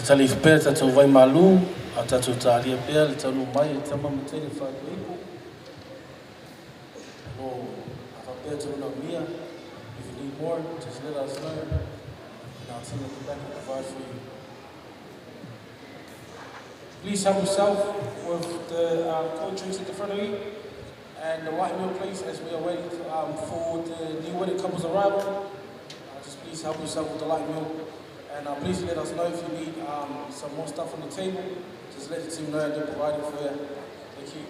Talitali ifo pea tatou vai malu, a tatou talia pea le taunuu mai e Tama ma Teine Faaipoipo. O lo a faapea tau manaomia. If you need more, just let us know, and our team at the back will provide for you. Please help yourself with the cold drinks at the front of you and the light meal, please, as we are waiting for the new wedded couple's arrival. Just please help yourself with the light meal. And please let us know if you need some more stuff on the table. Just let the team know and they'll provide it for you. Thank you.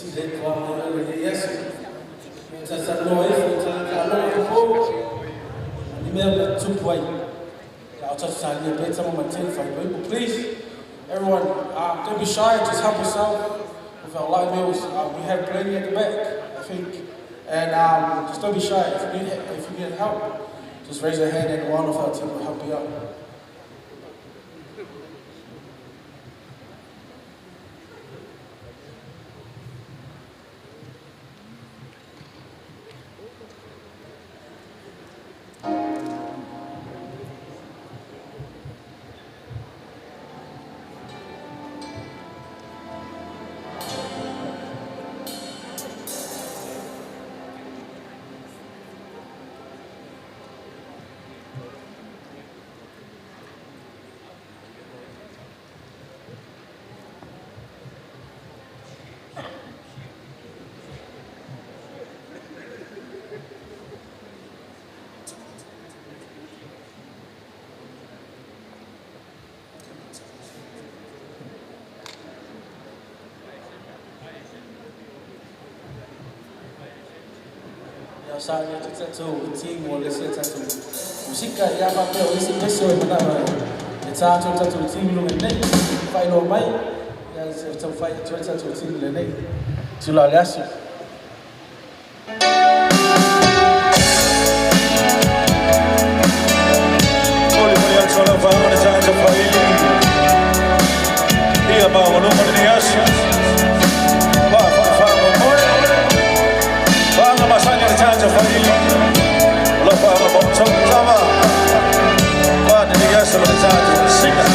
Sili ai toa mai lenei aso. Talatalanoa ifo, talataaloga fofo, ni mea na tupu ai. Ia o tatou talia pea tama ma teine faaipoipo. Please, everyone, don't be shy, just help yourself with our light meals. We have plenty at the back, I think. And just don't be shy. If you need help, just raise your hand and one of our team will help you out. Ia sa ia te tatou team o le se tatou musika ia faapea o isi pese o e manao e tā atu le tatou team i luga nei faailoa mai ia se taufai atu ai tatou team lenei tula o le aso. Moli moli atu lau whaanga le tāta whaili. Ia maua lenei aso. Wha wha wha mo moe. Whaanga masani le tāta whaili. Lau whaanga mo tau tama. Wha lenei aso le tāta sika.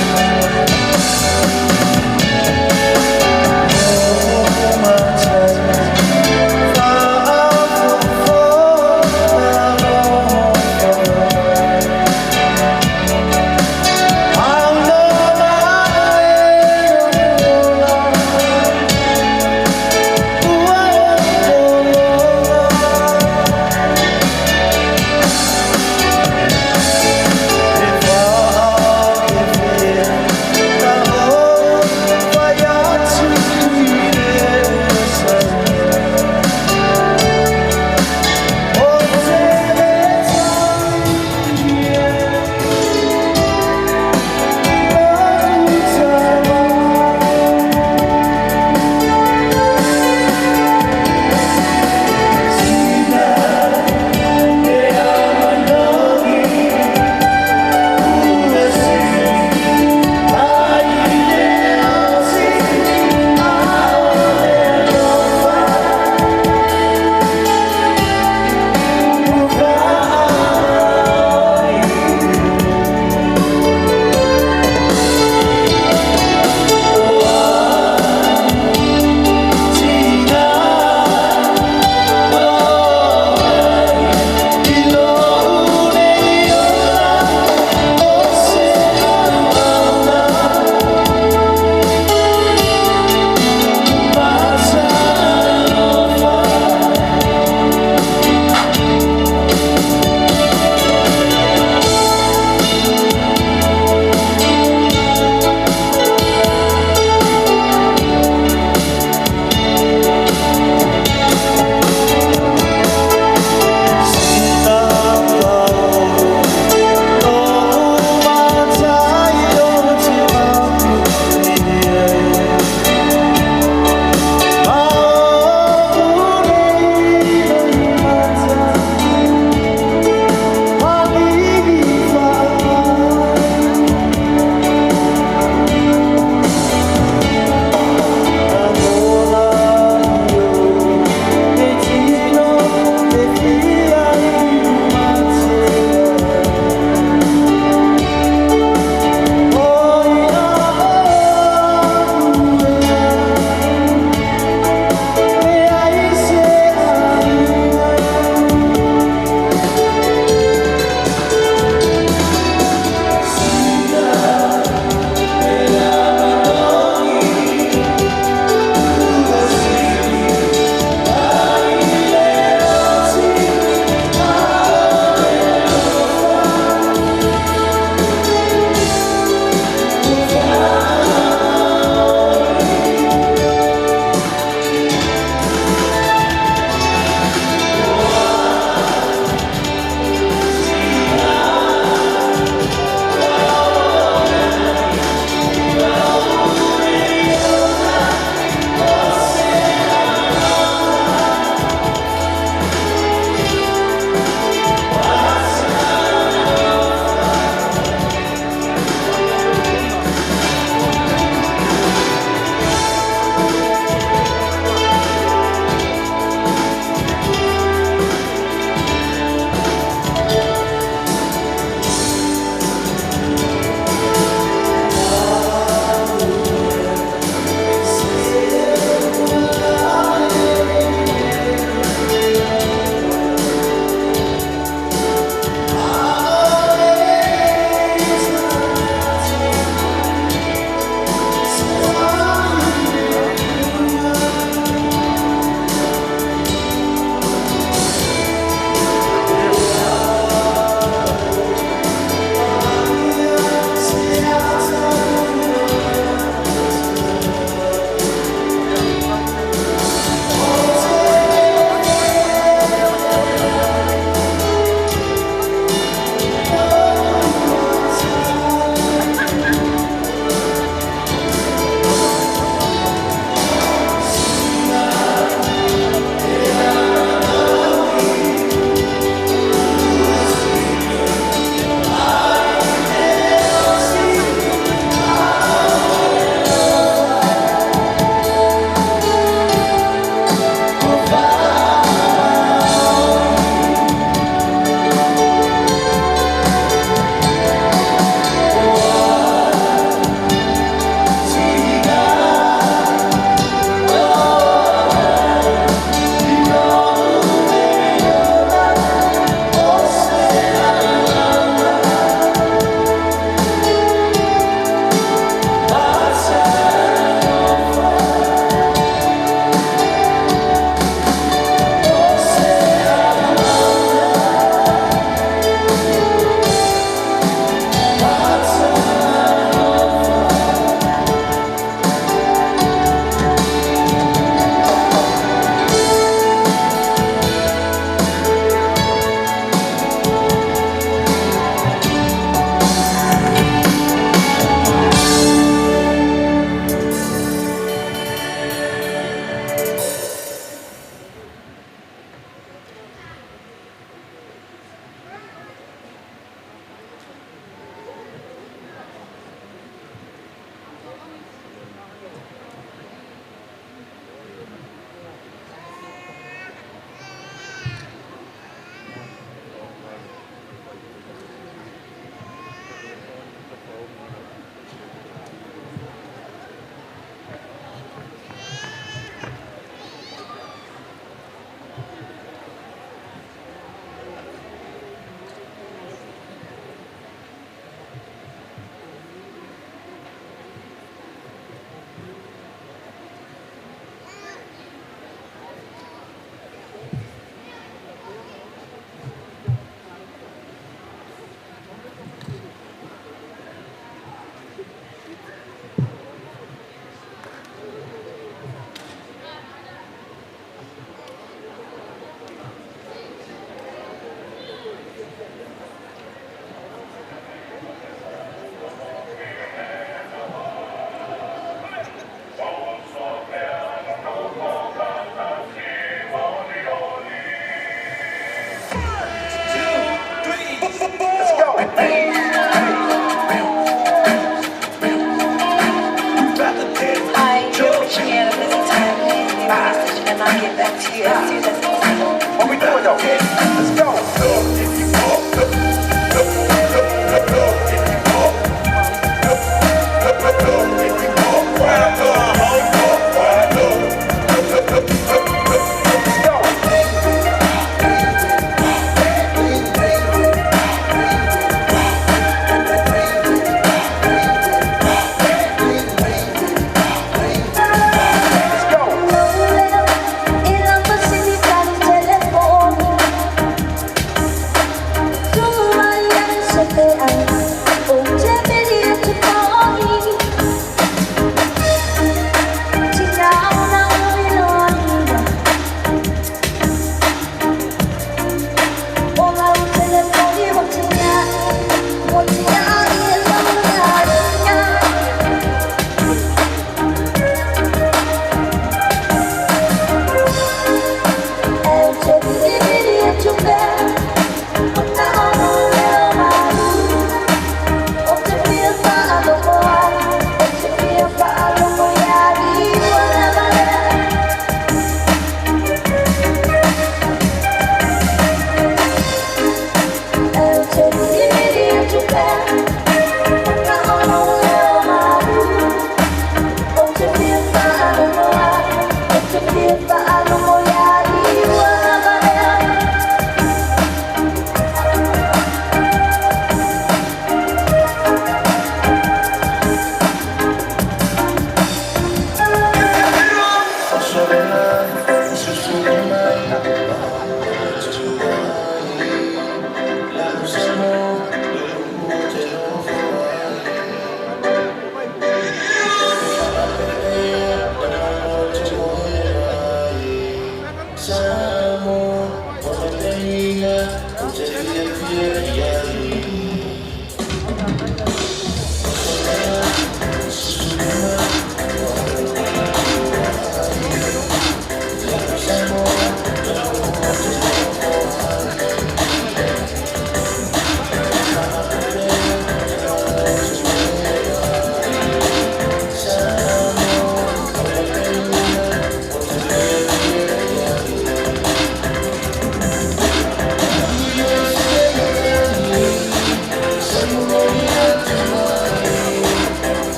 Hi, you're reaching me at a busy time. Please leave a message and I'll get back to you as soon as possible. What we doing though? Let's go. Let's go. Let's go.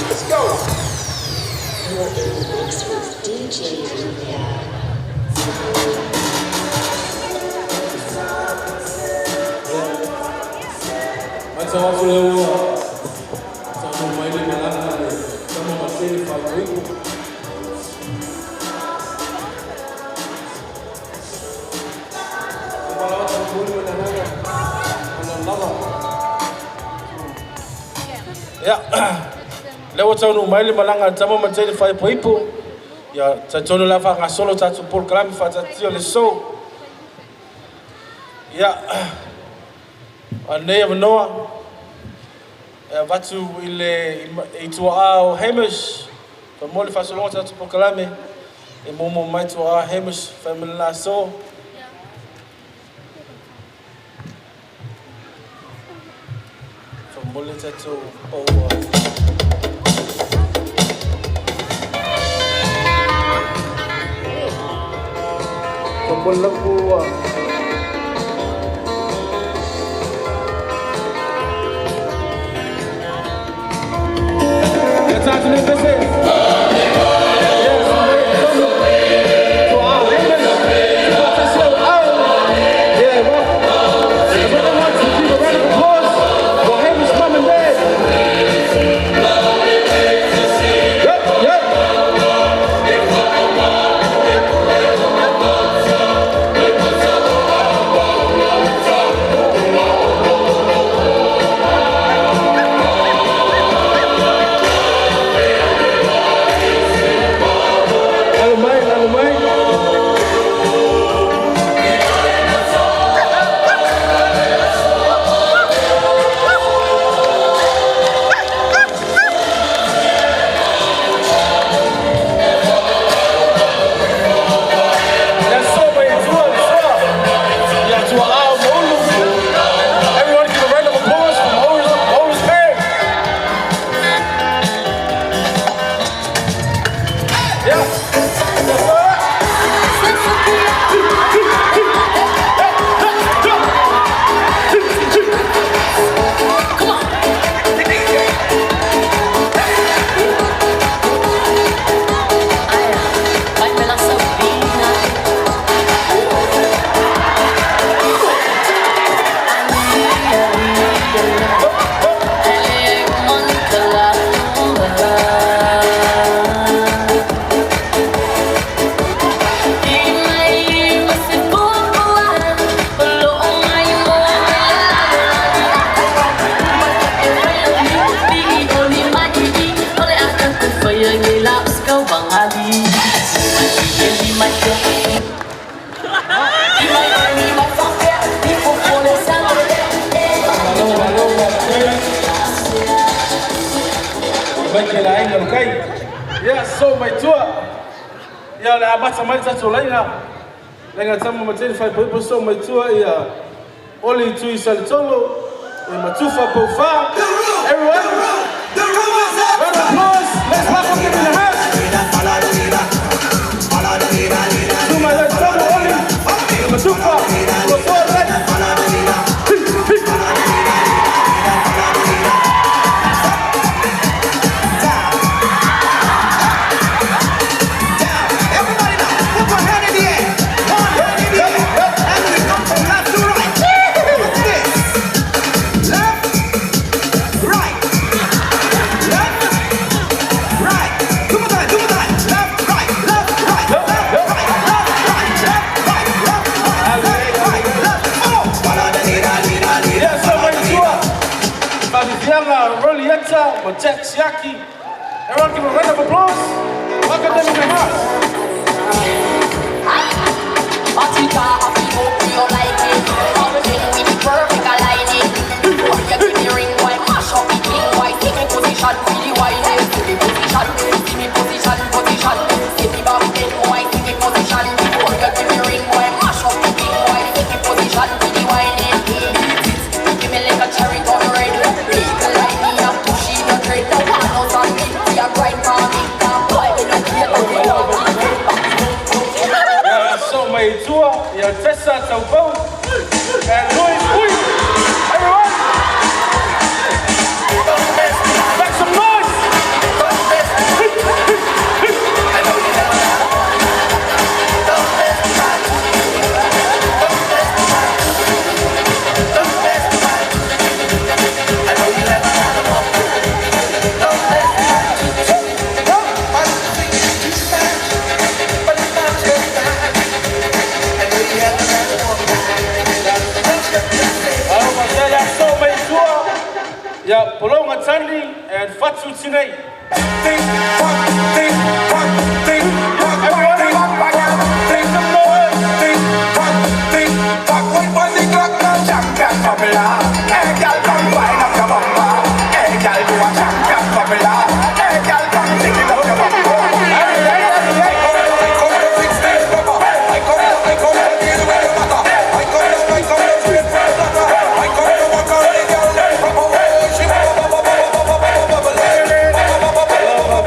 Let's go. You're in the mix with DJ Julia. Matau atu lea ua taunuu mai le malaga a le tama Mateni Faaipoipo. Faapalauata momoli ma le agaga o lava. Ia, lea ua taunuu mai le malaga a le tama Mateni Faaipoipo. Ia, talitonu o le a faagasolo tatou polokalame faataatitia o le aso. Ia, a o lenei avanoa e avatu i le i tuaa o Hamish, mo le faasologa o tatou polokalame, e muamua mai tuaa Hamish, fai ma le laso. Faamole tatou paua. Faamole lau paua. Ia tatou le pese. Yes, tuaa Hamish, faatasi au au. Yeah, well, I really want to give a round of applause for Hamish mum and dad. Yep. Alo mai, alo mai. Ia so mai tua, tua. Ia tua ao Maulu. Everyone give a round of applause for Maulu's, Maulu's parents. Yeah. Yes, sir. Vai pela Sabina. Malo, malo, malo. Mai ke la aiga kai. Ia so mai tua. Ia le amata mai tatou laina. Laina tama Mateni Faaipoipo so mai tua ia Oli Tui Salitolo e Matufa Poufa. Everyone, round of applause. Let's welcome them in the house. Tuma le tama Oli e Matufa. Poufa, right. Hi, hi. Everybody now, put one hand in the air. One hand in the air. And we come from left to right. What's this? Left, right. Left, right. Two more time, two more time. Left, right, left, right, left, right, left, right, left, right, left, right, left, right, left. Oh! Ia so mai tua. Fafifianga, Rolietta, ma Jack Siaki. Everyone give a round of applause. Welcome them in the house. Party hope you like it. Something with the perfect aligning. Boy, you give me ring, why mash up the thing? Why see me position, really whining? See me position, see me position, position. See me back then, why see me position? Boy, you give me ring, why mash up the thing? Why see me position, really whining? Beat it, give me like a cherry turn red. People like me, I'm pushing the trend. No one knows on me, we are grind for me. Boy, we don't care, we don't Ia so mai tua, ia Tessa Taupau, and Louis Ui. Everyone, make some noise. lelei.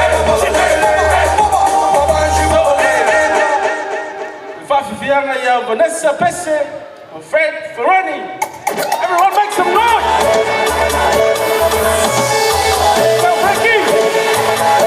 Everyone, make some noise. Faafifiaga ia Vanessa Pese ma Fred Ferroni. Everyone make some noise. Go, Ricky.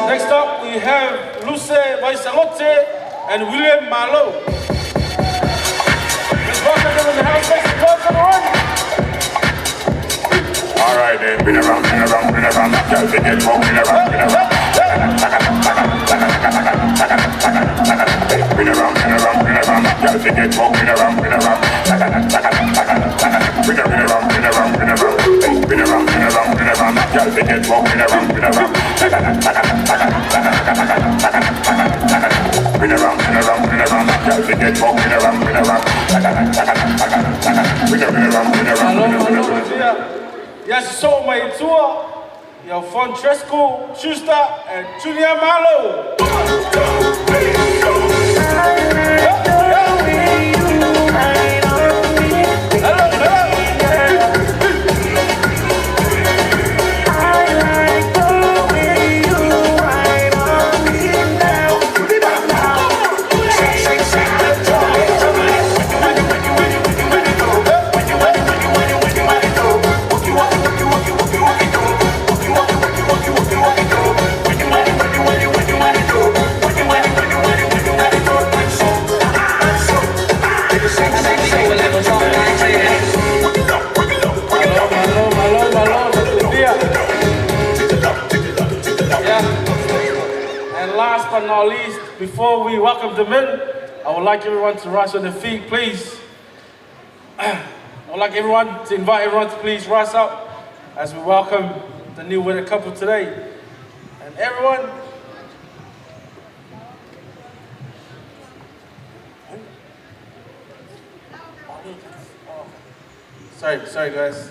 Next up, we have Luce Vaisagote and William Malo. Let's welcome them in the house. Make some noise, everyone. All right then, been around, been around, been around, girl, they get walking around, been around. Been around, been around, been around, girl, they get walking around, been around. Been around, been around, been around, been around, been around, been around, girl, they get walking around, been around. Been around, been around, been around, girl, they get walking around, been around. Been around, been around, Hello, been around, hello, been around. yeah. Yes, so my tour, your Francesco Schuster and Julia Malo. Hello, hello. Hello, hello, hello, yeah. Yeah. And last but not least, before we welcome them in, I would like everyone to rise on their feet, please. I would like everyone to invite everyone to please rise up as we welcome the new wedded couple today. And everyone, sorry, sorry guys.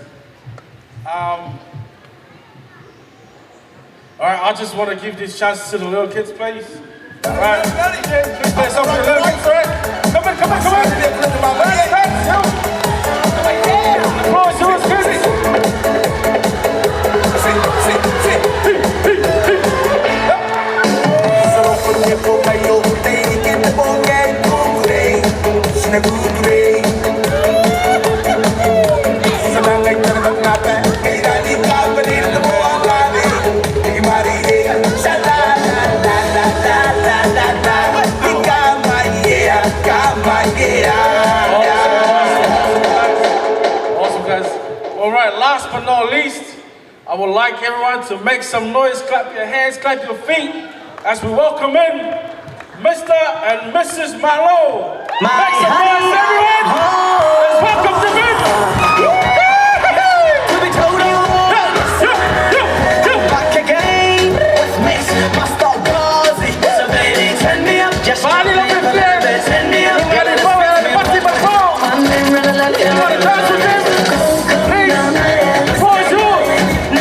All right, I just want to give this chance to the little kids, please. All right, please play something for the little kids, all right? Come in, come in, come in. Thanks, thanks, yo. The floor is yours, kids. Awesome, guys. All right, last but not least, I would like everyone to make some noise, clap your hands, clap your feet, as we welcome in Mr. and Mrs. Malo. Make some noise, everyone. Let's welcome them in. To be totally Yeah, yeah, yeah. back again with Miss Master Rosie. So baby, turn me up, just Bali a la little bit. bit. Turn me up, Bali la bit. You wanna dance with them? Please, the floor is yours. Hey.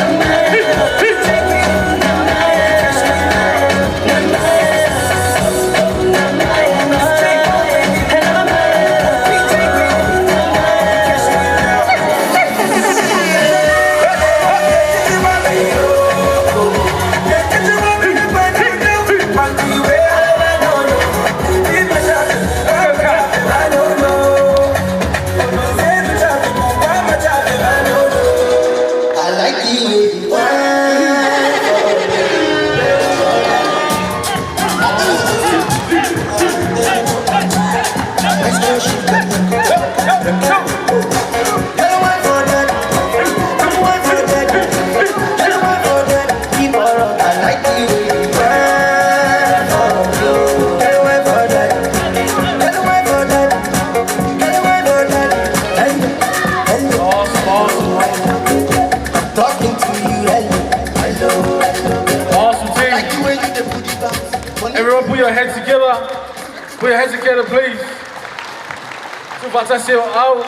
Everyone put your hands together. Put your hands together, please. Tuufaatasi o aao.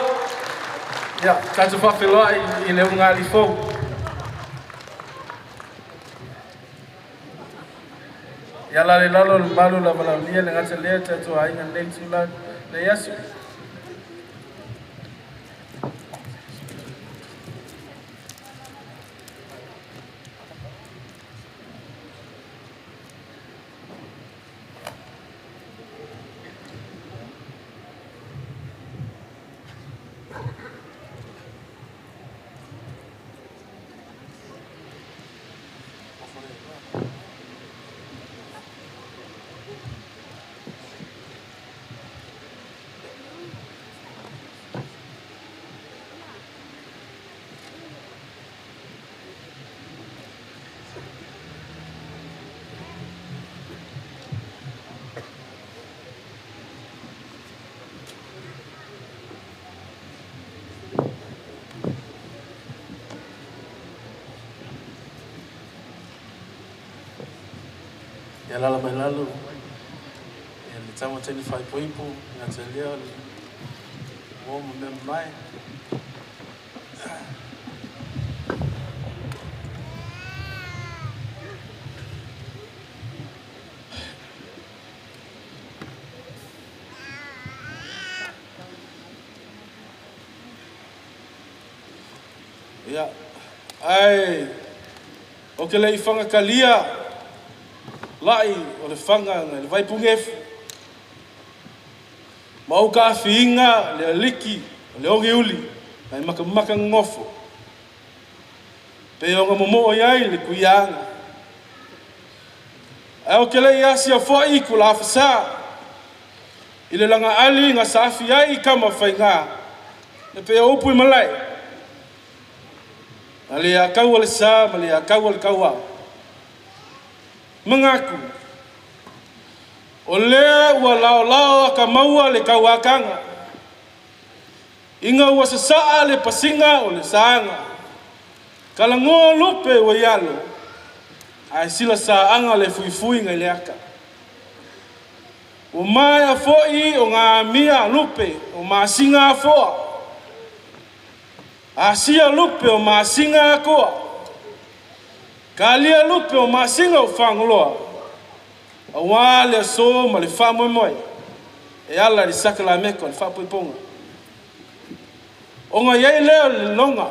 Ia, tatou faafeiloai i le ulugalii fou. Ia lalo i lalo le malu o le valaaulia le gata lea tatou aiga i lenei itula lenei aso. Ia alaala mai lalo ia le tama teine faaipoipo ia te lea o le uo ma mea mamae. Ia, ae o ke le i fanga kalia laʻi o le fanga na le vaipugefu ma ou kaafiiga le aliki o le ogiuli nai makamaka gogofo pe oga momoo i ai le kuiaga. Ae o ke le i asia foʻi kulaafasā i le lagaali ga saafi ai i kama faigā le pei o upu i malae na le akaua le sa ma le akaua le kauā. Mangaku, o lea ua laolao akamaua le kauakaga, ina ua sasaa le pasiga o le saaga, kalagoa lupe ua i alo, ae sila saaga le fuifuiga i le aka. Ua maea foʻi o gaamia lupe o masiga afoa, asia lupe o masiga akoa, kalia lupe o masiga o Fagaloa, auā le aso ma le faamoemoe e ala i le sakalameka o le faapoipoga. Ona i ai lea o le loga,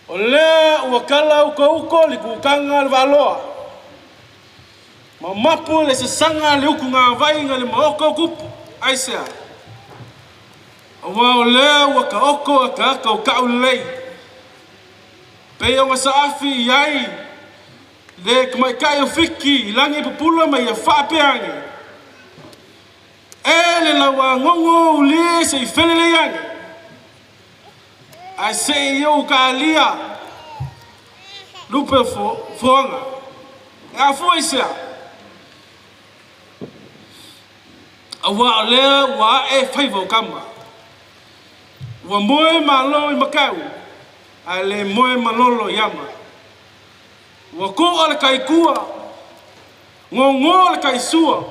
o lea ua kala ukouko le kukaga a le Vaaloa, ma mapu le sasaga a le ukugavai na le maoka o kupu. Aisea? Auā o lea ua taoto ataata o taʻulelei, pei ona saafi i ai le tamaitai o Fiti i lagi e pupula ma ia faapea ane, E le lauagogo ulie se i felelei ane, ae se i ou taalia lupe o foaga. E afua i sea? Auā o lea ua ae faiva o kama. Ua moe malo i Makau, ae le moe malolo i Ama. Ua koʻa le kaikua, gogo le kaisua,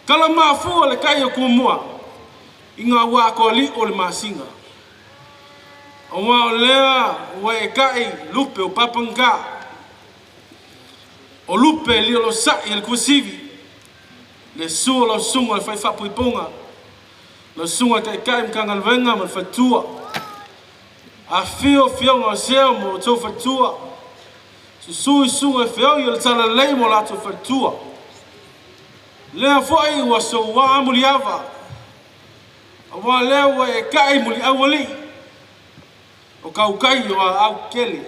kalamafua le kai o Tumua i ngā wā koaliʻu o le masina. Auā o lea ua eʻetaʻi lupe o Papagā, o lupe liolosaʻi a le Kuasivi, le susu o lau susuga i le fai faapuipuga, lau susuga i le Taitai Matagaluega ma le Faletua. Afifio afioga o Sea ma outou faletua, susu i susuga i feoi o le talalelei ma o latou faletua. Lea foi ua soua muliava, auā lea ua e taʻi muliʻaualii o kaukai o aau kele.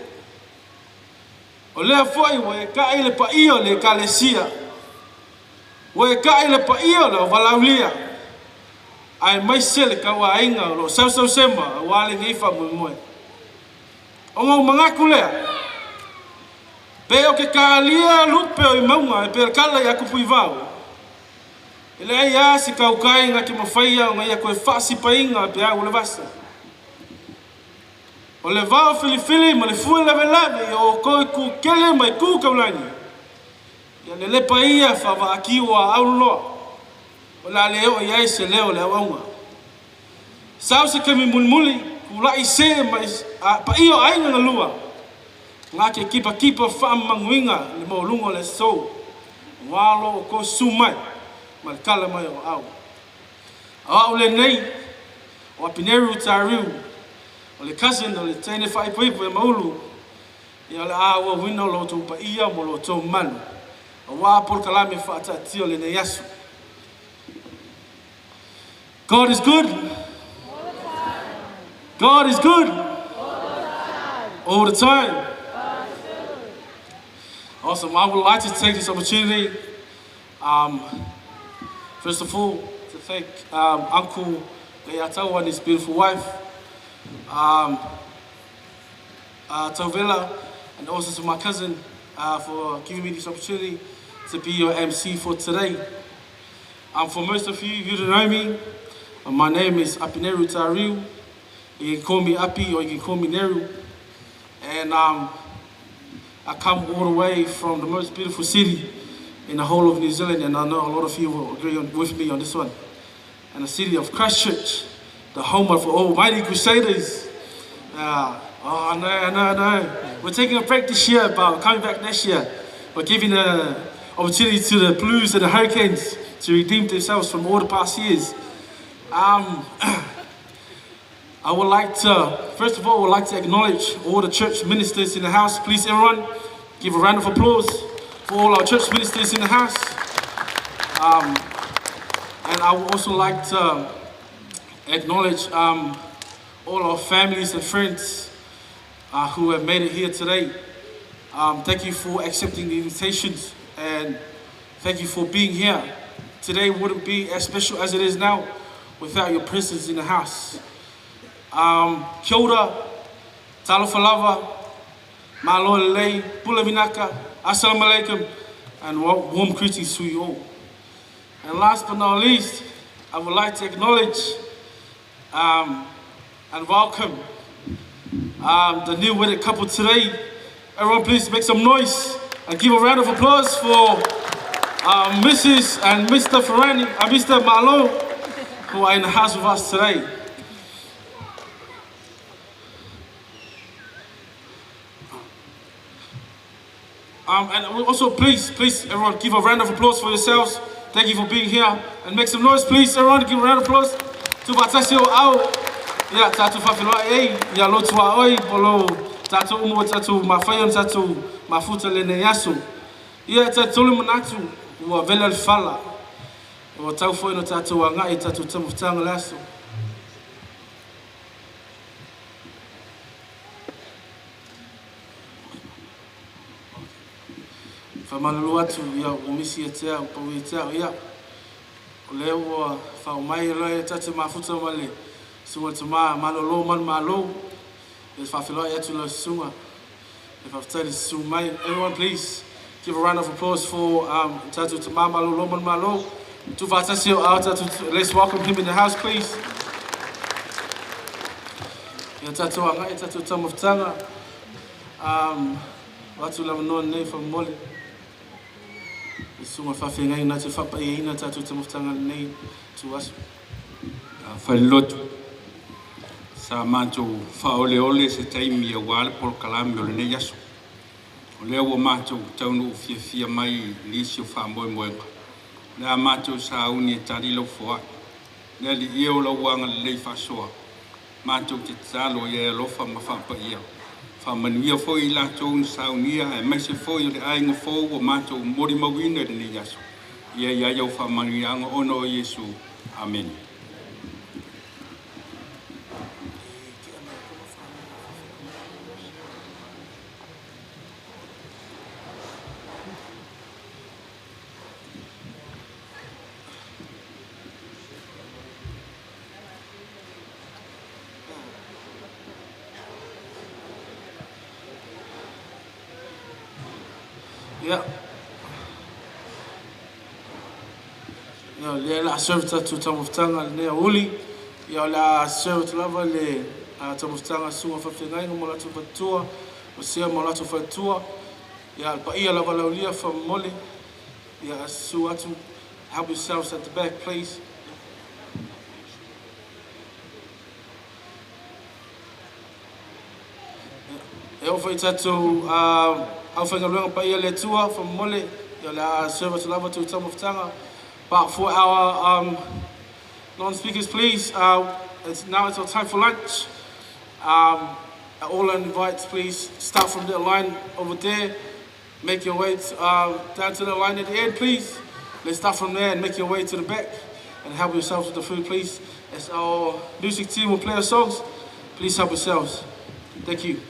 O lea foi ua e taʻi le paia o le Ekalesia, ua e taʻi le paia o le auvalaaulia, aemaise le tauaiga o lo o sausausema auā lenei faamoemoe. Ona ou manatu lea, pe o ke kālia lupe o i mauga e pei o le kala iā Tupuivao, e leai lava se tautai na te mafaia ona ia toe faasipaina peau o le vasa. O le vao filifili ma le fue lavelave i o outou i kukele ma i ku taulagi, ia Le lepa ia faavaakiu o aau loa, o le a le oo i ai se leo o le auauna. Sau se taimi mulimuli, tula'i se ma paia o aiga na lua, na te kipakipa faamanuiga i le maualuga o le aso, aua lo outou susu mai ma le tala mai o aao. O au lenei, o Apineru Tariu, o le cousin o le teine faaipoipo ia Maulu, ia o le a auauina lo outou paia ma lo outou mamalu, aua polokalame faataatia o lenei aso. God is good. God is good. All the time. Awesome. I would like to take this opportunity, first of all, to thank Uncle Leiataua and his beautiful wife, Tauvela, and also to my cousin for giving me this opportunity to be your MC for today. For most of you who don't know me, my name is Apineru Tariu. You can call me Api or you can call me Neru. And I come all the way from the most beautiful city in the whole of New Zealand, and I know a lot of you will agree with me on this one. And the city of Christchurch, the home of Almighty Crusaders. Oh, I know, I know, I know. We're taking a break this year, but we're coming back next year. We're giving the opportunity to the Blues and the Hurricanes to redeem themselves from all the past years. I would like to, first of all, I would like to acknowledge all the church ministers in the house. Please, everyone, give a round of applause for all our church ministers in the house. And I would also like to acknowledge all our families and friends who have made it here today. Thank you for accepting the invitations and thank you for being here. Today wouldn't be as special as it is now without your presence in the house. Kia ora, talofa lava, malo lelei, pule vinaka, assalamu alaikum, and warm greetings to you all. And last but not least, I would like to acknowledge and welcome the new wedded couple today. Everyone, please make some noise and give a round of applause for Mrs. and Mr. Ferrani, Mr. Malo, who are in the house with us today. And also, please, please, everyone, give a round of applause for yourselves. Thank you for being here. And make some noise, please, everyone, give a round of applause. Tuufaatasi o aao, ia, tatou faafeiloai ai, ia lo tuaoi, po lo tatou umu o tatou mafai ona tatou mafuta lenei aso. Ia, e talitonu le manatu, ua vela le fala, ua tatau foi ona tatou agai i tatou taumafataga o le aso. Faamalulu atu, ia, ua misi ia te au, pau ia te au, ia, o lea ua faaoo mai loa e tatou mafuta ma le susuga tama malolo manumalo, e faafeiloai atu lau susuga, e faafetai le susu mai. Everyone, please give a round of applause for tatou tama malolo manumalo. Tuufaatasi o aao tatou, let's welcome him in the house, please. Ia tatou agai tatou taumafataga. O atu le avanoa lenei faamolemole i susuga faafeagai na te faapaiaina tatou taumafataga lenei ituaso. Fai le lotu, sa matou faaoleole se taimi aua le polokalame o lenei aso. O lea ua matou taunuu fiafia mai i nisi o faamoemoega. O le a matou sauni e tali lau foai. Le Alii e o lau agalelei faasoa, matou te tatalo ia e alofa ma faapaia. Faamanuia foi i latou na saunia aemaise foi o le aiga fou ua matou molimauina i lenei aso. Ia i ai au faamanuiaga ona o Iesu. Amene. Ia, ia, o lea o le a serve tatou taumafataga lenei aoauli. Ia, o le a serve atu lava le taumafataga a susuga faafeagaiga ma o latou faletua, o sea ma o latou faletua. Ia, le paia lava laulia faamolemole. Ia, susu atu, help yourselves at the back, please. E oo foi i tatou aufaigaluega paia a le Atua, faamolemole, ia o le a serve atu lava tou taumafataga. But for our non-speakers, please, now it's our time for lunch. All invites, please start from the line over there. Make your way down to the line at the end, please. Let's start from there and make your way to the back and help yourselves with the food, please. As our music team will play our songs, please help yourselves. Thank you.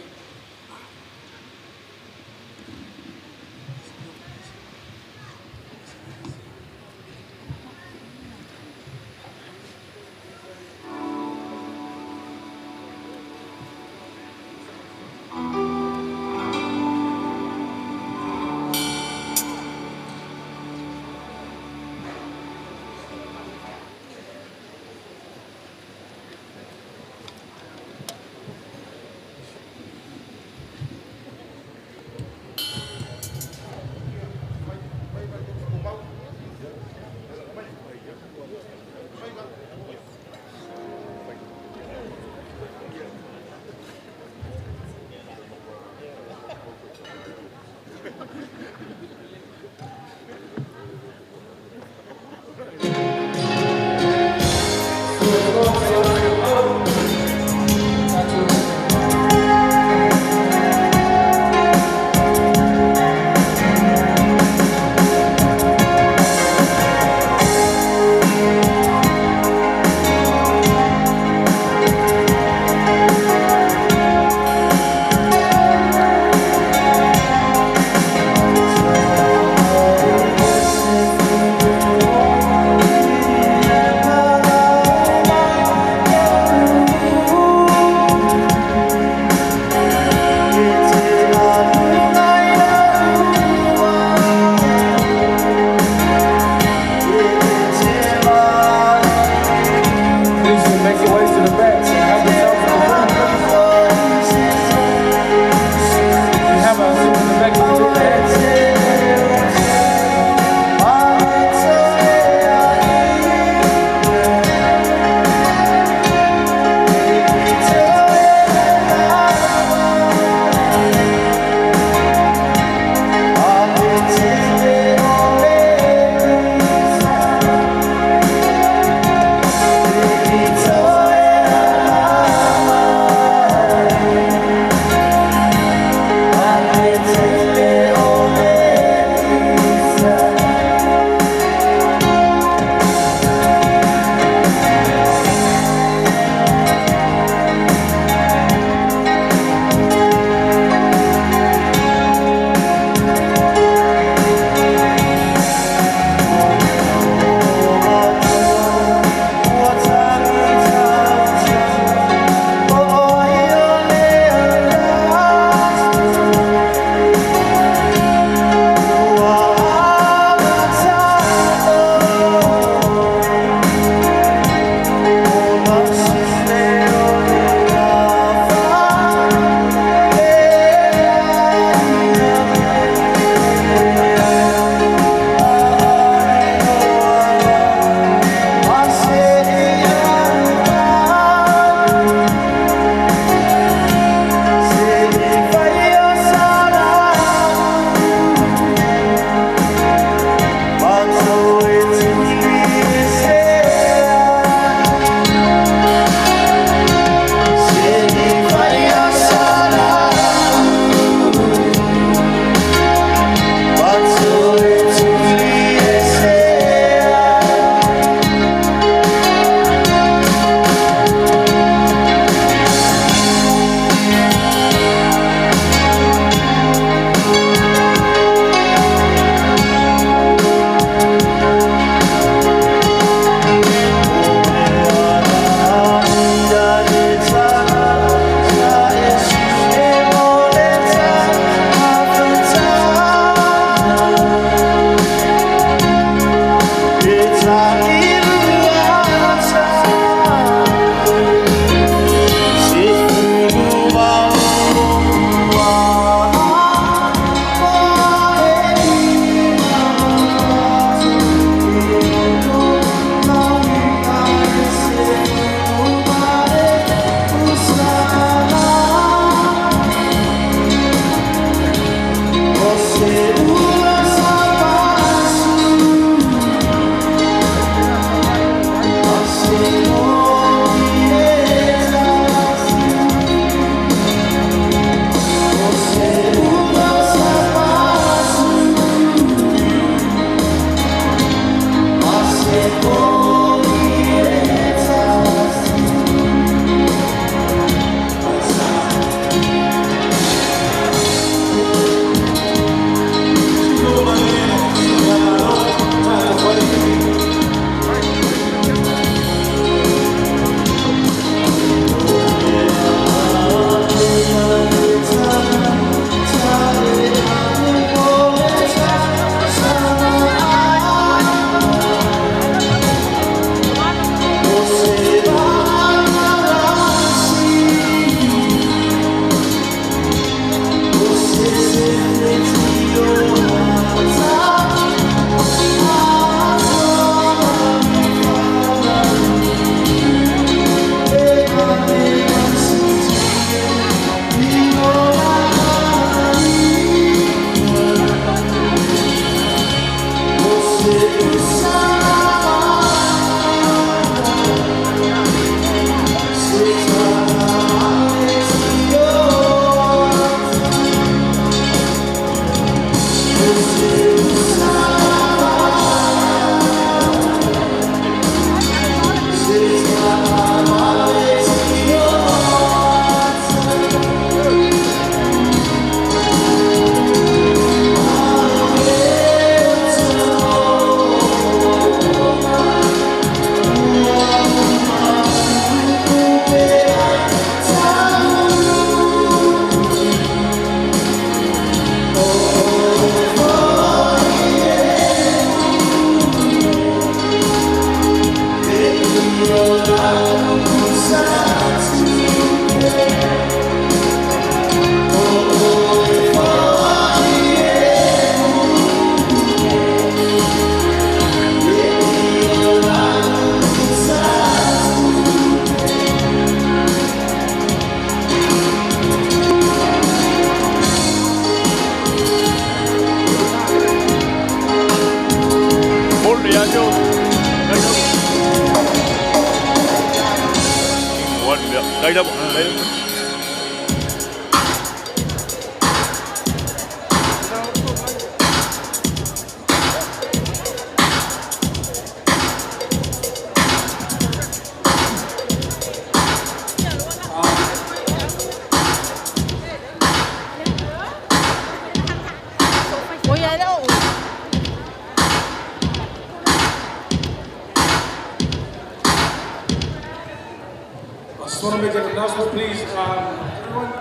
I just want to make an announcement, please. Everyone,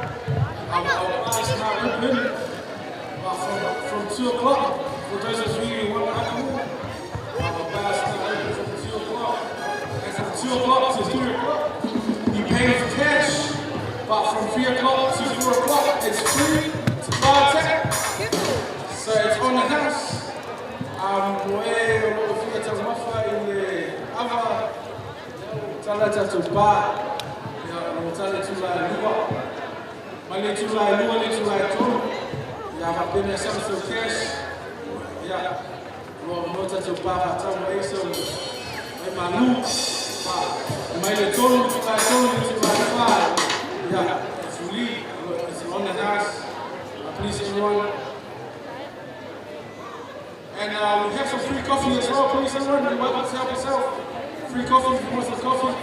our bar is now open from 2 o'clock. For those of you who want alcohol, our bar is now open from 2 o'clock. And from 2 o'clock to 3 o'clock, you pay with cash. But from 3 o'clock to 4 o'clock, it's free to bar tap. So it's on the house. Tala tatu ba, ya tala tula lua, male tula lua le tula tolu, ya va pena sa so cash, ya lo mo tatu ba va tamu eso, e malu, ba, male tolu tula tolu tula fa, ya it's really it's on the house, please everyone. And we have some free coffee as well, please everyone. You're welcome to help yourself. Free coffee if you want some coffee.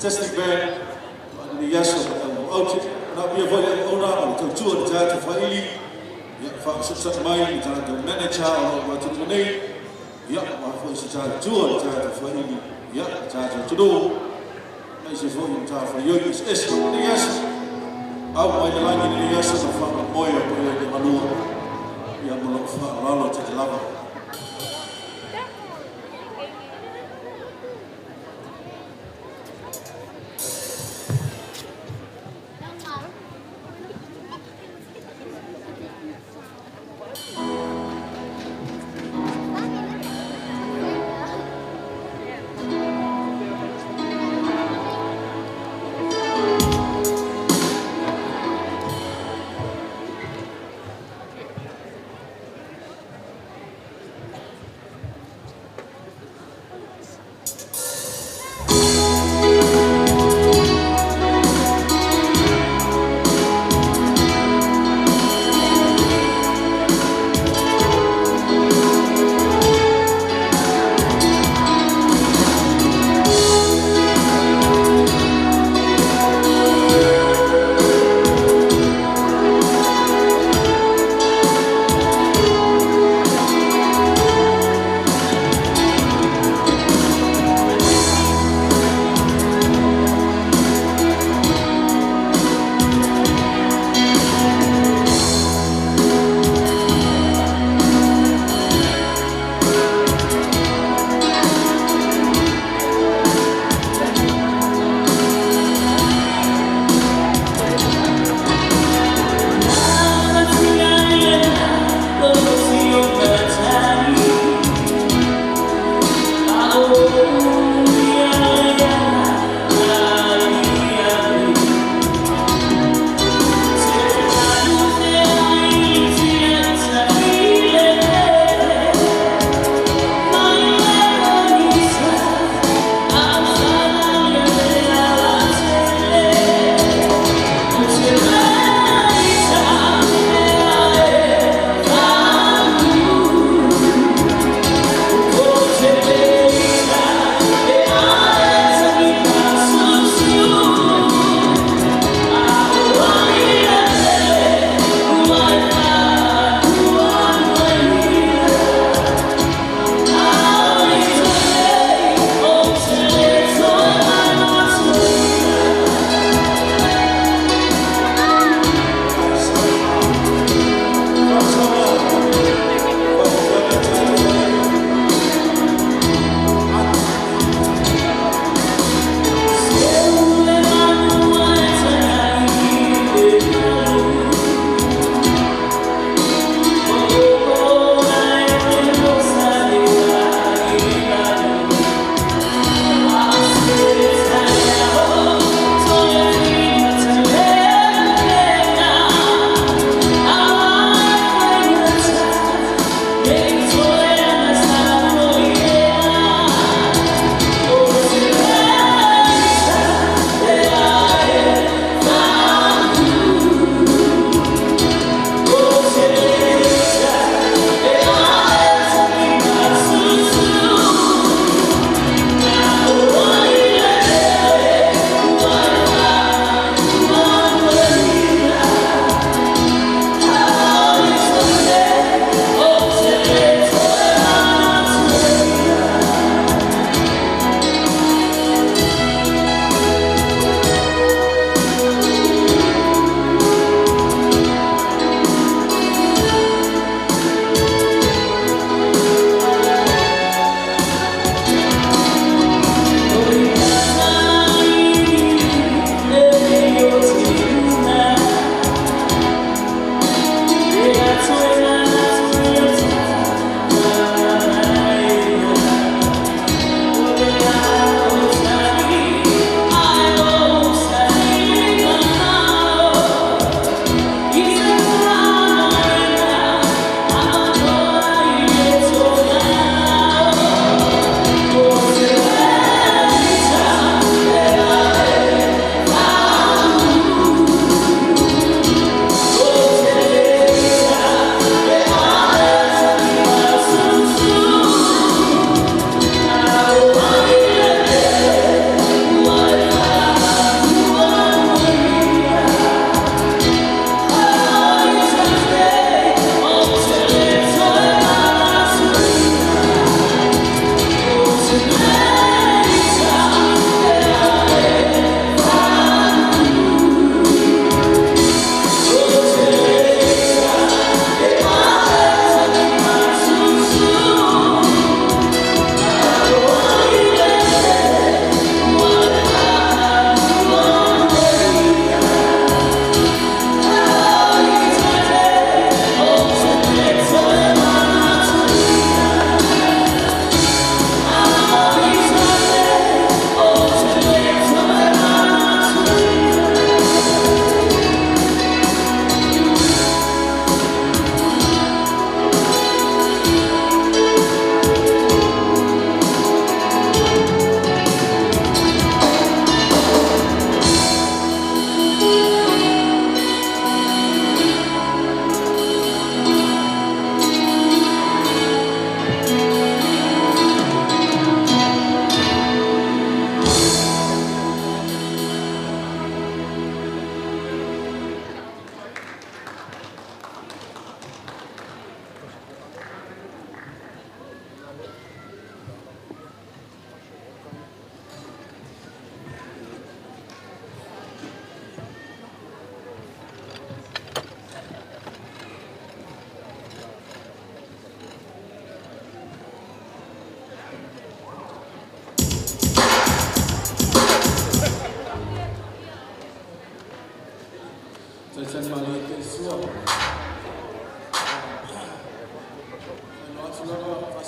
Fantastic band.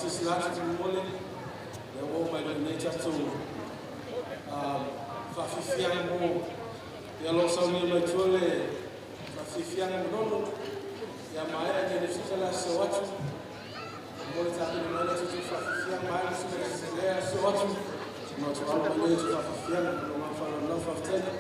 Faasilasila atu faamolemole, lea ua oo mai i lenei tatou faafiafiaga mo ia o lo o saunia mai tua le faafiafiaga manono. Ia maea nei le fika le aso atu. Mo le tapena mai le tatou faafiafiaga maea le fika le aso atu. No te alo mai le tatou faafiafiaga. Ma le faaaloalo lava, faafetai.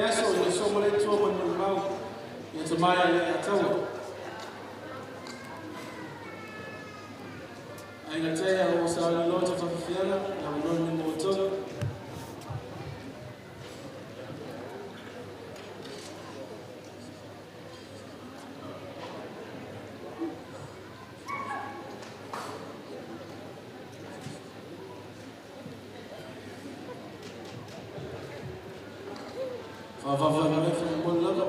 aso i le so ma le Atua ma le molimau ia tamaia le Ataua. Aiga Tea o sa loa te whawhiwhianga, na wanoa ni mō tau. Whawhawhai mai whakamolu lava.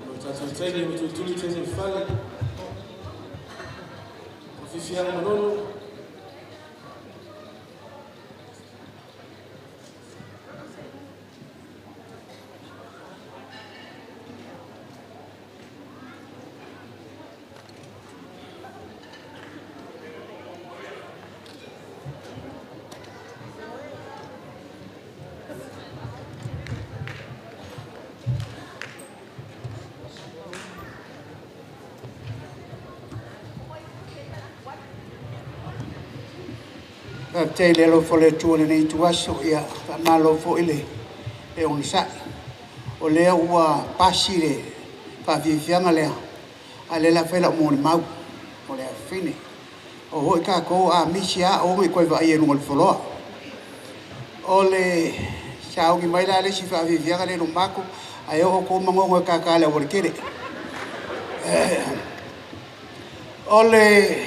O tātou teine o tūturi teine whale. Whawhiwhianga manono. Faafetai le alofa o le Atua i lenei ituaso, ia faamalo foi le onosai. O lea ua pasi le faafiafiaga lea, a o lea o le a fai lau molimau o le afafine. O hoi kākou a misi a o i koe vaai e luga o le foloa. O le saogi mai la le isi faafiafiaga le lumako, ae oo kou magogo e kākā le auala tele. O le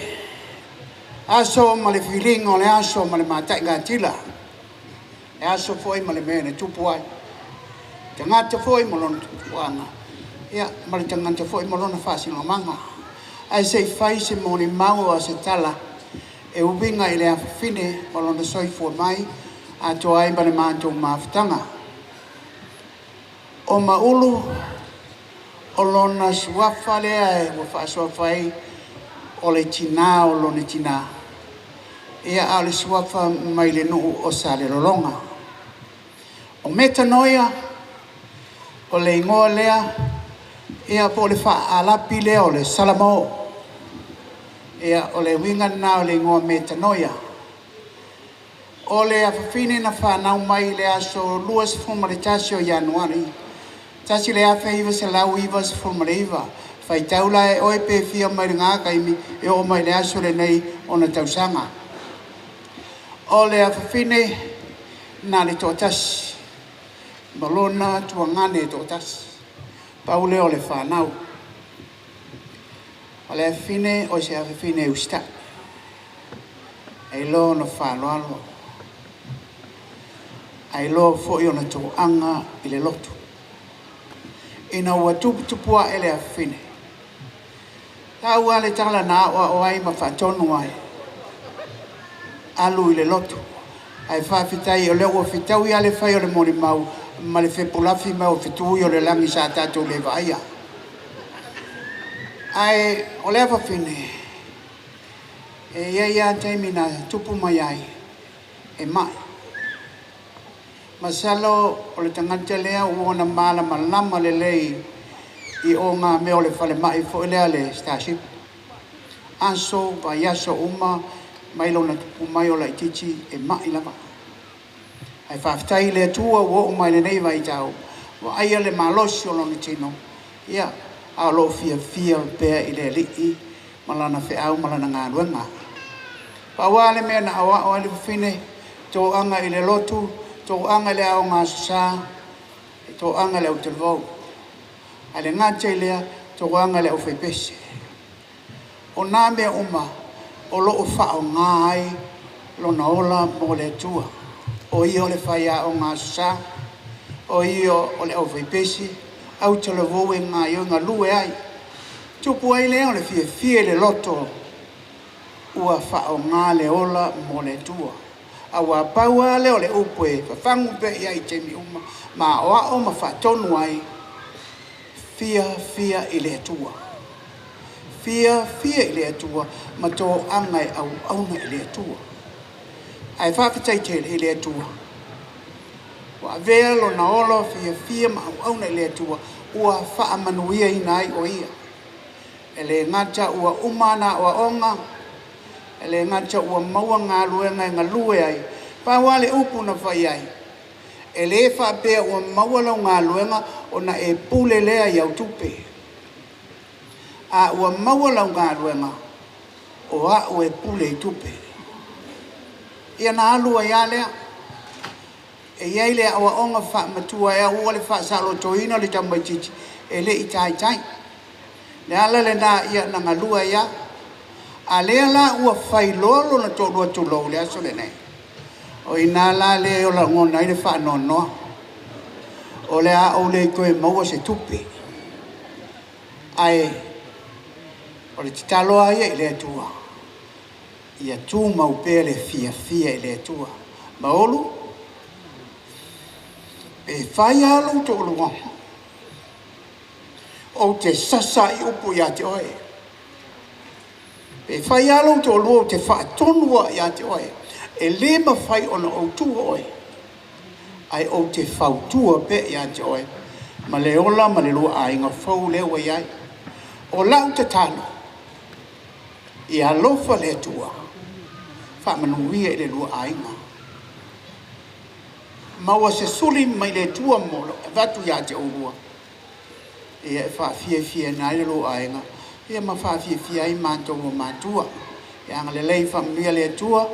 aso ma le filiga o le aso ma le mataigatila. E aso foi ma le mea na tupu ai. Tagata foi ma lona tupuaga, ia ma le tagata foi ma lona faasinomaga. Ae se i fai se molimau o se tala e uiga i le afafine ma lona soifua mai atoa ai ma le matou mafutaga. O Maulu o lona suafa lea e ua faasoafa ai o le tinā o lona tinā, ia a o le suafa mai le nuu o Salelologa. O Metanoia o le igoa lea, ia po o le faaalapi lea o le Salamo. Ia o le uiga lena o le igoa Metanoia. O le afafine na whanau mai le aso 21 o Ianuari 1999, faitau la e oe pe fia mai le ngā kaimi e o mai le aso lenei o na tausaga. O le afafine na le toatasi, ma lona tuagane toatasi, pau lea o le whanau. O le afafine o se afafine usitai, e iloa ona faaaloalo, ae iloa foi ona toaga i le lotu. Ina ua tuputupu ae le afafine, tau lava le tala na aoao ai ma faatonu ai, alu i le lotu. Ae faafetai o lea ua fetaui lava le fai o le molimau ma le fepulafi mai o fetui o le lagi sa tatou le vaaia. Ae o le afafine, e iai lava taimi na tupu mai ai e mai. Masalo o le tagata lea ua ona malamalama lelei i o ngā mea o le falemai foi lea le Starship. Aso, vaiaso uma, mai lona tupu mai o laitiiti e mai lava. Ae faafetai i le Atua ua oo mai lenei vaitau, vaaia le malosi o lona tino, ia, a o lo o fiafia pea i le Alii ma lana feau ma lana galuega. Pau lava le mea na aoao ai le fafine, toaga i le lotu, toaga i le aoga aso Sa, toaga i le autalavou. Ae le gata i lea, toaga i le aufaipese. O nā mea uma o lo o faaaoga ai lona ola mo le Atua. O ia o le faiaoga aso Sa, o ia o le aufaipese, autalavou e gaoioi galue ai. Tupu ai lea o le fiafia i le loto ua faaaoga le ola mo le Atua. Aua pau lava lea o le upu e fafagu pea i ai i taimi uma ma aoao ma faatonu ai, fiafia i le Atua. Fiafia i le Atua ma toaga e auauna i le Atua. Ae faafetai tele i le Atua. Ua avea lona ola fiafia ma auauna i le Atua ua faamanuiaina ai o ia. E le gata ua uma ana aoaoga, e le gata ua maua galuega e galue ai. Pau lava le upu na fai ai, E lē faapea ua maua lau galuega ona e pule lea i au tupe. A ua maua lau galuega, o a'u e pule i tupe. Ia na alu ai lava lea. E i ai le aoaoga faamatua e aua le faasalotoina le tamaitiiti e le i taitai. Le ala lena ia na galue ai lava. A lea la ua fai loa lona toalua tulou i le aso lenei, o i ina la lea e lagona ai le faanoanoa, o le a ou le toe maua se tupe. Ae o le tatalo lava ia i le Atua, ia tumau pea le fiafia i le Atua. Maolu, e fai lava lou toalua, ou te sasa i upu ia te oe. Pe fai lava lou toalua, ou te faatonu lava ia te oe. E le mafai ona ou tuua oe, ae ou te fautua pea ia te oe ma le ola ma le lua aiga fou lea ua i ai. O lau tatalo, ia alofa le Atua, faamanuia i le lua aiga. Maua se suli mai le Atua mo le avatu ia te oulua, ia e faafiafia ai le lua aiga, ia ma faafiafia ai matou o matua. Ia agalelei faamanuia le Atua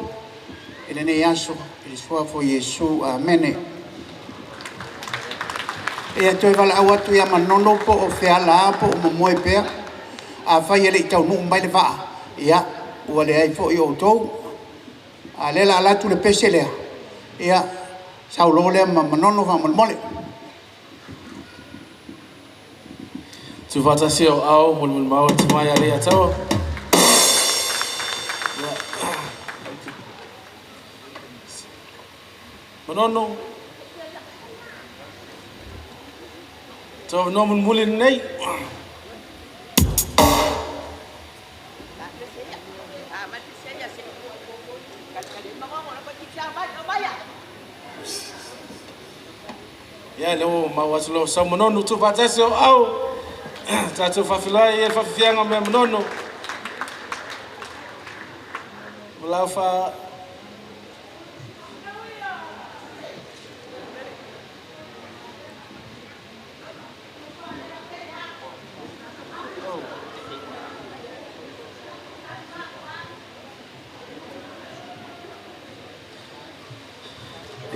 i lenei aso, i le suafa o Iesu. Amene. Ia toe valaau atu ia Manono po o feala po o momoe pea. Afai e le i taunuu mai le vaa, ia, ua leai foi outou. A o lea o le a alu atu le pese lea, ia, sau loa lea ma Manono faamolemole. Tuufaatasi o ao molimoli te mai a le ataua. Manono. Tau no mulimuli nei. Ia le o mau atu lo sa Manono tuufaatasi o au. Tātou whawhilai e whawhianga mea Manono. Malau wha.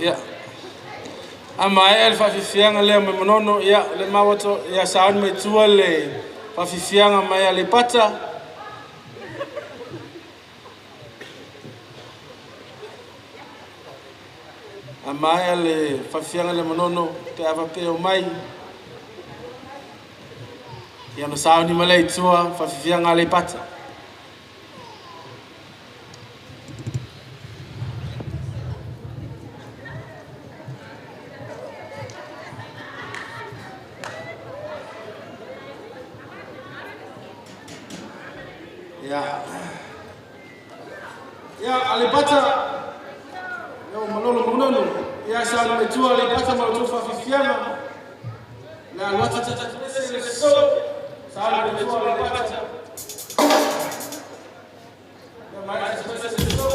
Ia. A mai el whawhianga lea me Manono, ia le mawato ia saun mai tua le whawhianga mai a le pata. A mai le whawhianga le Manono te ava pe o mai. Ia na sauni malei tua whawhianga le pata. Ya. Ya, Aleipata. Yo malolo manono. Ya sa le tua Aleipata ma tu whawhianga. La lota tata le so. Sa le tua Aleipata. Ya mai se so.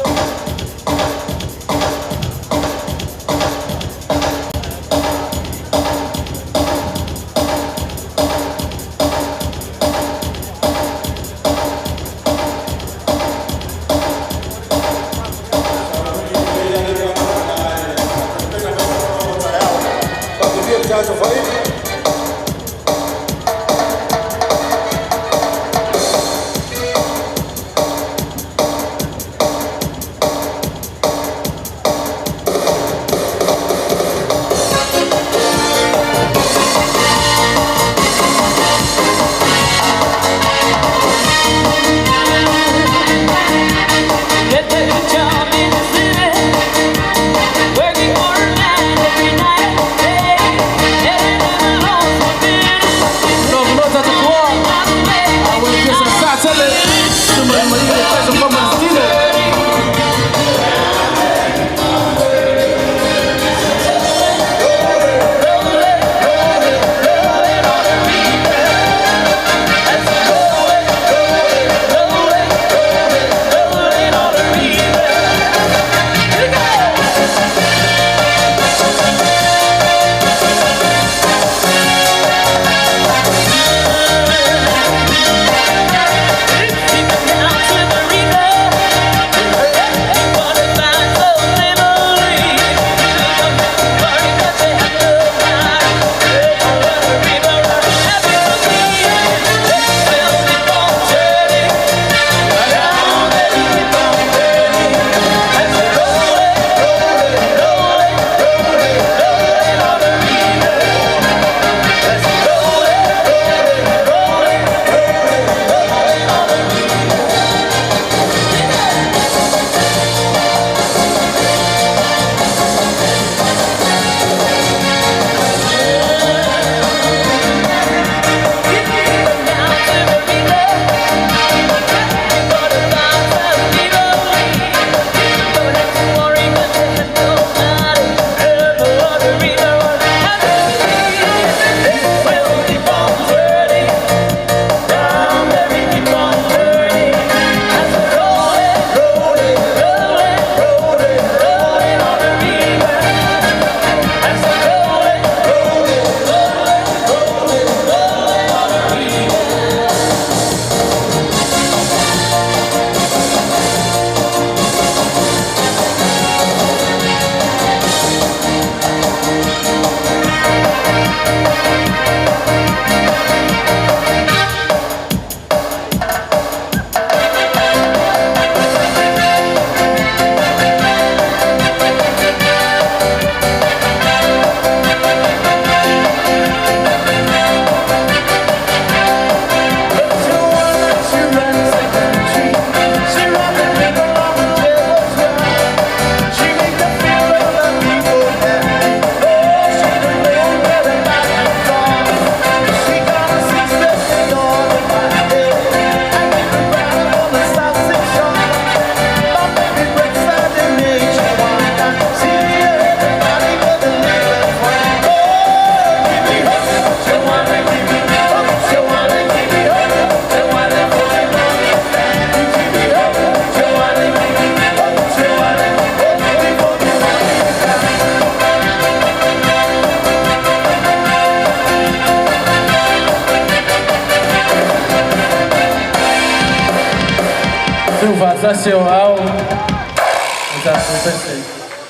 Tasi o au. O tatou pese.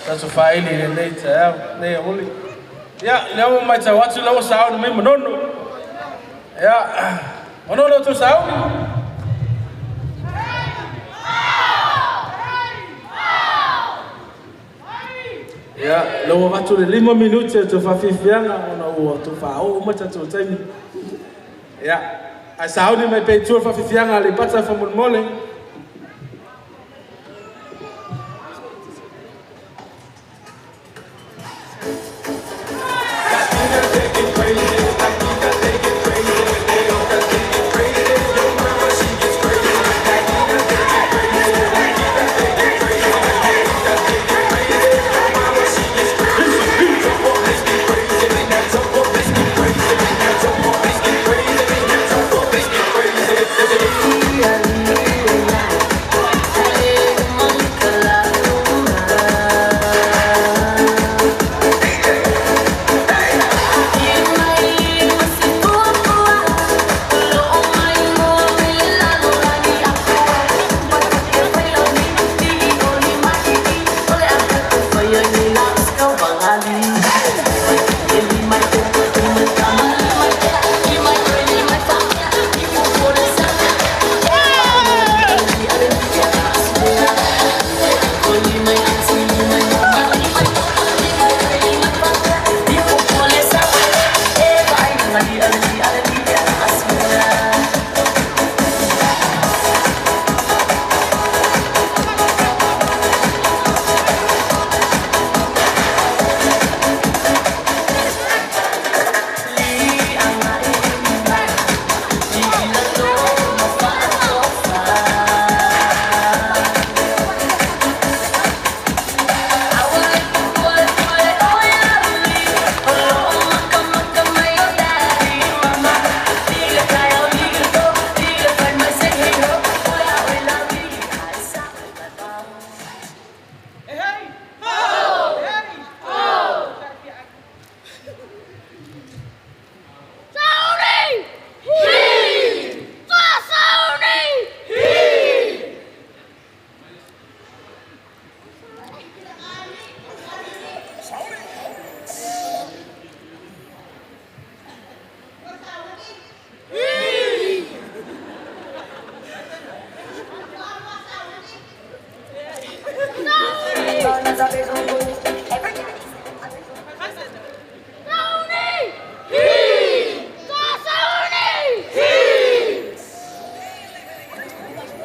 Tatou faaili i lenei taeao, lenei auli. Ia, lea ua matau atu lea ua sauni mai Manono. Ia, Manono outou sauni. Ia, lea ua avatu le 5 minute o tou faafiafiaga ona ua tou faaoo uma tatou taimi. Ia, ae sauni mai pea i tua le faafiafiaga a Aleipata faamolemole.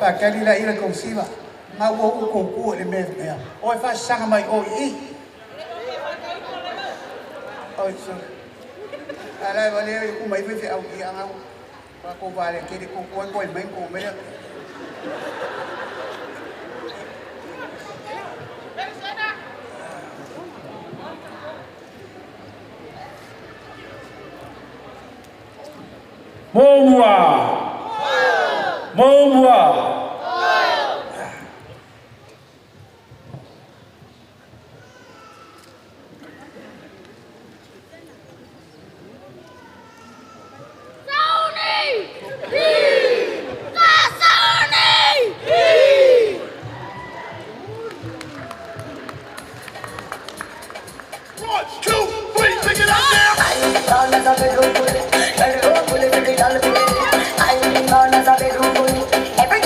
Faatali la ila kou siva. Nga ua u kou kua le mea mea. Oi faasanga mai oi i. Oi sorry. Ala wale i ku mai fe au i anga. Pa ko vale ke de ko ko ko mai ko mea. Momua! Momua! Every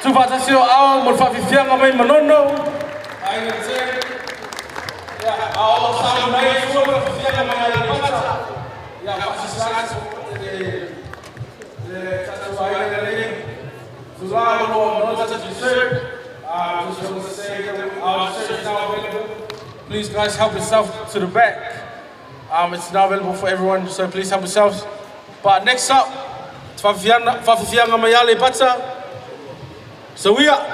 Tuufaatasi o Ao mo le faafiafiaga mai Manono. Aiga Tele. Ia, a o sao mai sua le faafiafiaga mai Aleipata. Ia, faasilasila atu le le tatou aiga lenei. Tulaga o lo o avanoa to be served. Just want to say that our dessert is now available. Please, guys, help yourself to the back. It's now available for everyone, so please help yourselves. But next up, faafiafiaga mai Aleipata. So we are.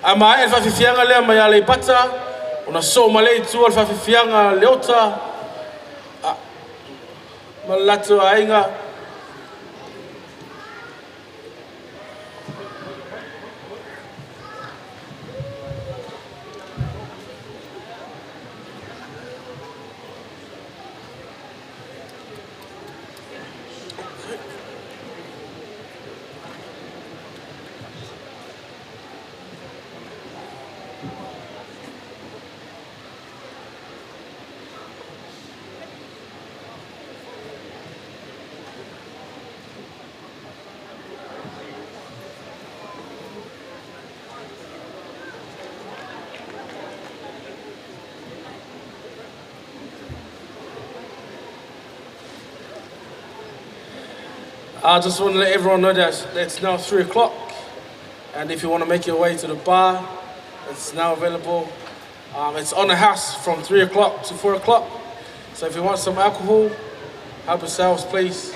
A maea le faafiafiaga lea mai Aleipata, ona soo ma le i tua le faafiafiaga Leota ma le latou aiga. I just want to let everyone know that it's now 3 o'clock, and if you want to make your way to the bar, it's now available. It's on the house from 3 o'clock to 4 o'clock. So if you want some alcohol, help yourselves, please.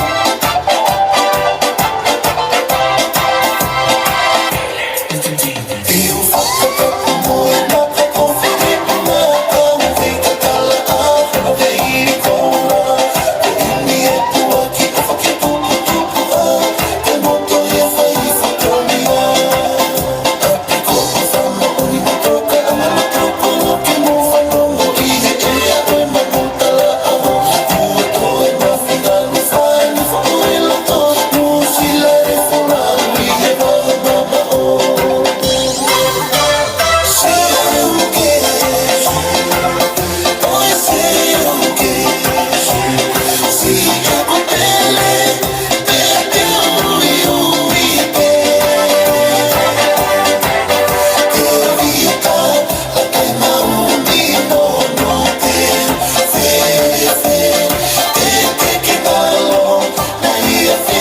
I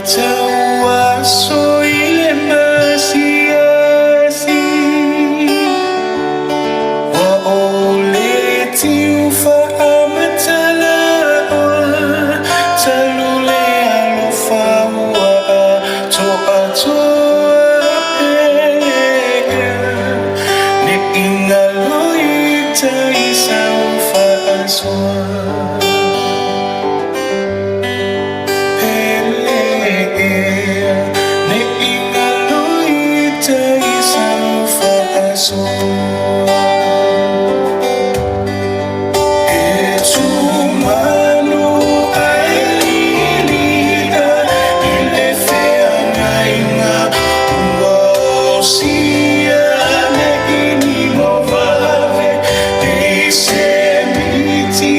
Tau aso i le masiasi. Ua ou le tiu faamatalaoa talu le alofa ua atoatoa pele ne i galo i tai sau faasoa pele ne i galo i tai sau faasoa. E tumanu ae lili'a i le feagaiga ua osia ne i nimo vave i se miti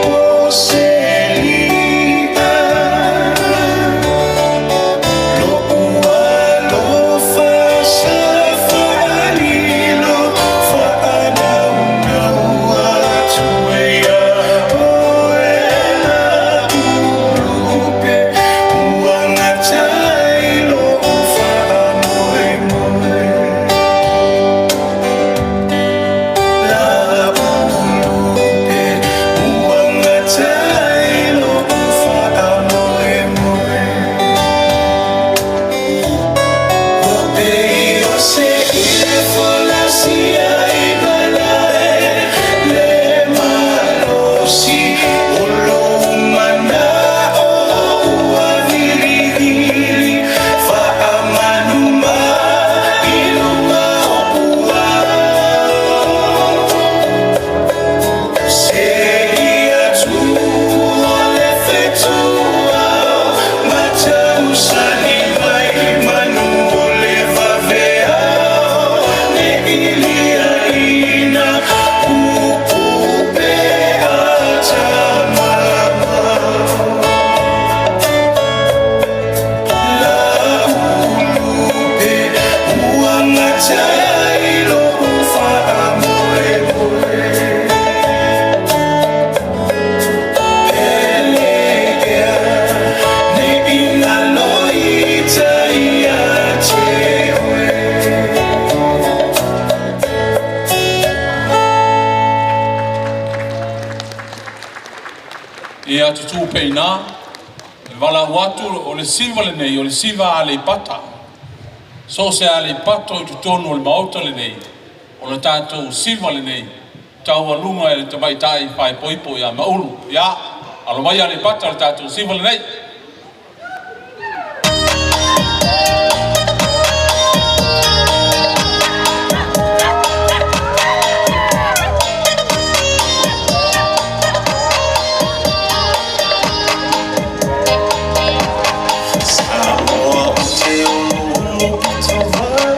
po o se li'a. Lo'u alofa sa faalilo faanaunau atu e iā oe Laulupe ua gata ai lo'u faamoemoe. Laulupe ua gata ai lo'u faamoemoe. Ua pei o se ile folasia i malae le malosi o lou mana'o ua vilivili faamanu mai i luga o puao. Seia tupu o le fetuao matausani mai manu o le vaveao ne i liaina upu pe atamamao. Laulupe ua gata ai lo'u faamoemoe. Pele ne i galo i tai ia te oe. Ia tutū pea i ina, e valaau atu o le siva lenei, o le siva Aleipata. So o se Aleipata o i totonu o le Maota lenei, o le tatou siva lenei, taualuga e le tamaitai faaipoipo ia Maulu. Ia, alo mai Aleipata o le tatou siva lenei. Samoa ou te oloolo pito va'a,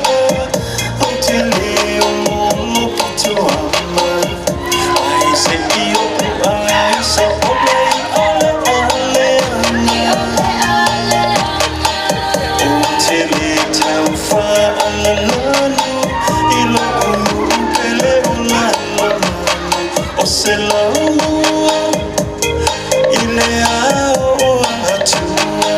ou te lē oloolo pito ama. Ai se'i o'u ai sa ole i o le aleaga. Ou te lē tau faalalanu i lo'u nu'u pele o Lalomanu o se laumua i le ao o Atua.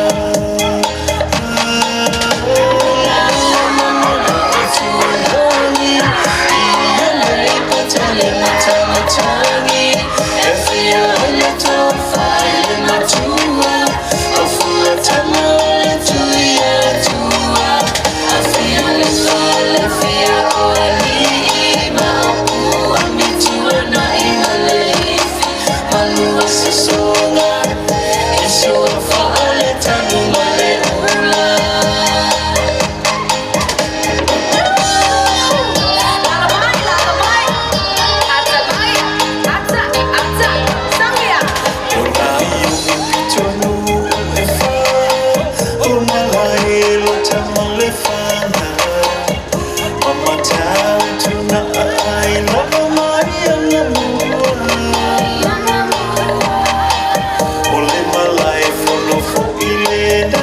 O le malae fono fo'i lena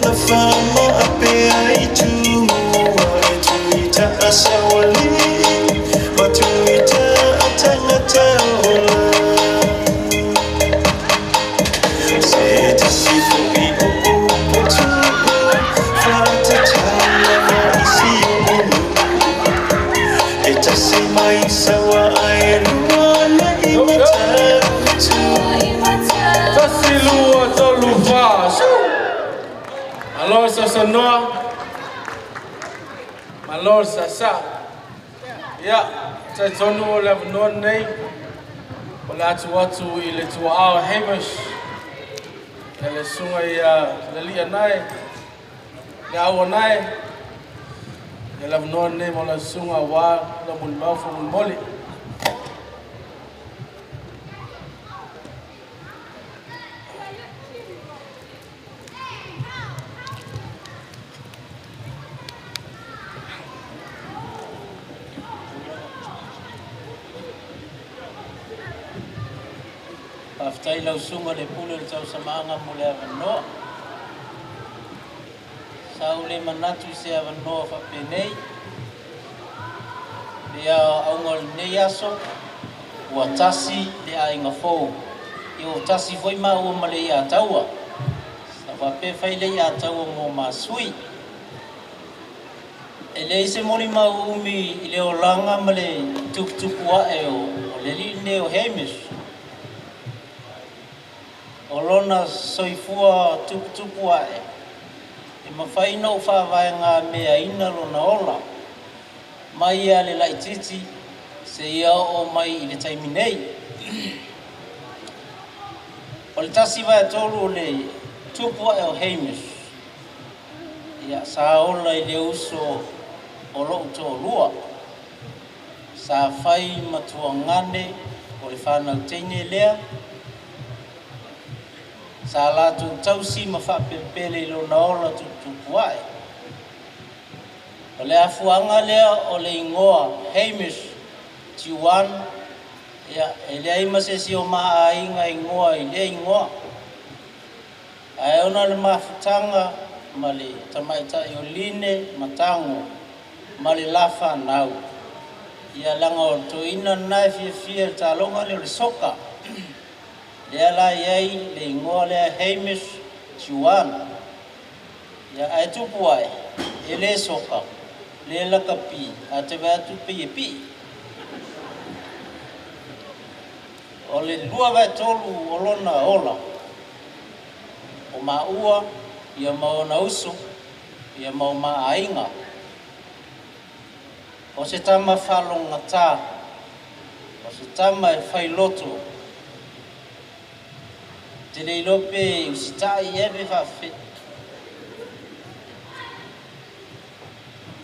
na faamaape ai Tumua e Tuita sauali'i ma Tuita atagata ola. Se tasi fo'i o upu Malo le sausaunoa, malo le saasaa. Ia, e talitonu o le avanoa lenei o le a tuu atu i le tuaa o Hamish, e le susuga ia Lalianae, Leauanae, ia le avanoa lenei mo lau susuga aua lau molimau faamolemole. Faafetai lau Susuga i le Pule o le Tausamaaga mo le avanoa. Sa ou le manatu i se avanoa faapenei. Pei lava o auga o lenei aso, ua tasi le aiga fou. Ia ua tasi foi maua ma le iataua. Sa faapea e fai le iataua mo masui. E leai se molimau umi i le olaga ma le tuputupu ae o le alii lenei o Hamish. O lona soifua tuputupu ae, e mafai ona ou faavaegameaina lona ola, mai lava le laitiiti seia oo mai i le taimi nei. O le 1/3 o le tupu ae o Hamish, ia, sa ola i le uso o lo'u toalua. Sa fai ma tuagane o le fanau teine lea. Sa latou tausi ma faapelepele i lona ola tuputupu ae. O le afuaga lea o le igoa Hamish Tuan, ia, e leai ma se isi o ma aiga e igoa i lea igoa. Ae ona o le mafutaga ma le tamaitai o Line Matago ma le la fanau, ia leaga o le toeaina lena e fiafia i le taaloga lea o le soka. Lea la e i ai le igoa lea Hamish Tuan. Ia ae tupu ae, e le soka, le lakapi, a te vaai atu pei e pii. O le 2/3 o lona ola, o maua ia ma ona uso, ia ma o ma aiga. O se tama faalogogata, o se tama e failoto, te le iloa pe usitai ea pe faafefea.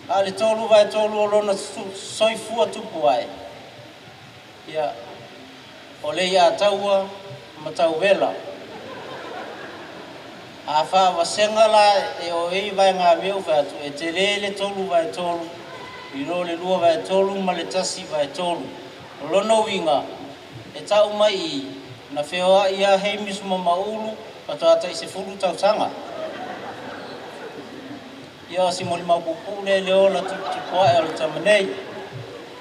A o le 3/3 o lona soifua tupu ae, ia, o le iataua ma tauela. A faavasega la e o ai vaegamea ua fai atu, e tele le 3/3 i lo le 2/3 ma le 1/3. O lona uiga, e tau mai i i, na feoai lava Hamish ma Maulu faatoa tai 10 tausaga. Ia o si molimau puupuu lea i le ola tuputupu ae o le tama nei.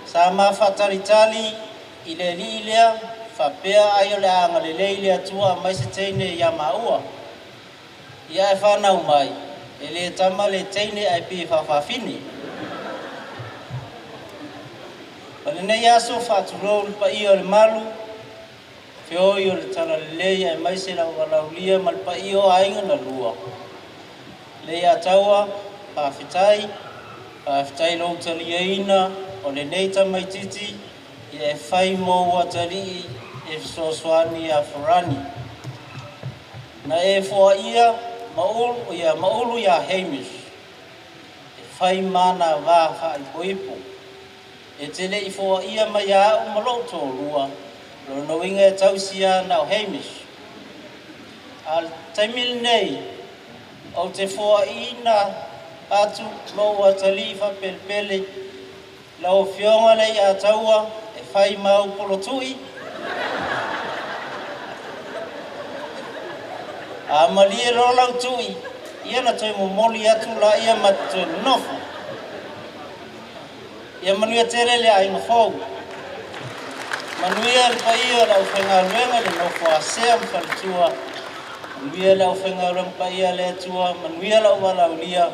Sa ma faatalitali i le alii lea, faapea ai o le a agalelei le Atua aumai se teine ia maua. Ia ae fanau mai, e le tama le teine ae pei e faafafine. O lenei aso faatulou le paia o le malu, feoi o le talalelei aemaise lau valaaulia ma le paia o aiga na lua. Leiataua, faafetai, faafetai lou taliaina o lenei tamaititi ia e fai mou atalii e fesoasoani ia Farani. Na e foaia Maulu ia Maulu ia Hamish e fai ma na va faaipoipo. E te le i foaia mai ia au ma lou toalua, lona uiga e tausi lava na o Hamish. A o le taimi lenei, ou te foaiina atu lou atalii faapelepele, lau Afioga Leiataua e fai ma au polotui, a malie loa lau tui, ia ona toe momoli atu laia ma te toe nonofo. Ia manuia tele le aiga fou. Manuia le paia o le aufaigaluega i le nofo a Sea ma Faletua. Manuia le aufaigaluega paia a le Atua. Manuia lau valaaulia.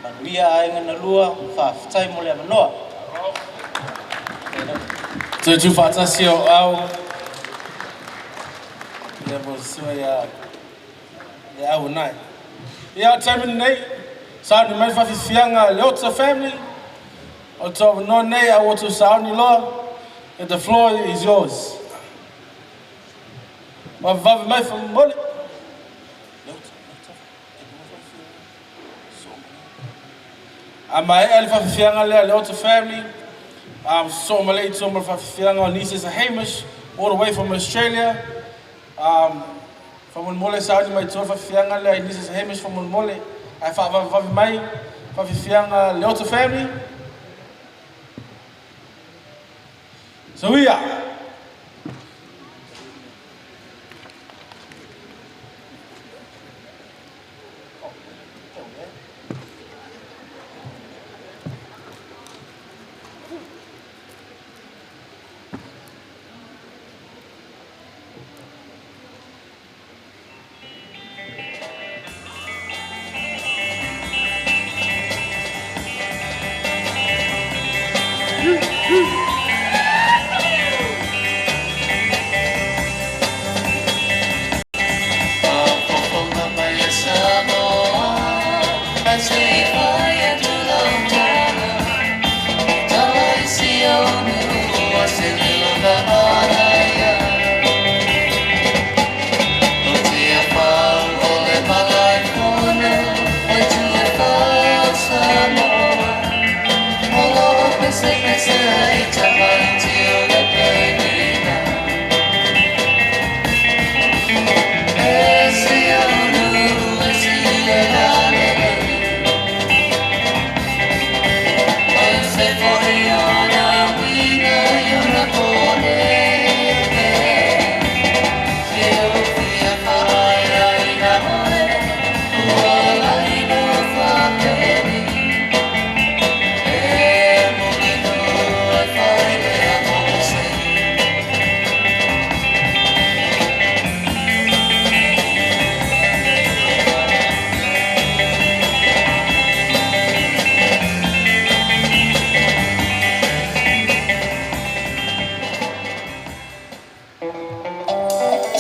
Manuia aiga na lua. Faafetai mo le avanoa. Toe tuufaatasi o au ia mo le susuga ia Leauanae. Ia, o le taimi lenei, sauni mai le faafiafiaga a Leota family. O le tou avanoa lenei a ua outou sauni loa, the floor is yours. Vavevave mai faamolemole. A maea le faafiafiaga lea a Leota family, sosoo ma le i tua ma le faafiafiaga o nieces a Hamish, all the way from Australia. Faamolemole sauni mai tua le faafiafiaga lea i nieces a Hamish faamolemole. Ae faavavevave mai faafiafiaga Leota family. Soia!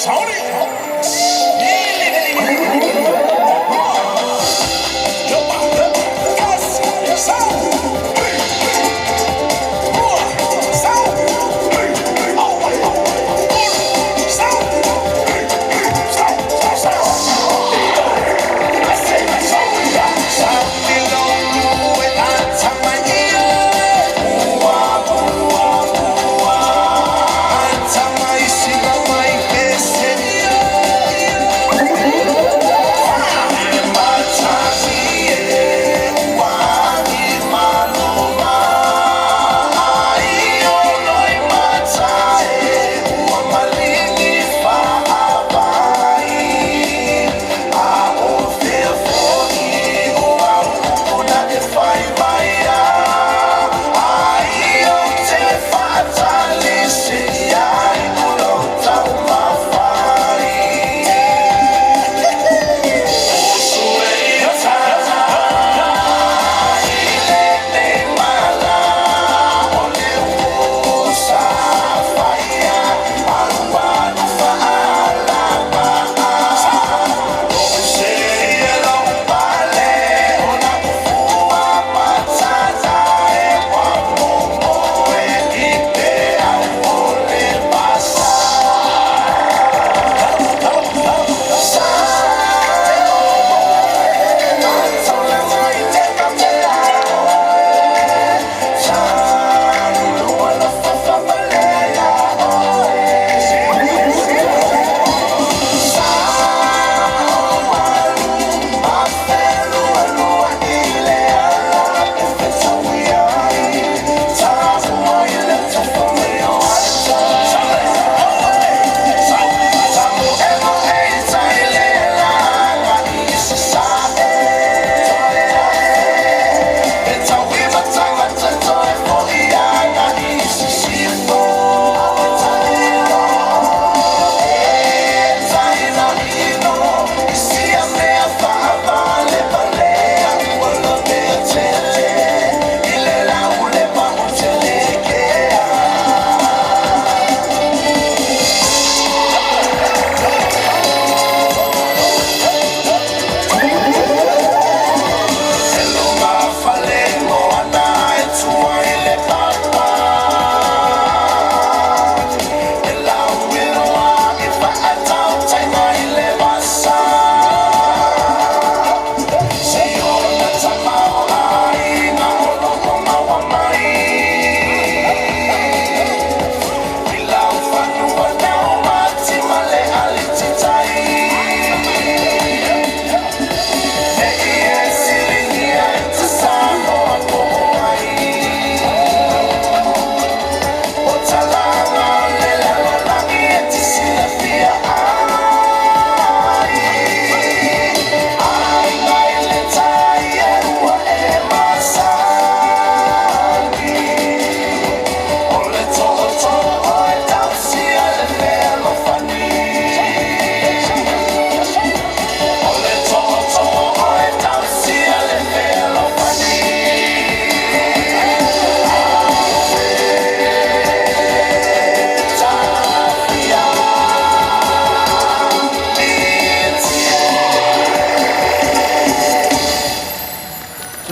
Sauni!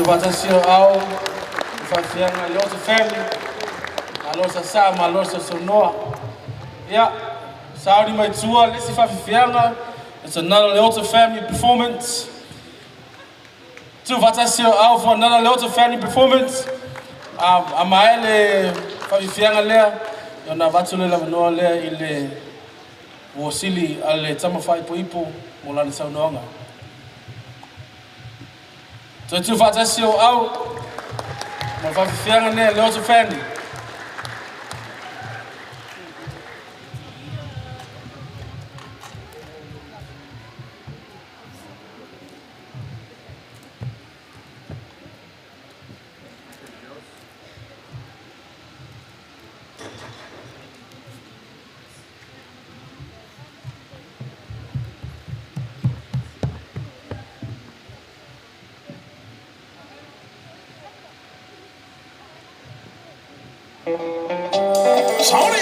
Tuufaatasi o Au, le faafiafiaga le Oto Family, malo sasā, malo sausaunoa. Ia, sauni mai tua le isi faafiafiaga, it's another Leota Family performance. Tuufaatasi o Au for another Leota Family performance. A maea le faafiafiaga lea, ona avatu le lavanoa lea i le uo sili a le tama faaipoipo mo lana saunoaga. Toe tuufaatasi o Au mo le faafiafiaga lea Leota Family. Tony!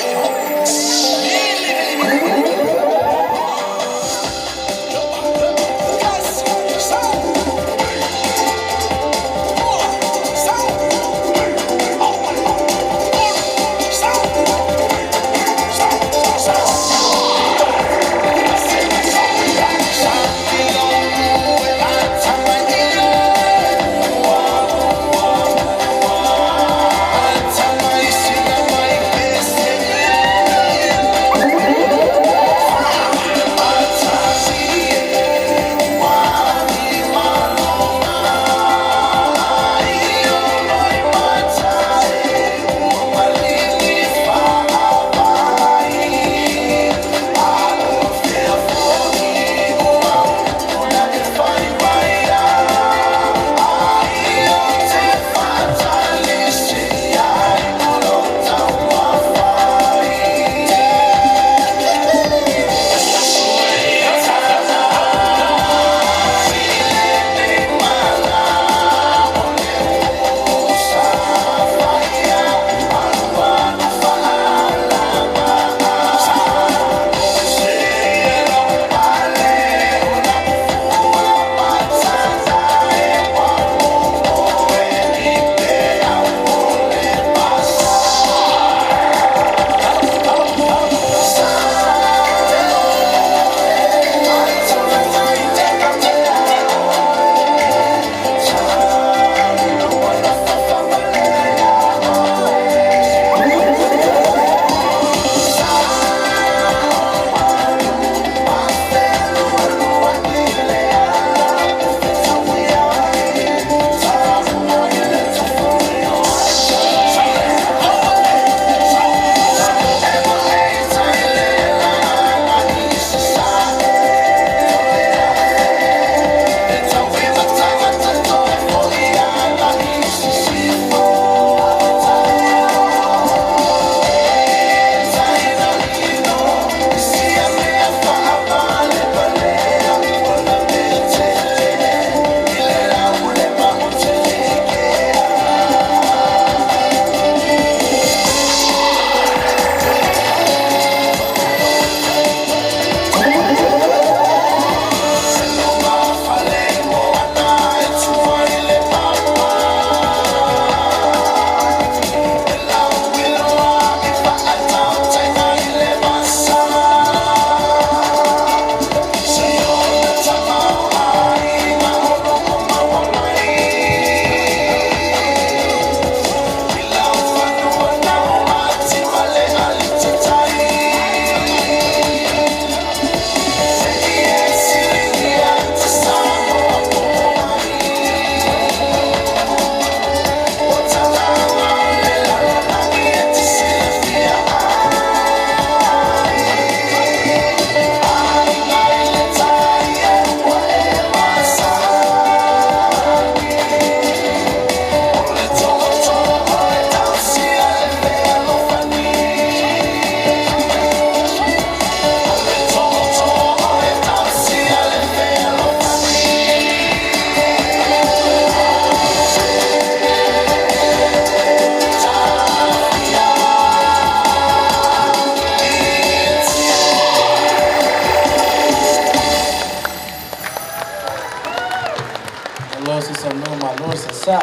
Lord sa no ma Lord sa sa.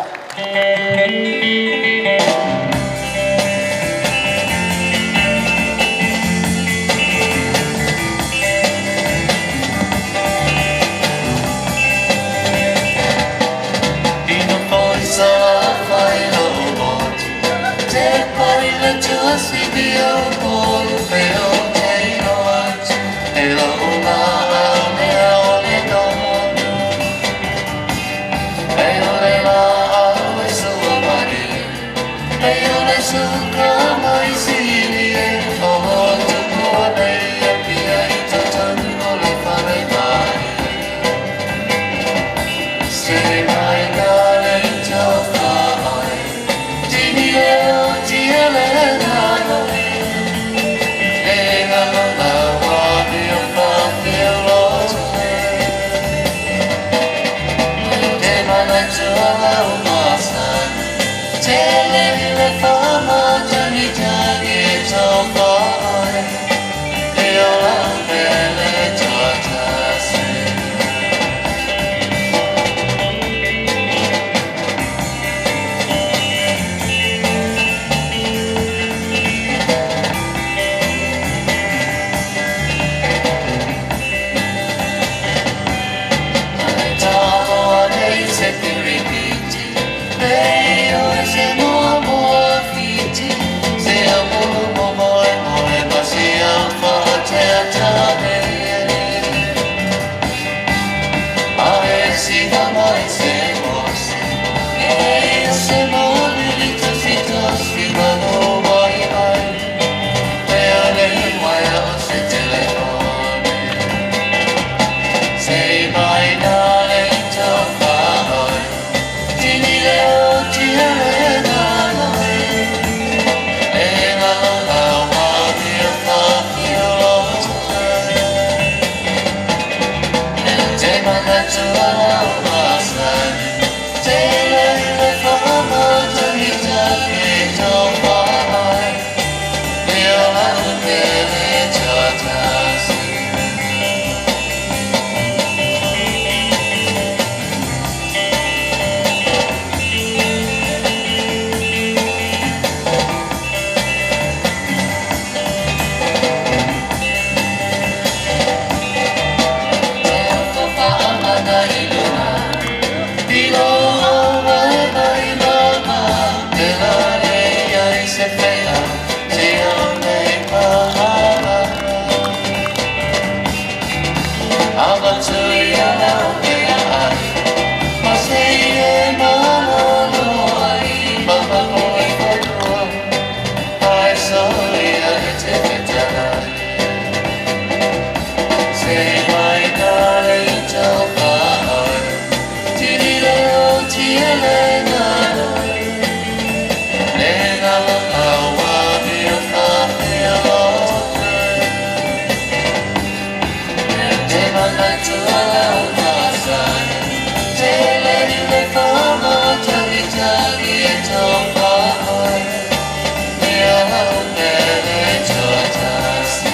Ina foi sa fai lo motu Te pai le tua si di o polu pe o te ino atu E lo la au mea o le nono E o le la au e sua mari E o le suka mai sili e O tupu nei e pia i totonu o le whare mai. Se mai darling tau whaai Tini leo ti ele nana E ngā la wā o whawhia loto Te mana tua lau masani Te le le whama tangi tangi tau whaai E o la pele tua tasi. Talo nei se te ripiti E o se moa moa fiti Se a mo mo mo e mo e ma se a fa te a tane A e si da mai se mos E se mo li to si to si ma no mai mai E a le wai o se telefone Say my darling tau whaoi Tini leo ti ele nana E ngā la wā o whawhia loto Te mana tua lau masani Te le le whama tangi tangi tau whaai E o lau pele tua tasi. Say my darling tau whaai Tini leo ti ele nana Le ngā awa mi o whawhia loto Te mana tua lau masani Te le le whama tangi tangi e tau whaai E a lau pele tua tasi.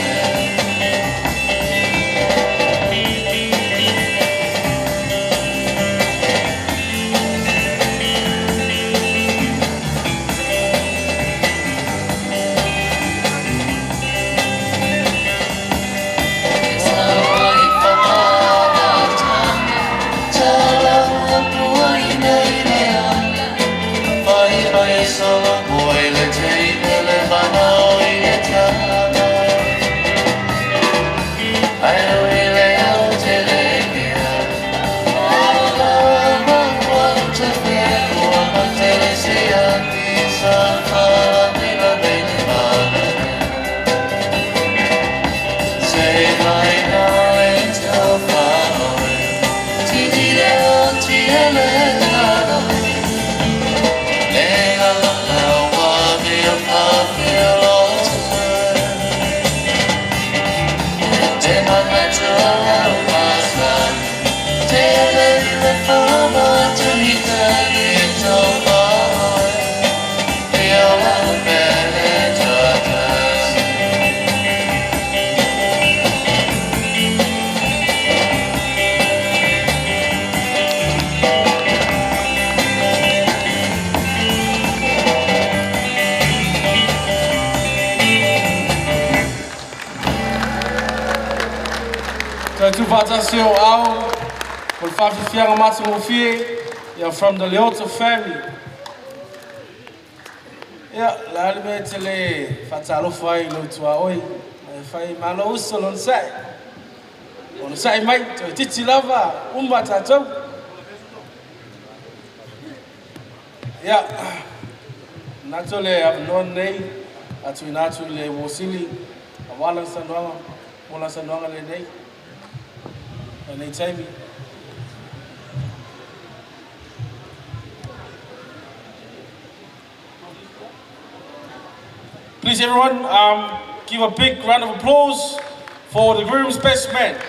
Faatasi o au, o le faafiafiaga matagofie, ia from the Leota family. Ia, le a le mea e te le faatalofa ai i lou tuaoi, ma e fai malo uso le onosai. Onosai mai, toeitiiti lava uma tatou. Ia, manatu o le avanoa lenei a tuuina atu i le uo sili aua lana saunoaga mo lana saunoaga lenei lenei taimi. Please everyone, give a big round of applause for the groom's best man.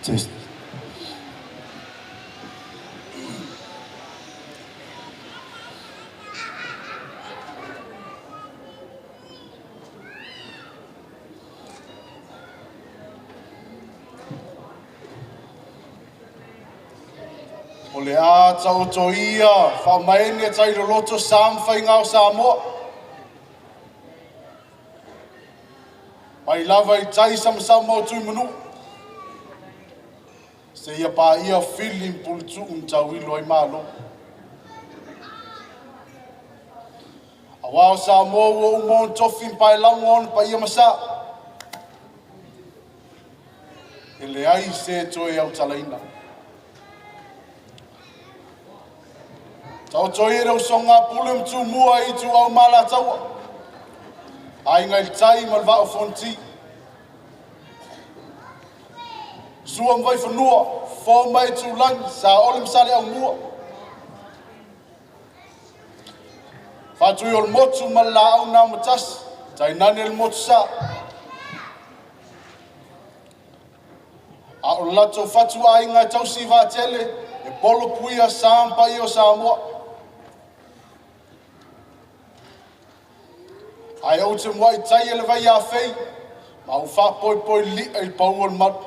Test. O le a taoto ia faamaene tai loloto sa ma faiga o Samoa. Mai lava i tai samasama o Tuimanua. Seia paia fili ma puletuu na tauilo ai Malo. Aua o Samoa ua uma ona tofi ma paelago ona paia ma sa. E leai se toe autalaina. Taoto ia le usoga a Pule ma Tumua i Ituau ma Alataua, Aiga i le Tai ma le Vaa o Fonoti, Sua ma Vaifanua, Fofo ma Aitulagi, Saole ma Saleaaumua, Faatuiolemotu ma le Laau na Amotasi, tainane le Motusa, a o le latou fatuaiga e tausi vaatele e polo puia sa ma paia o Samoa. Ae ou te muai taia le vai afei ma ou faapoipoi li'a i le pau o le malu.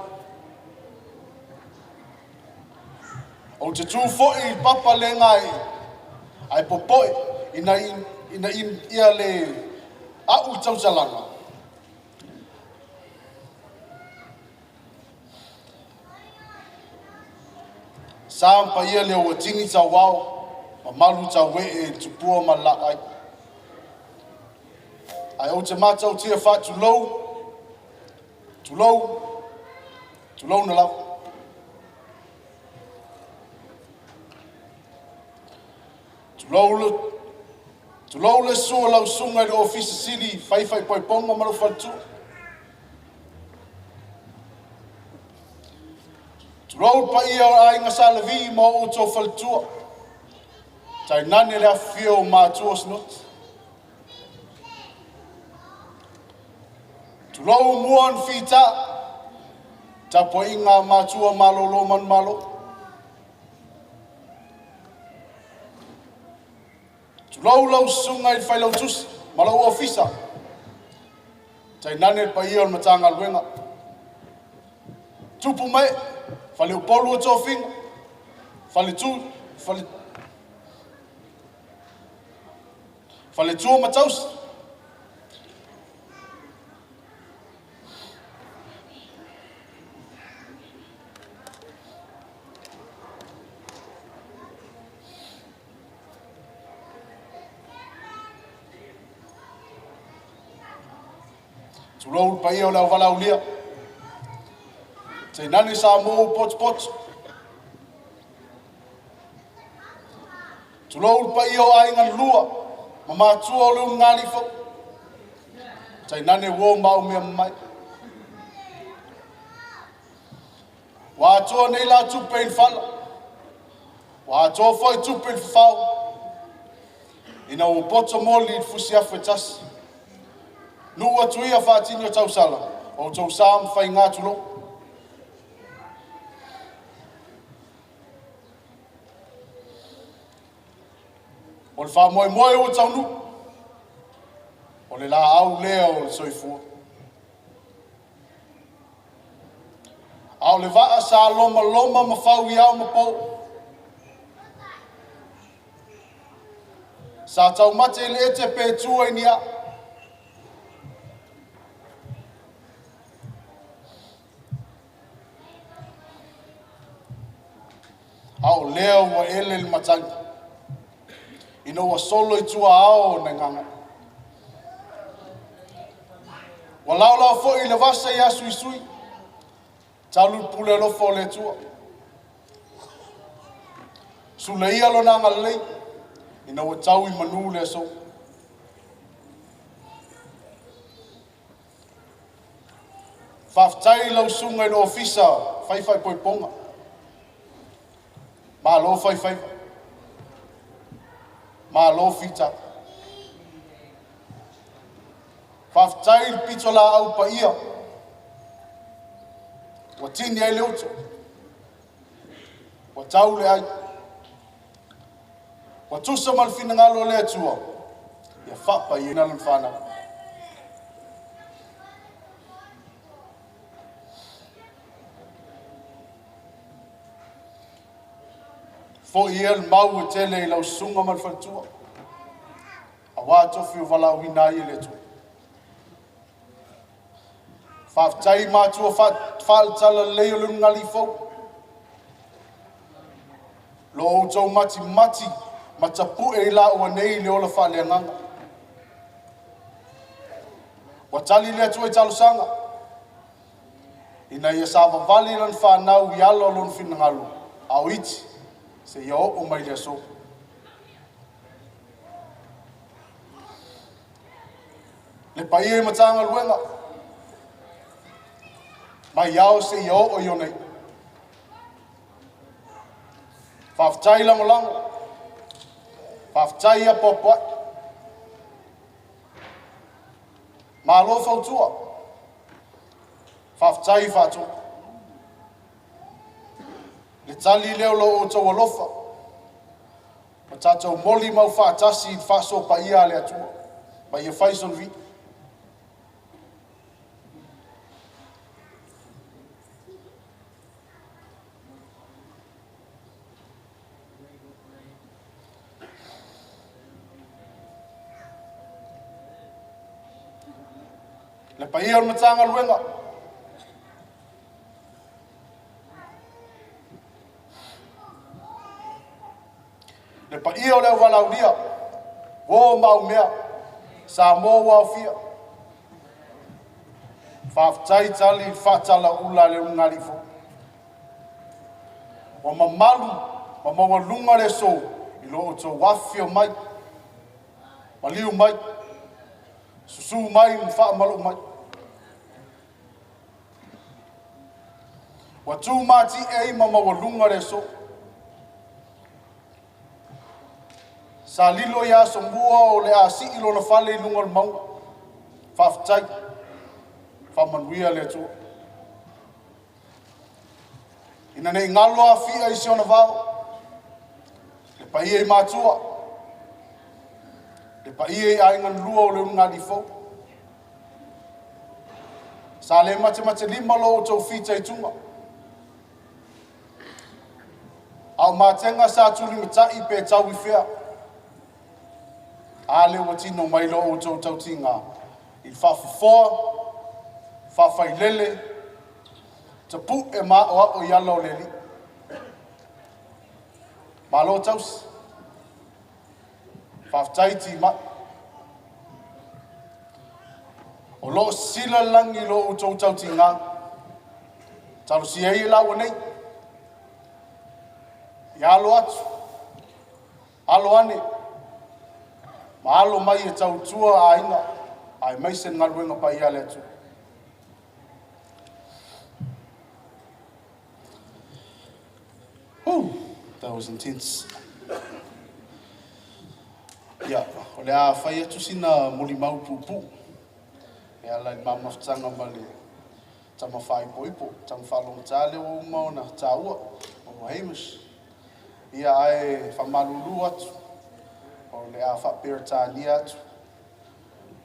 Ou te tu foi i le papa le gaee ae popoe ina ina ia le a'u i tautalaga. Sa ma paia le ua tini tauao ma malu tauee i le tupua ma le laai. Ae ou te matautia faatulou, tulou, tulou na lava. Tulou le, tulou le susu o lau susuga i le Ofisa Sili Faifaipaipoga ma lou faletua. Tulou le paia o Aiga Sa Levi ma o outou faletua. Tainane le afifio o matua o Sinoti. Tulou mua na fita, tapuaiga a matua malolo manumalo. Tulou lau susuga i le Failautusi ma lou ofisa, tainane le paia o le Matagaluega. Tupu mae, faleupolu o tofiga, faletu, fale, faletua ma tausi. Tulou le paia o le auvalaulia, tainane Samoa ua potopoto. Tulou le paia o aiga na lua, ma matua o le ulugalifo, tainane uo ma au mea mamae. Ua atoa nei la tupe i le fala, ua atoa foi tupe i le fafao, ina ua poto moli i le fusiafu e tasi. Nuu atu ia faatini o tausala, o outou sa ma faiga tulou. O le faamoemoe ua taunuu, o le laau lea o le soifua. A o le vaa sa lomaloma ma fau i ao ma po. Sa taumate i le ete pe tua i ni aa. A o lea ua ele le matagi, ina ua solo i tua ao o nai gagae. Ua laolao foi le vasa ia Suisui, talu le pule alofa o le Atua. Sulaia lona agalelei, ina ua tau i manu le aso. Faafetai i lau susuga i le Ofisa fai faaipoipoga, malo faifaiva, malo fita. Faafetai i le pitolaau paia ua tini ai le uto, ua tau le ai, ua tusa ma le finagalo o le Atua, ia faapaiaina lana fanau. Foi ia le mau e tele i lau susuga ma le faletua, aua tofi o valaauina ai e le Atua. Faafetai i matua faale-talalelei o le ulugalii fou, lo outou matimati ma tapue i laua nei le ola faaleagaga. Ua tali le Atua i talosaga, ina ia savavali lana fanau i ala o lona finagalo, a o iti seia oo mai le aso. Le paia i Matagaluega, mai ao seia oo i ona iu. Faafetai lagolago, faafetai apoapoai, malo fautua, faafetai faatonu. Le tali lea o lo outou alofa, ma tatou moli mau faatasi i le faasoapaia a le Atua, ma ia fai sona vii. Le paia o le Matagaluega, le paia o le auvalaulia, uo ma aumea, Samoa ua aofia. Faafetai tali i le faatalaula a le ulugalii fou. Ua mamalu ma maualuga le aso i lo outou afifio mai, maliu mai, susu mai ma faamaloo mai. Ua tumatie ai ma maualuga le aso. Sa lilo ia Asomua o le a sii lona fale i luga o le mauga. Faafetai, faamanuia le Atua. Ina nei galo afia i si ona vao, le paia i matua, le paia i aiga na lua o le ulugalii fou. Sa le matemate lima lo outou fitaituga, a o matega sa tulimatai pe tau i fea. A le ua tino mai lo outou tautiga i le faafofoa, faafailele, tapu'e ma aoao i ala o le Alii. Malo tausi, faafetai timai. O lo o sisila le lagi i lo outou tautiga. Talosia ai e laua nei. Ia alo atu, alo ane, ma alo mai e tautua aiga, aemaise le galuega paia a le Atua. Whew, that was intense. Ia, o le a fai atu sina molimau puupuu e ala i le mamafutaga ma le tama faaipoipo, tama faalogogata lea ua uma ona taua, o Hamish. Ia, ae faamalulu atu, o le a faaperetania atu,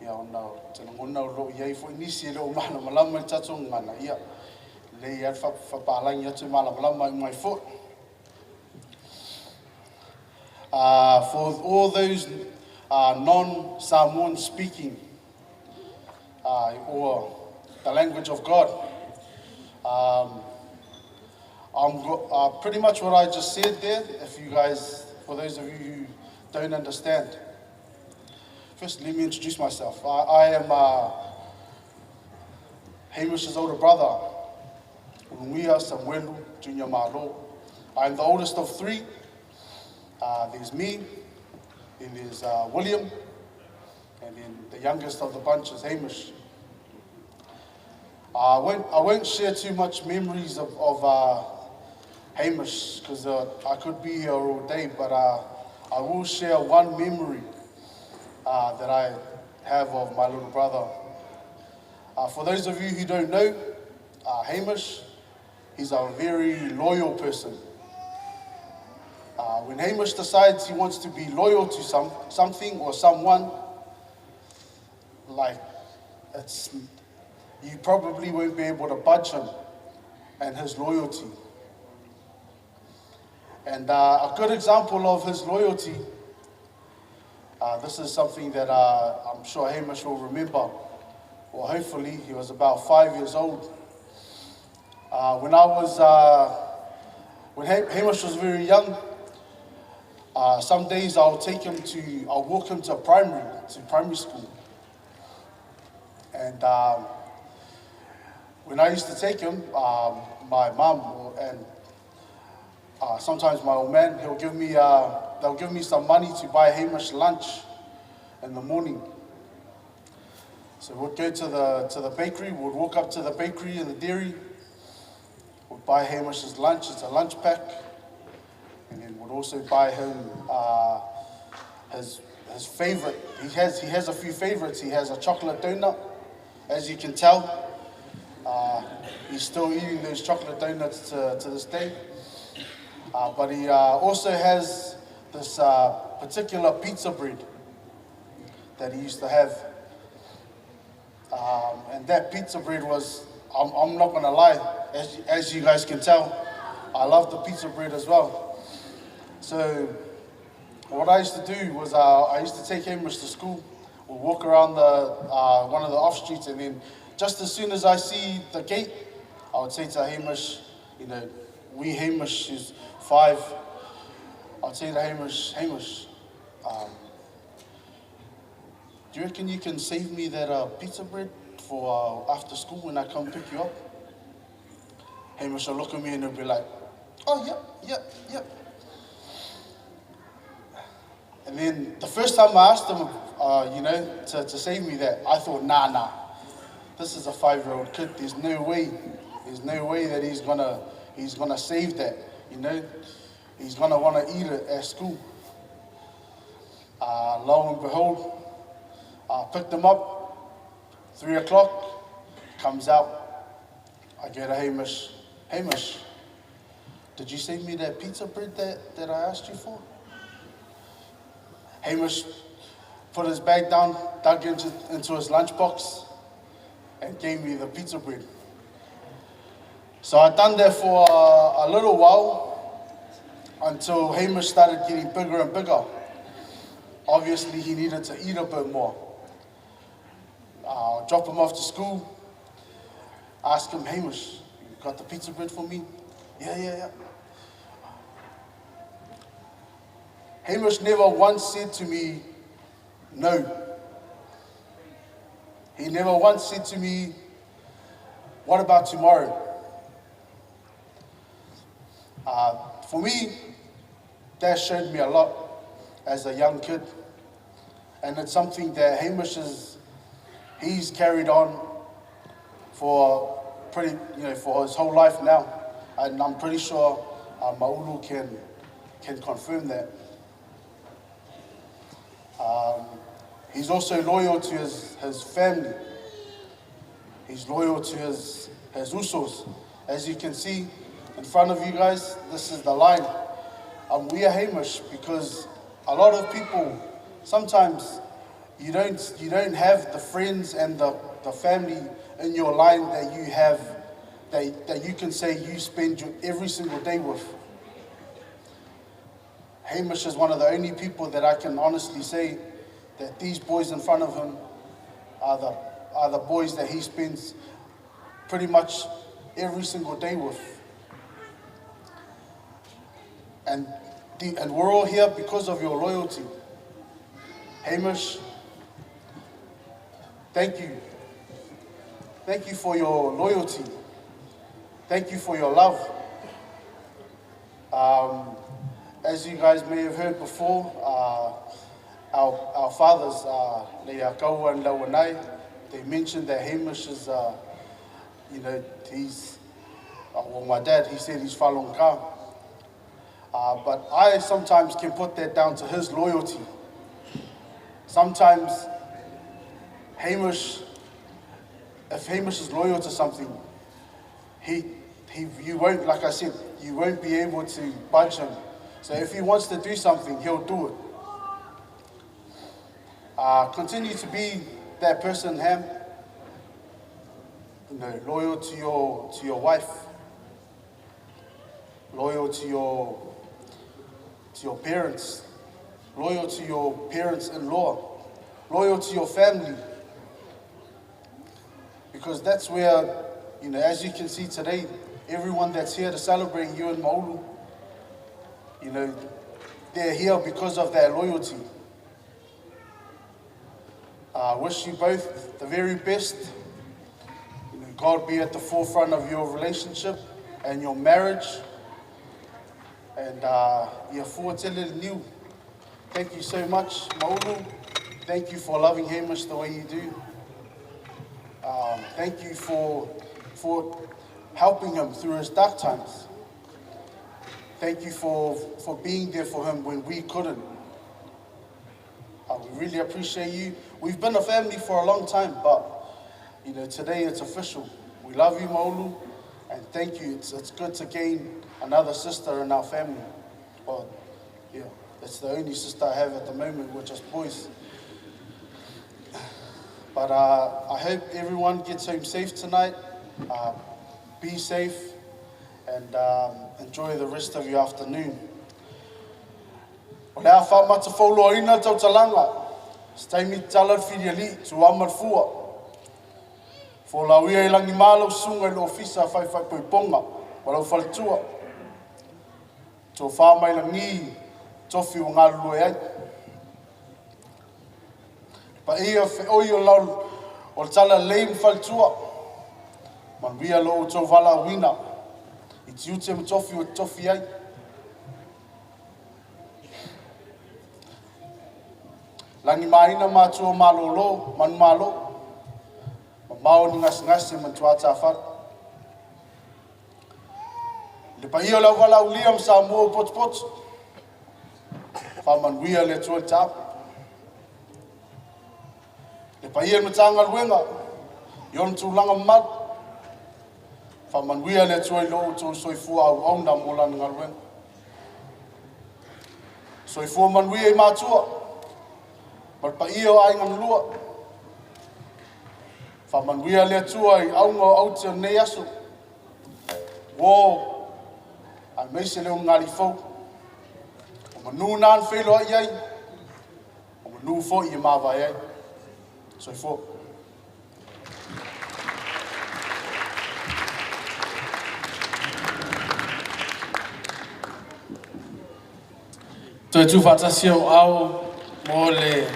ia ona o te lagona o lo o i ai foi nisi e le o malamalama i le tatou gagana, ia, lelei lava le faapalagi atu e malamalama uma ai foi. For all those non-Samoan speaking or the language of God. Pretty much what I just said there, if you guys, for those of you who don't understand. First, let me introduce myself. I am Hamish's older brother, Uluia Samuelu Junior Malo. I'm the oldest of three. There's me, then there's William, and then the youngest of the bunch is Hamish. I won't share too much memories of Hamish, because I could be here all day, but I will share one memory that I have of my little brother. For those of you who don't know, Hamish, he's a very loyal person. When Hamish decides he wants to be loyal to something or someone, you probably won't be able to budge him and his loyalty. And a good example of his loyalty, this is something that I'm sure Hamish will remember, or hopefully. He was about 5 years old. When Hamish was very young, some days I'll take him to, I'll walk him to primary school. And when I used to take him, my mum and sometimes my old man, they'll give me some money to buy Hamish lunch in the morning. So we'd go to the bakery, we'd walk up to the bakery and the dairy, we'd buy Hamish's lunch, it's a lunch pack, and then we'd also buy him his favorite. He has a few favorites. He has a chocolate donut, as you can tell. He's still eating those chocolate donuts to this day. But he also has this particular pizza bread that he used to have. And that pizza bread was, I'm not gonna lie, as you guys can tell, I love the pizza bread as well. So what I used to do was I used to take Hamish to school. We'll walk around the one of the off streets, and then just as soon as I see the gate, I would say to Hamish, you know, wee Hamish, who's 5, I'd say to Hamish, Hamish, do you reckon you can save me that pizza bread for after school when I come pick you up? Hamish will look at me and he'll be like, oh, yep, yep, yep. And then the first time I asked him, you know, to save me that, I thought, nah, this is a 5-year-old kid. There's no way that he's gonna save that, you know. He's gonna wanna eat it at school. Lo and behold, I picked him up, 3 o'clock, comes out. I go to Hamish, Hamish, did you save me that pizza bread that I asked you for? Hamish put his bag down, dug into his lunchbox, and gave me the pizza bread. So I'd done that for a little while until Hamish started getting bigger and bigger. Obviously, he needed to eat a bit more. I'll drop him off to school, ask him, Hamish, you got the pizza bread for me? Yeah, yeah, yeah. Hamish never once said to me, no. He never once said to me, what about tomorrow? For me, that showed me a lot as a young kid. And it's something that Hamish he's carried on for for his whole life now. And I'm pretty sure Maulu can confirm that. He's also loyal to his family. He's loyal to his usos. As you can see in front of you guys, this is the line. We are Hamish because a lot of people, sometimes you don't have the friends and the family in your line that you have, that you can say you spend every single day with. Hamish is one of the only people that I can honestly say that these boys in front of him are the, are the boys that he spends pretty much every single day with. And, the, and we're all here because of your loyalty. Hamish, thank you. Thank you for your loyalty. Thank you for your love. Um, as you guys may have heard before, uh, our, our fathers, uh, Leakaua and Lawanai, they mentioned that Hamish is, uh, you know, he's, uh, well, my dad, he said he's Falun Ka. Uh, but I sometimes can put that down to his loyalty. Sometimes Hamish, if Hamish is loyal to something, he, he, you won't, like I said, you won't be able to budge him. So if he wants to do something, he'll do it. Uh, continue to be that person, Ham. You know, loyal to your to your wife, loyal to your to your parents, loyal to your parents-in-law, loyal to your family. Because that's where, you know, as you can see today, everyone that's here to celebrate you and Maulu, you know, they're here because of that loyalty. I uh, wish you both the very best. You know, God be at the forefront of your relationship and your marriage. And uh, new. Thank you so much, Maulu. Thank you for loving Hamish the way you do. Um, thank you for, for helping him through his dark times. Thank you for, for being there for him when we couldn't. Uh, we really appreciate you. We've been a family for a long time, but you know today it's official. We love you, Maulu, and thank you. It's, it's good to gain another sister in our family. Well, yeah, that's the only sister I have at the moment. We're just boys. But uh, I hope everyone gets home safe tonight. Uh, be safe and um, enjoy the rest of your afternoon. O le a whamata whauloa ina tau talanga. Staimi tala whiri ali, tu amal fua. Fo lau ia i langi mālau sunga i lo ofisa whai whai poi ponga, wa lau whaletua. Tō whā mai langi, tofi o ngā lua ai. Pa ia whe oi o lau o le tala lei mwhaletua. Manuia lo o tau wala wina. I tiute ma tofi o tofi ai. Langi maina mātua malolo, manu malo. Ma mao ni ngasi ngasi ma tuata whara. Le pa ia lau wala ulia ma mua potu potu. Wha manuia le tua le tāpu. Le pa ia matanga luenga. I ona tūlanga malu. Wha manuia le tua i loo tō soifua au au nā mō lana ngaluenga. Soifua manuia i mātua. Ma le paia o aiga na lua. Faamanuia le Atua i auga o aute o lenei aso. Uō, aemaise le ogagalifou. O manu na na feiloai ai, o manu foi e mavae ai. Soifua. Toe tuufaatasi ou ao mo le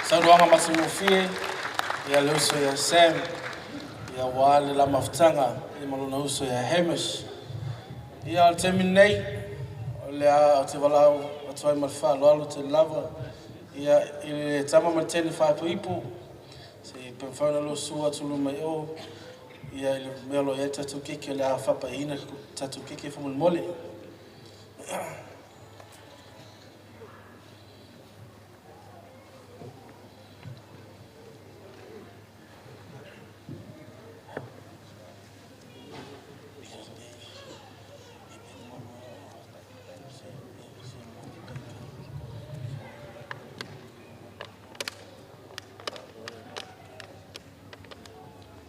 saunoaga matagofie ia le uso ia Sam ia ua le lamafutaga i ma lona uso ia Hamish. Ia o le taimi lenei o le a o te valaau atu ai ma le faaaloalo tele lava ia i le tama ma le teine faaipoipo se i pe mafai ona lua sua atu luma i o ia i le mea o lo o i ai tatou keke o le a faapaiina tatou keke faamolemole.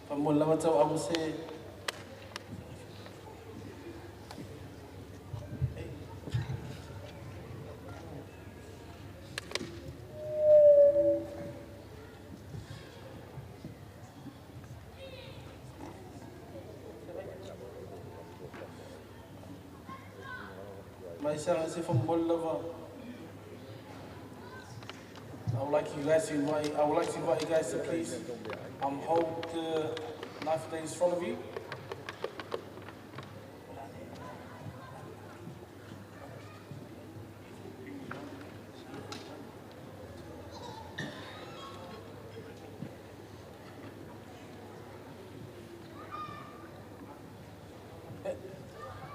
Faamole lava tauau se Maisanga se whamole lava. I would like you guys to invite, I would like to invite you guys to please hold the knife that is in front of you.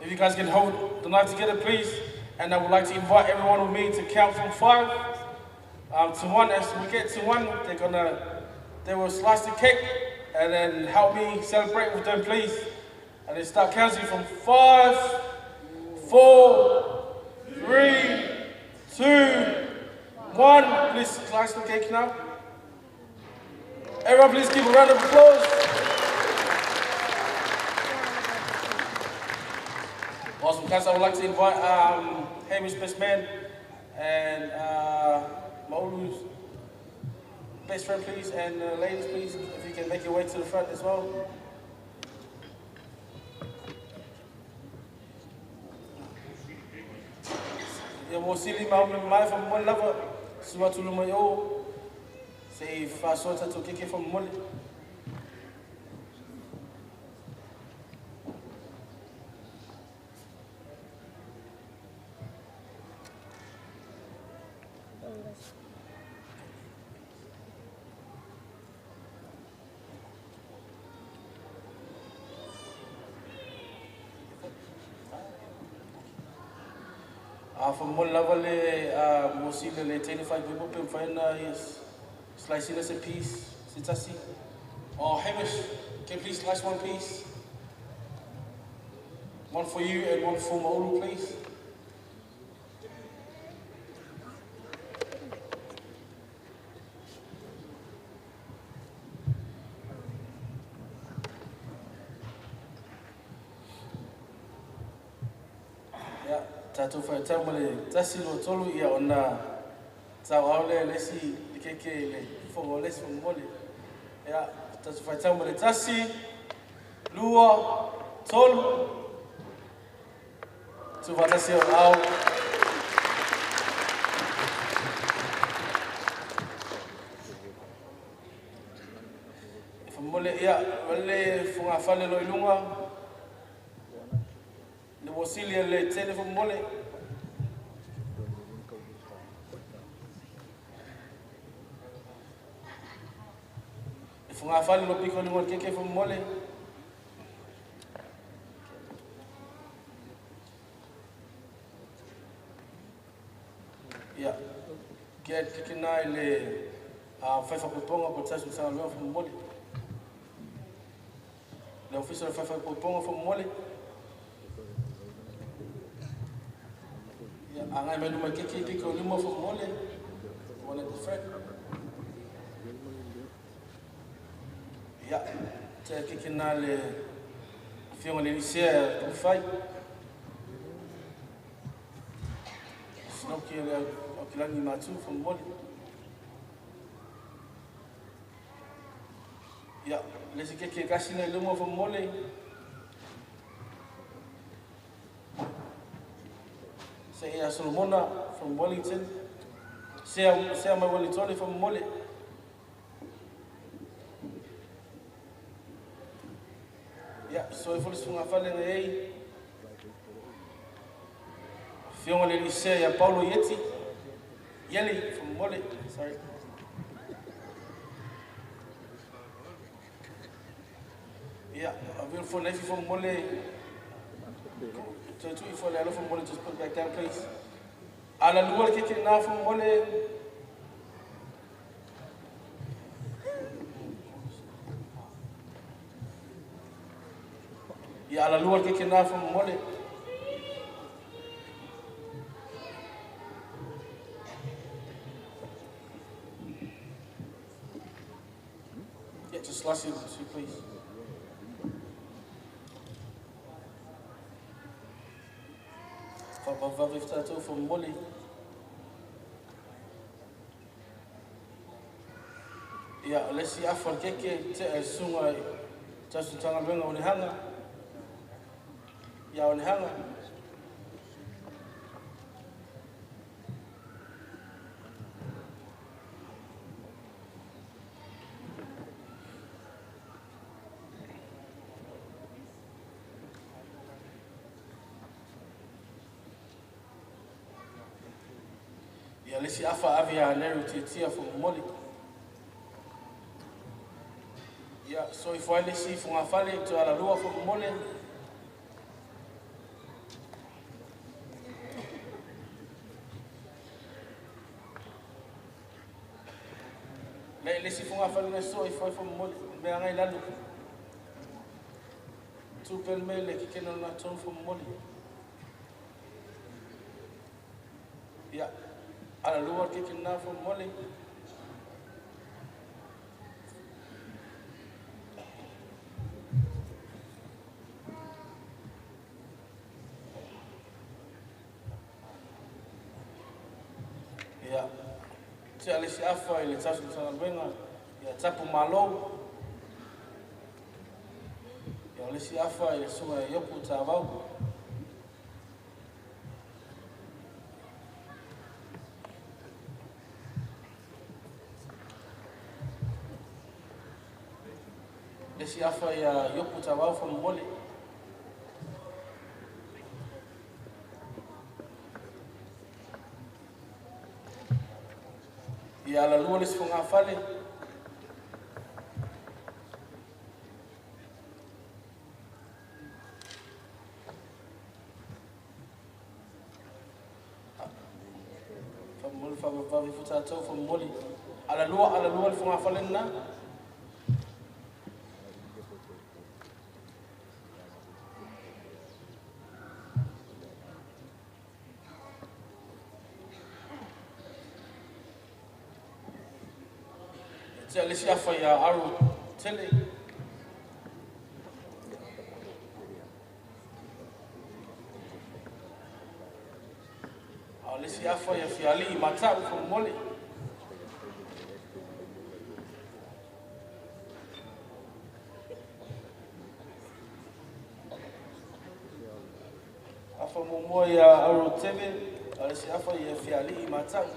If you guys can hold the knife together, please. And I would like to invite everyone with me to count from 5 to 1. As we get to 1, they will slice the cake and then help me celebrate with them, please. And then start counting from 5, 4, 3, 2, 1. Please slice the cake now. Everyone, please give a round of applause. Awesome, guys. I would like to invite Hamish best man and Maulu's best friend, please, and ladies, please, if you can make your way to the front as well. Yeah, we'll see you, my from one lover, Suatulumayo, say Fasota to Kiki from Moli. From one level, Mosile, le 25 people, yes, slicing us a piece. Sitasi. Oh, Hamish, can you please slice one piece? One for you and one for Maulu, please. Tātou whaitau ma le tasi lo tolu ia ona tau aole lesi le keke le fongo lesi whamole. Ia, tātou whaitau ma le tasi, lua, tolu. Tu whatasi o au. E whamole ia, wale funga whale lo ilunga. Le wasili le tele whamole. Funga fale lo piko ni keke whamole. Ia, kia keke nā i le whaiwhapoponga po tasu sanga lua whamole. Le ofisa le whaiwhapoponga whamole. Ia, angai mai luma keke piko luma whamole. One at the front. Ia, te keke nā le whionga le lisea tūwhai. Snoki le aukilangi mātū whamole. Ia, lesi keke kasina i luma whamole. Se ea Solomona from Wellington. Sea mai Wellington from Mole. Ia, so e folisi funga whale ngai ei. Whionga le lisea ia Paulo Yeti. Yeli from Mole, sorry. Ia, a beautiful nephew from Mole. So tu ifo le alo from Mole, just put back down, please. Ala lua keke nā from Mole. Ia ala lua keke nā from Mole. Yeah, just slice it, please. Whapavavi tātou from Mole. Ia, lesi afa keke te e sunga i tasu tanga o nehanga. Ia o nehanga. Ia le isi afa ave ia Larry Tiatia fomomoli. Ia soifua ai le isi fogafale toe alalua fomomoli. Le isi fogafale na soifua ai fomomoli mea agai i lalo. Tupe le mea le kekena o le latou fomomoli. Ia alalua le kekena fomomoli. Ia tea le isi afa i le tausi Matagaluega ia Tapu Malo. Ia o le isi afa i le susuga ia Iopu Tavau. Le isi afa ia Iopu Tavau fomomoli. Ia alalua le isi fogafale. Fomomoli faavavave ifo tatou fomomoli. Alalua alalua le fogafale lena. Tea le isi afa ia Aro Tele. A o le isi afa ia Fiali'i Mata'u fomomoli. Afa muamua ia Aro Tele, a o le isi afa ia Fiali'i Mata'u.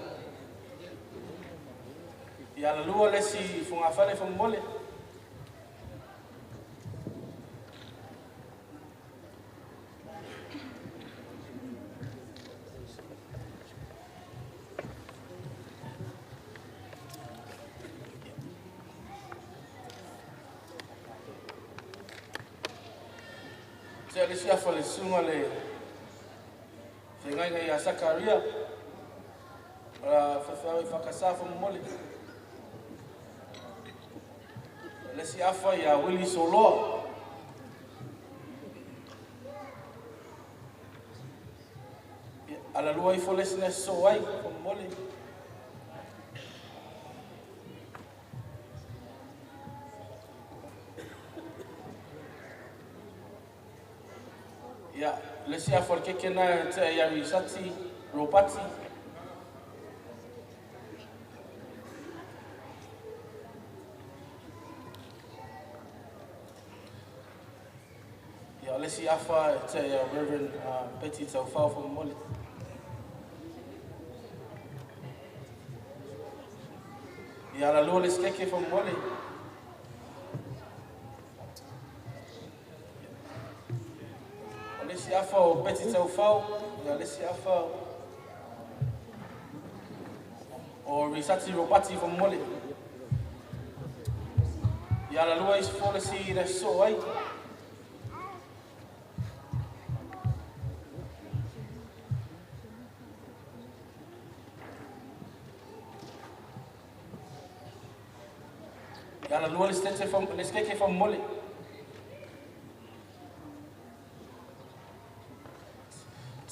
Ia alalua le isi fogafale fomomoli. Tea le isi afa le susuga le feagaiga ia Sakaria. O la faifeau i Fakasa fomomoli. Le isi afa ia Willie Soloa. Ia alalua ifo le isi na sosoo ai fomomoli. Ia le isi afa o le kekena e tea ia Risati Robati. Ia o le isi afa e tea ia Reverend Betty Taufao fomomoli. Ia alalua le isi keke fomomoli. O le isi afa o Betty Taufao, ia le isi afa o Risati Robati fomomoli. Ia alalua isi fo le isi na sosoo ai. Ia alalua le isi keke fomomoli.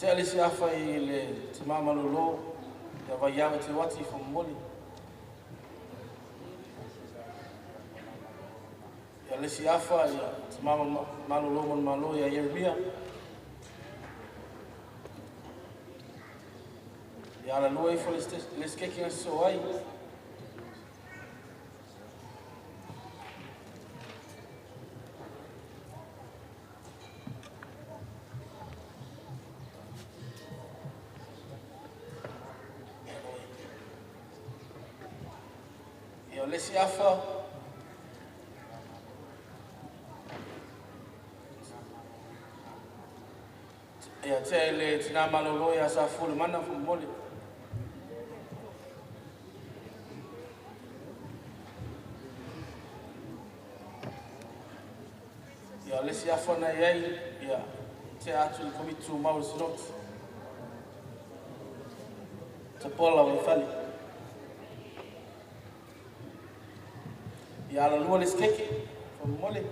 Tea le isi afa i le Te Mamalolo, ia Vaiava Te Wati fomomoli. Ia le isi afa ia Te Mamalolo Manumalo ia Ieremia. Ia alalua ifo le isi keke na sosoo ai. Ia o le isi afa ia tea i le Tina Malolo ia Sa Fulemana fomomoli. Ia le isi afa na i ai, ia tea atu i le Komiti Tumau o le Sinoti. Tapuala Vaifale. Ia alalua le isi keke, faamolemole.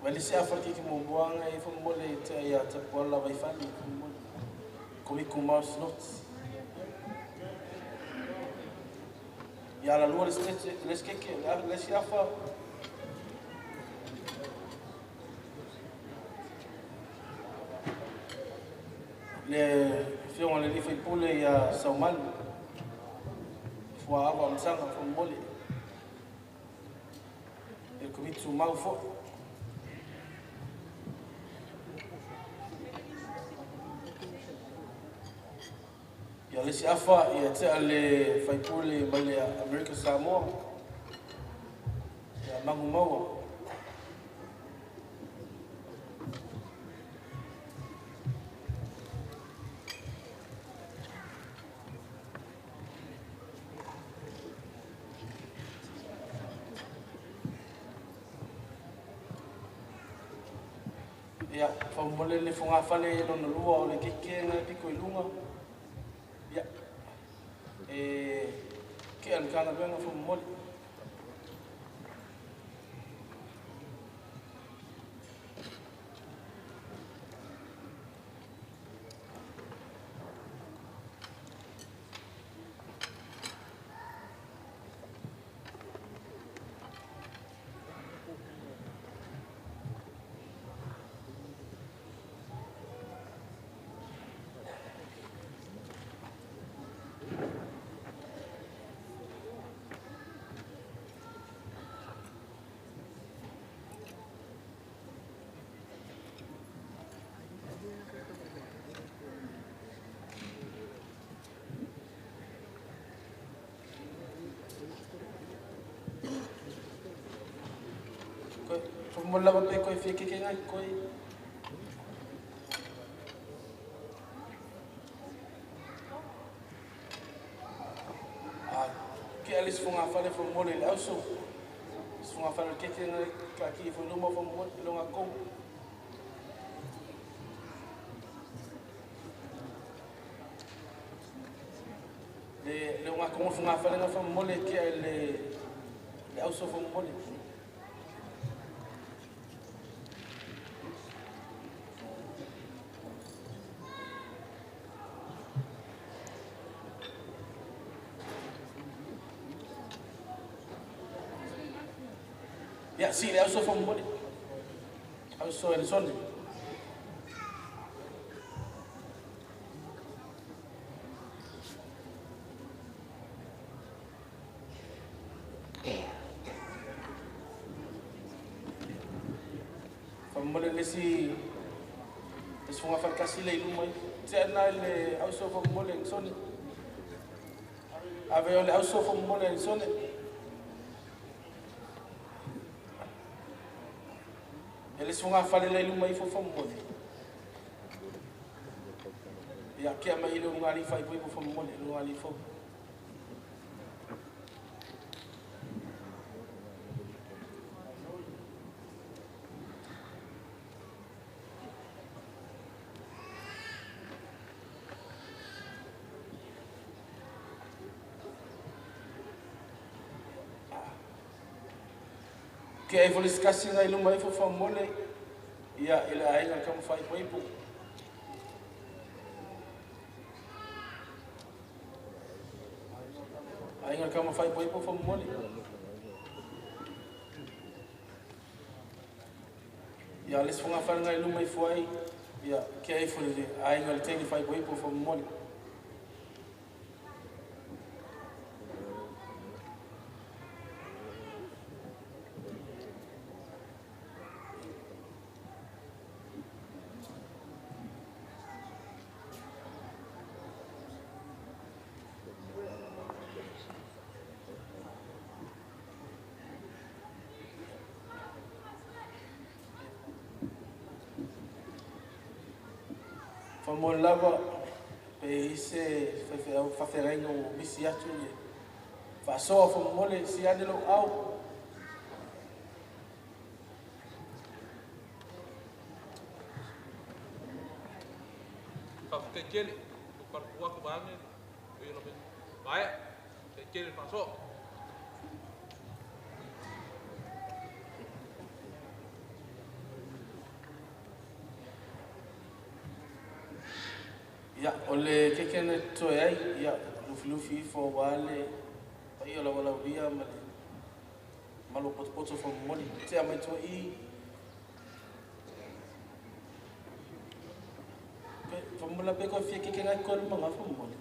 Mai le isi afa o le keke muamua e faamolemole tea ia Tapuala Vaifale faamolemole. Komiti Tumau o le Sinoti. Ia alalua le isi keke, le isi afa. Le afioga i le sui usufono ia Saumalu, Fuaava Amasaga faamolemole. I le Komiti Tumau foi. Ia le isi afa ia tea le faipule mai le Amerika Samoa. Ia Magu Maua. Ia, faamolemole le fogafale lona lua o le keke na piko i luga. Ia, e kea le Matagaluega faamolemole. Faamolemole lava pe koe fia keke ngai koe. Ke a le isi fogafale faamolemole i le auso. Isi fogafale o le keke ngai taatia ifo i luma faamolemole i le ogakou. Le ogakou o le fogafale nga faamolemole kea i le auso faamolemole. Ia, si le auso faamolemole. Auso Elisone. Faamolemole le isi fogafale tasi le i luma i. Tea na le auso faamolemole Elisone. Ave o le auso faamolemole Elisone. Ia le isi fogafale le i luma ifo faamolemole. Ia kea mai i le ugali faaipoipo faamolemole, le ugali fou. Ke ai fo le sikasi ngai luma ifo faamolemole. Ia i le aiga le kama faaipoipo. Aiga le kama faaipoipo faamolemole. Ia le isi fogafale ngai luma ifo ai. Ia ke ai fo le aiga le teine faaipoipo faamolemole. Faamolemole lava pe i ai se faifeau faafeagaiga ua misi atu le faasoa faamolemole si ane lou au. Faafetai tele, palupalu atu vaeane le maea, faafetai tele le faasoa. Ia, o le keke na totoe ai, ia, lufilufi ifo aua le paia o le aualaulia ma le malo potopoto faamolemole. Tea mai tua i. Pe, faamolemole pe koe fia keke ngai koe lumaga faamolemole.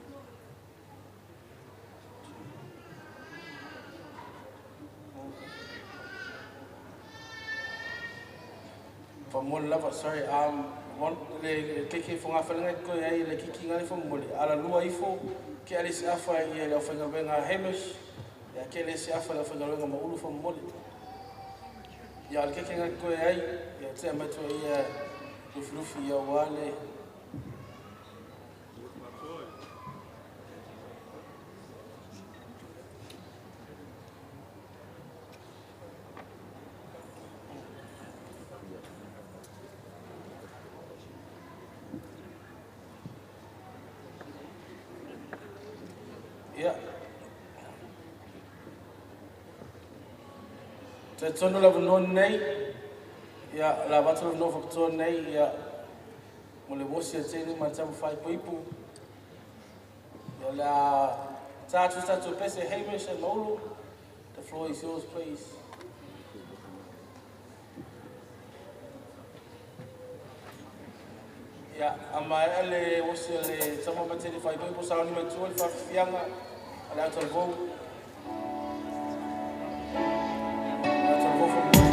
Faamolemole lava, sorry, le keke fogafale ngai koe ai le kiki ngai faamolemole. Ala lua ifo, ke ale se afa i le aufaigaluega a Hamish, ia ke le se afa i le aufaigaluega ma Ulu faamolemole. Ia, o le keke ngai koe ai, ia tea mai tua ia lufilufi ia aua le Ia. Talitonu le avanoa lenei, ia, o le a avatu le avanoa faapitoa lenei, ia, mo le osi a Jane ma le tama faaipoipo. Ia, o le a ta atu se tatou pese Hamish and Maulu. The floor is yours, please. Ia, a maea le osi a le tama ma Jane faaipoipo, sauni mai tua le faafiafiaga a le ata o le vou. Le ata o le vou faamolemole.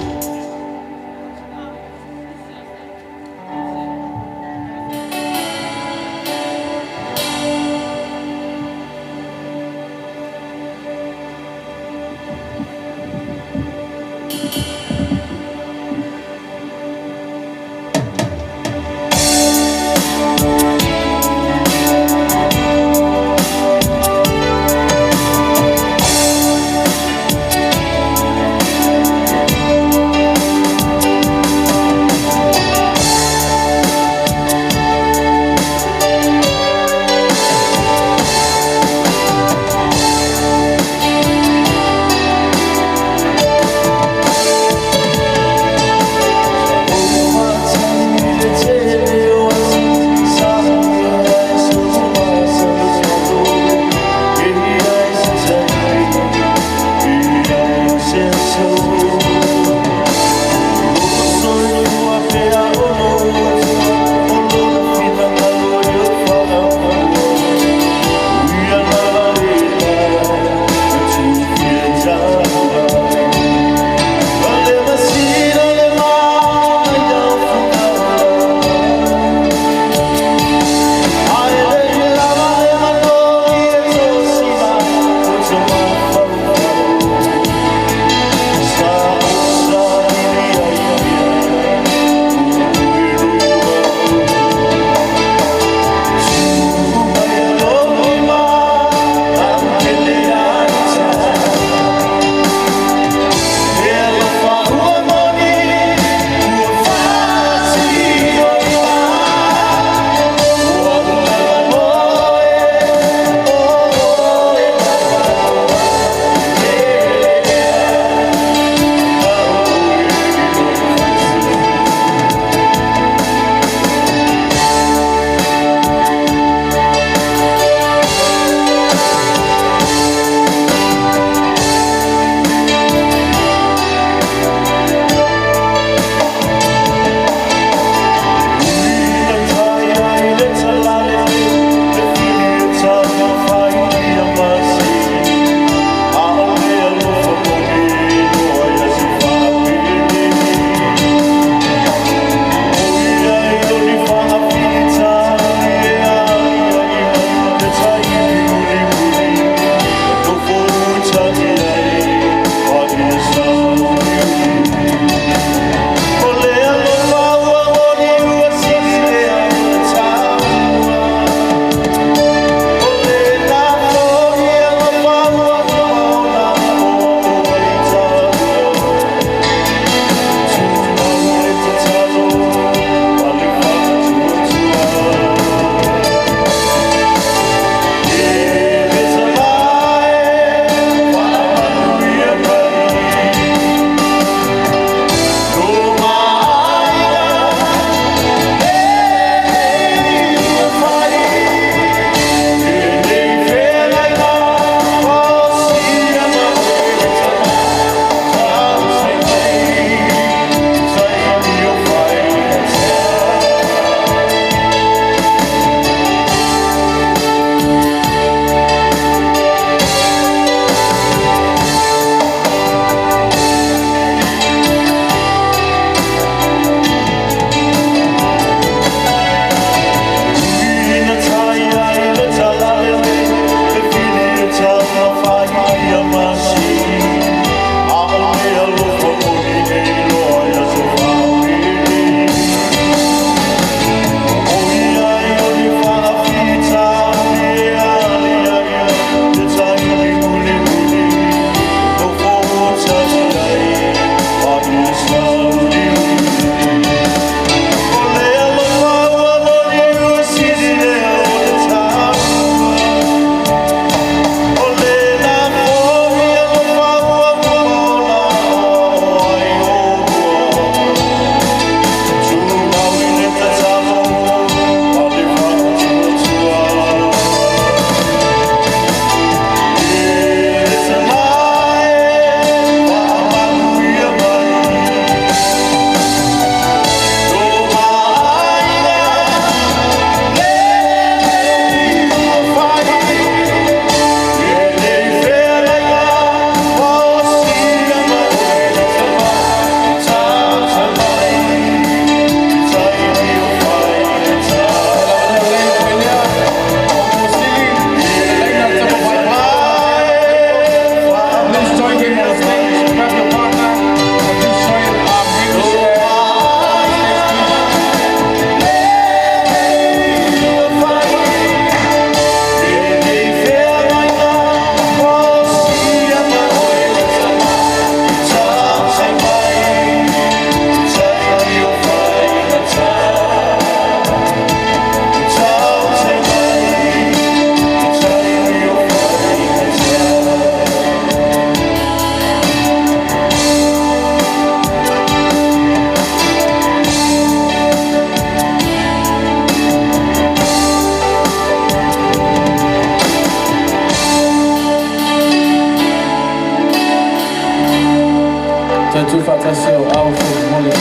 Tautu whaatasi o au whakamole.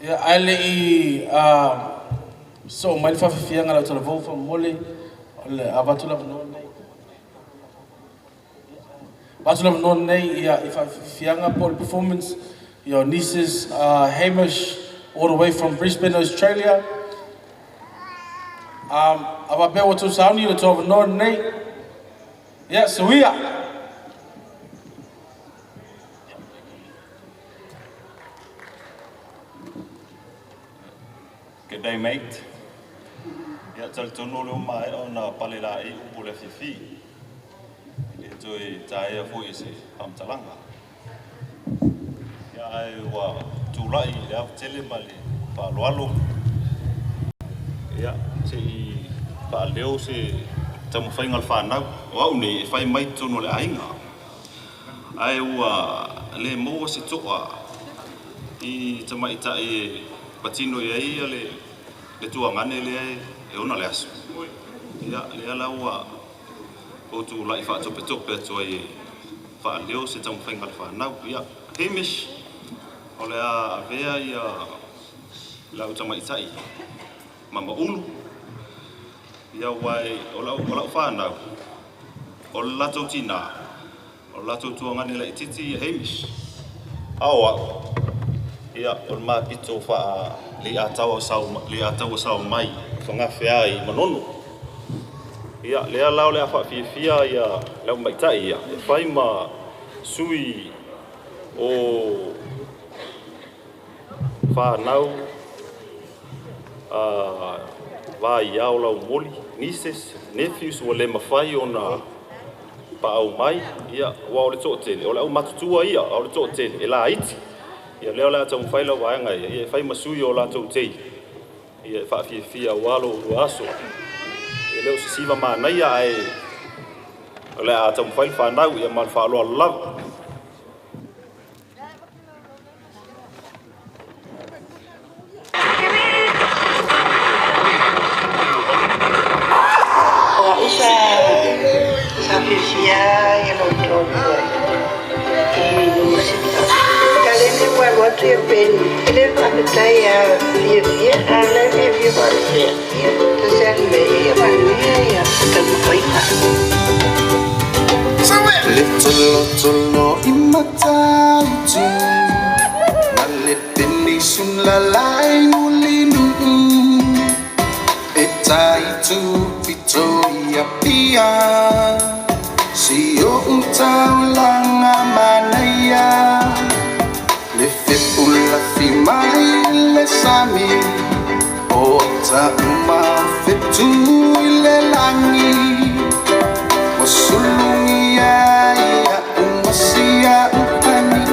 Ia, ai le i so mai le whawhiwhianga lau talavou whamole o le avatu lava noa nei. Avatu lava noa nei ia i whawhiwhianga po le performance your nieces Hamish all the way from Brisbane, Australia. Ava pea wa tau sauni le tō noa nei. Yeah, so we are. Good day, mate. Ia tali tonu le uma e ona pale la e upu le fifi. Le toe taea foi e se whamtalanga. Ia ai ua tūlai le afu tele ma le whaaloalo. Ia se i whaaleo se taumawhainga le whanau. O au nei e whai mai tonu le ainga. Ai ua le maua se toa i tamaitai e patino ia ia le tuangane le e ona le aso. Ia le ala ua o tu lai whaatope tope atu ai e whaaleo se taumawhainga le whanau. Ia Hamish o le a avea ia lau tamaitai mama ulu. Ia wai o lau whanau o le latou tina o le latou tuangane le titi ia Hamish. Ao au ia o le mapito wha le ataua sao mai whangawhea i manono. Ia lea lau le a whaafiafia ia lau maitai ia e whai ma sui o whanau va i ao lau moli, nieces, nephews ua le mawhai o na paau mai, ia ua o le to'atele, o le au matutua ia, o le to'atele, e la iti. Ia lea o le a taumawhai lau vaega ia, ia e whai masui o latou tei. Ia e whaafiafia o alo o aso. Ia leo sisiva manaia ai o le a taumawhai le whanau ia ma le whaaloa lava. Le tolo tolo i matautu Na le peni sun la lai mulinu E tai tu pito ia pia Si o utaulanga manaia Le fepula fi mai le sami O ta uma fetu i le langi O sulungi ia umasia upani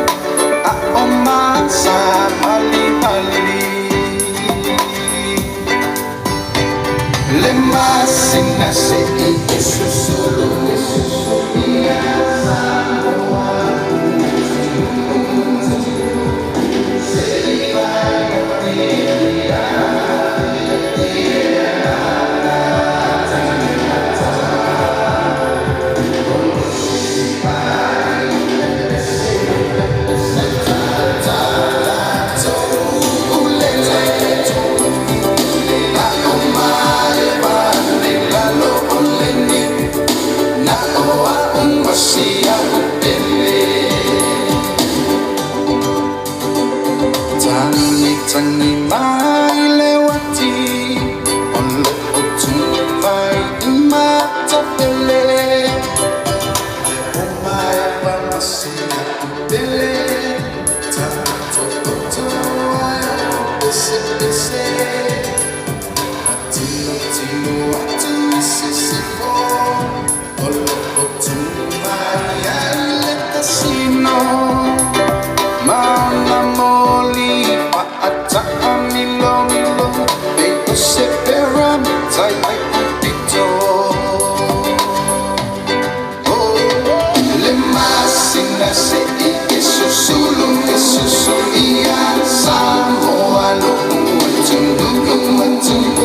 A o masa mali mali Le masina se i susulu ia Tangi mai le wati O lo o tūpai i matapele O mai pamasia pele Ta to to ai o pese pese Tino tino atu sisifo O lo o tūpai ai le kasino Mauna moli paata milo milo Pe o se pera tai ai pito Oh, le masina se i e susu ia Samoa lo uatunu uatunu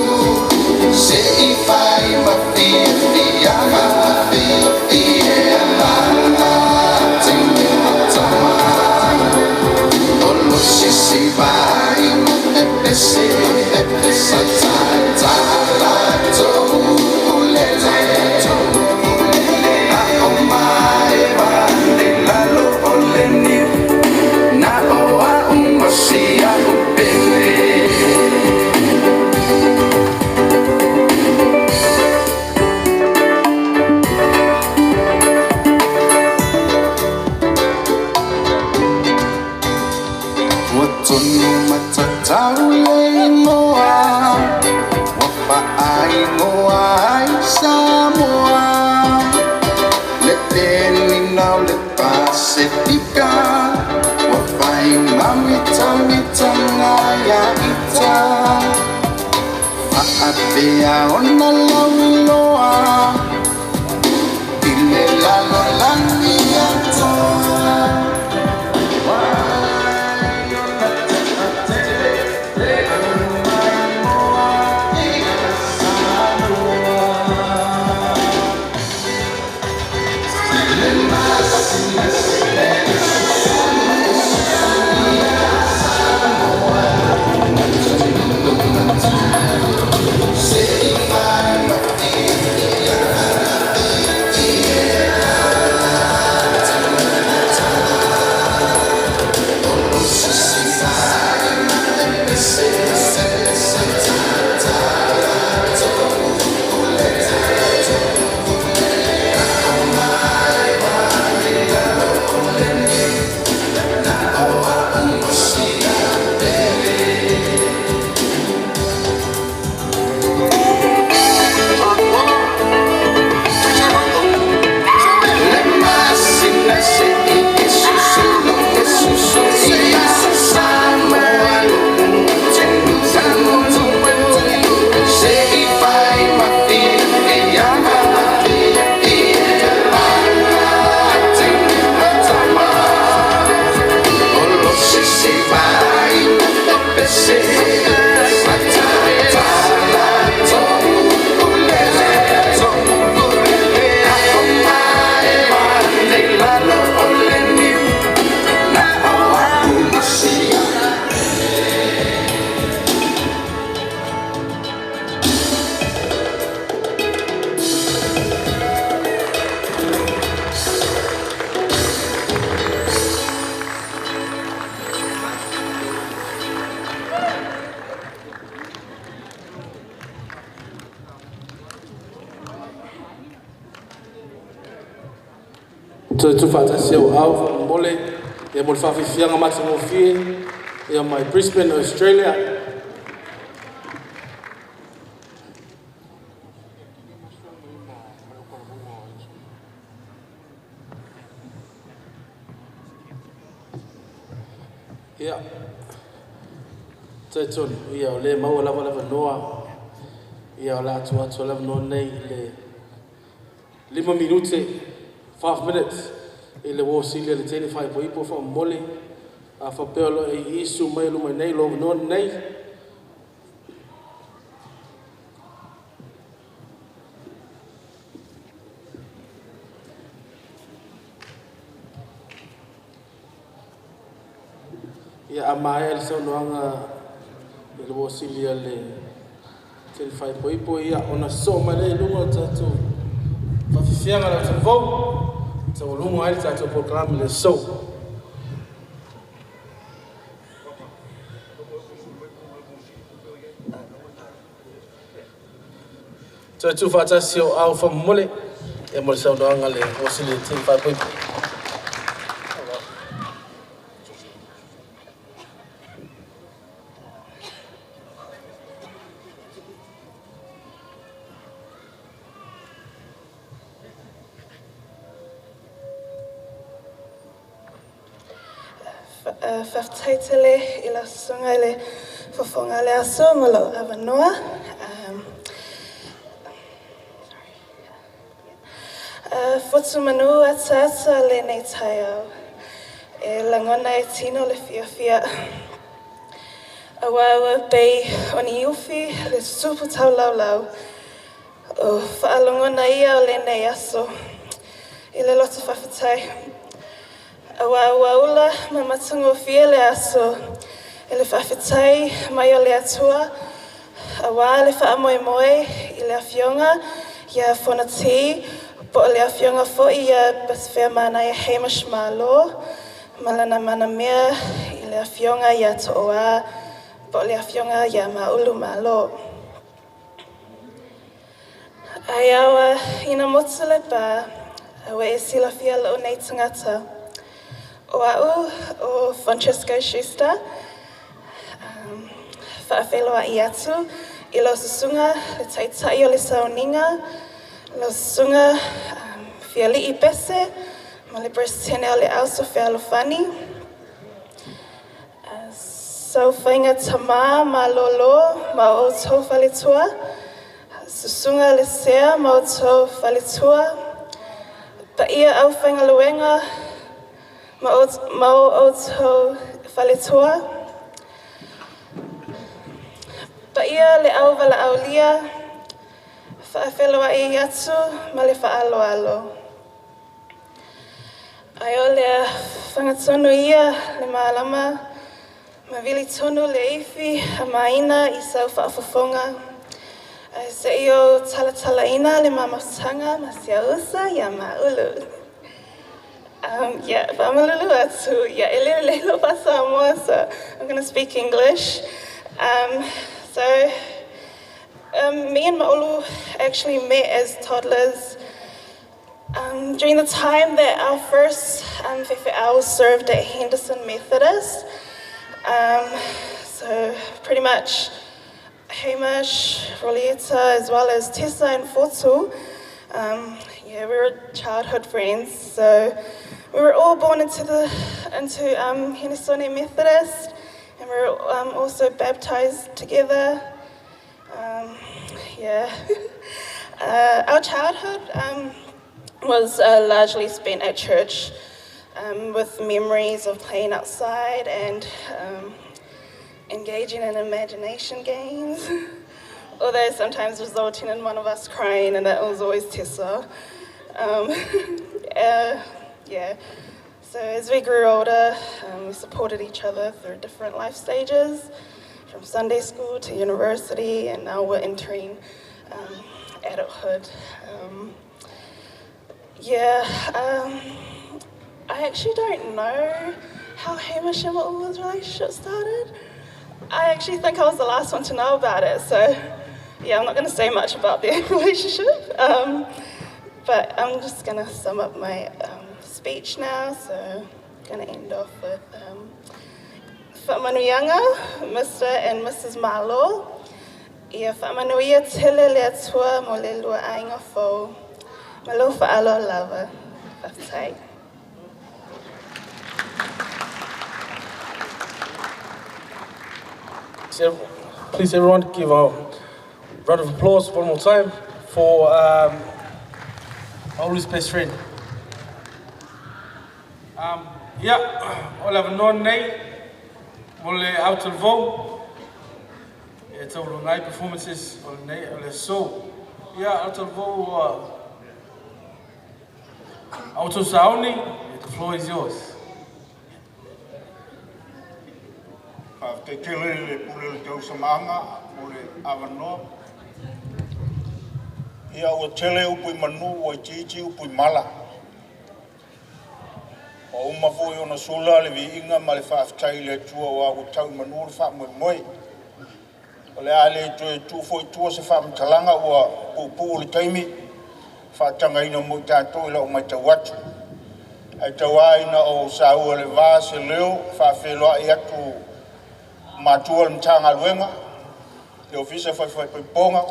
Fa'aingoa ai Samoa le telina o le Pasefika ua fai mamitagitaga ia ita fa'apea ona lauiloa i le lalolagi atoa. Toe tuufaatasi au au faamolemole ia mo le faafiafiaga matagofie ia mai Brisbane, Australia. Ia talitonu ia o lē maua lava le avanoa ia o le atu atu le avanoa nei i le 5 minute, 5 minutes i le uo sili a le teine faaipoipo faamomole a faapea o lo e isu mai luma nei lo avanoa nei. Ia a maea le saunoaga i le uo sili a le teine faaipoipo ia ona sosoo mai lea i luga o le tatou faafiafiaga le autalavou taualuga ai le tatou polokalame le aso. Toe tuufaatasi o au faamomole ia mo le saunoaga le uo sili le teine faaipoipo. Faafetai i la susuga i le fofoga le aso ma lou avanoa. Fotu manu ataata lenei taeao. E lagona e tino le fiafia. Auā ua pei o ni ufi le tutupu taulaulau. O faalogona ia o lenei aso. I le loto faafetai. Auā ua ula ma matagofie le aso. E le faafetai mai o le Atua. Auā le faamoemoe i le afioga ia Fonati po o le afioga foi ia Pasefea Hamish Malo ma lana manamea i le afioga ia Tooa po o le afioga ia Maulu Malo. Ai aua ina motu le pā, aua e silafia lou nei tagata. O au o Francesca Schuster, faafeiloai atu I lau susuga le taitai o le sauniga, lau susuga Fiali'i Pese ma le Peresetene o le Auso Fealofani. Saofaiga tamā malōlō ma o outou faletua, susuga le sea ma outou faletua, paia aufaigaluega ma o outou faletua, paia le au valaaulia, faafeiloai atu ma le faaaloalo. Ae o le fagatonu ia le malama, ma vili tonu le ifi a maina i sau faafofoga. Ae se'i o talatalaina le mamafutaga ma si ausa ia Maulu. Yeah, faamalulu atu, yeah, e le lelei lou faa-Samoa, so I'm going to speak English. So, me and Ma'ulu actually met as toddlers during the time that our first faifeau served at Henderson Methodist. So pretty much Hamish, Rolieta, as well as Tessa and Fotu. Yeah, we were childhood friends. So we were all born into Henderson Methodist, and we were also baptized together. Yeah. Our childhood was largely spent at church with memories of playing outside and engaging in imagination games. Although sometimes resulting in one of us crying, and that was always Tessa. Yeah. So as we grew older, we supported each other through different life stages, from Sunday school to university, and now we're entering adulthood. Yeah, I actually don't know how Hamish and Ma'ulu's relationship started. I actually think I was the last one to know about it, so yeah, I'm not going to say much about their relationship. But I'm just going to sum up my speech now, so I'm going to end off with Faamanuiaga, Mr. and Mrs. Malo. Ia faamanuia tele le Atua mo le lua aiga fou. Ma lou faaaloalo lava. Faafetai. So, please, everyone, give a round of applause one more time for Ma'ulu's best friend. Yeah, o le avanoa lenei, mo le autalavou, e taulunai performances o lenei o le aso. Ia, autalavou, auto sauni, the floor is yours. Faafetai tele i le pule o le tausamaaga mo le avanoa. Ia ua tele upu i manu ua itiiti upu i mala. Ua uma foi ona sula le viiga ma le faafetai i le Atua ua ua tau i manu le faamoemoe. O le a le toe tuu foi i tua se faamatalaga ua puupuu le taimi faatagaina mo i tatou i lau matau atu. Ae tau ina o saua le va se leo faafeiloai atu matua o le Matagaluega, le Ofisa Faifaipoipoga,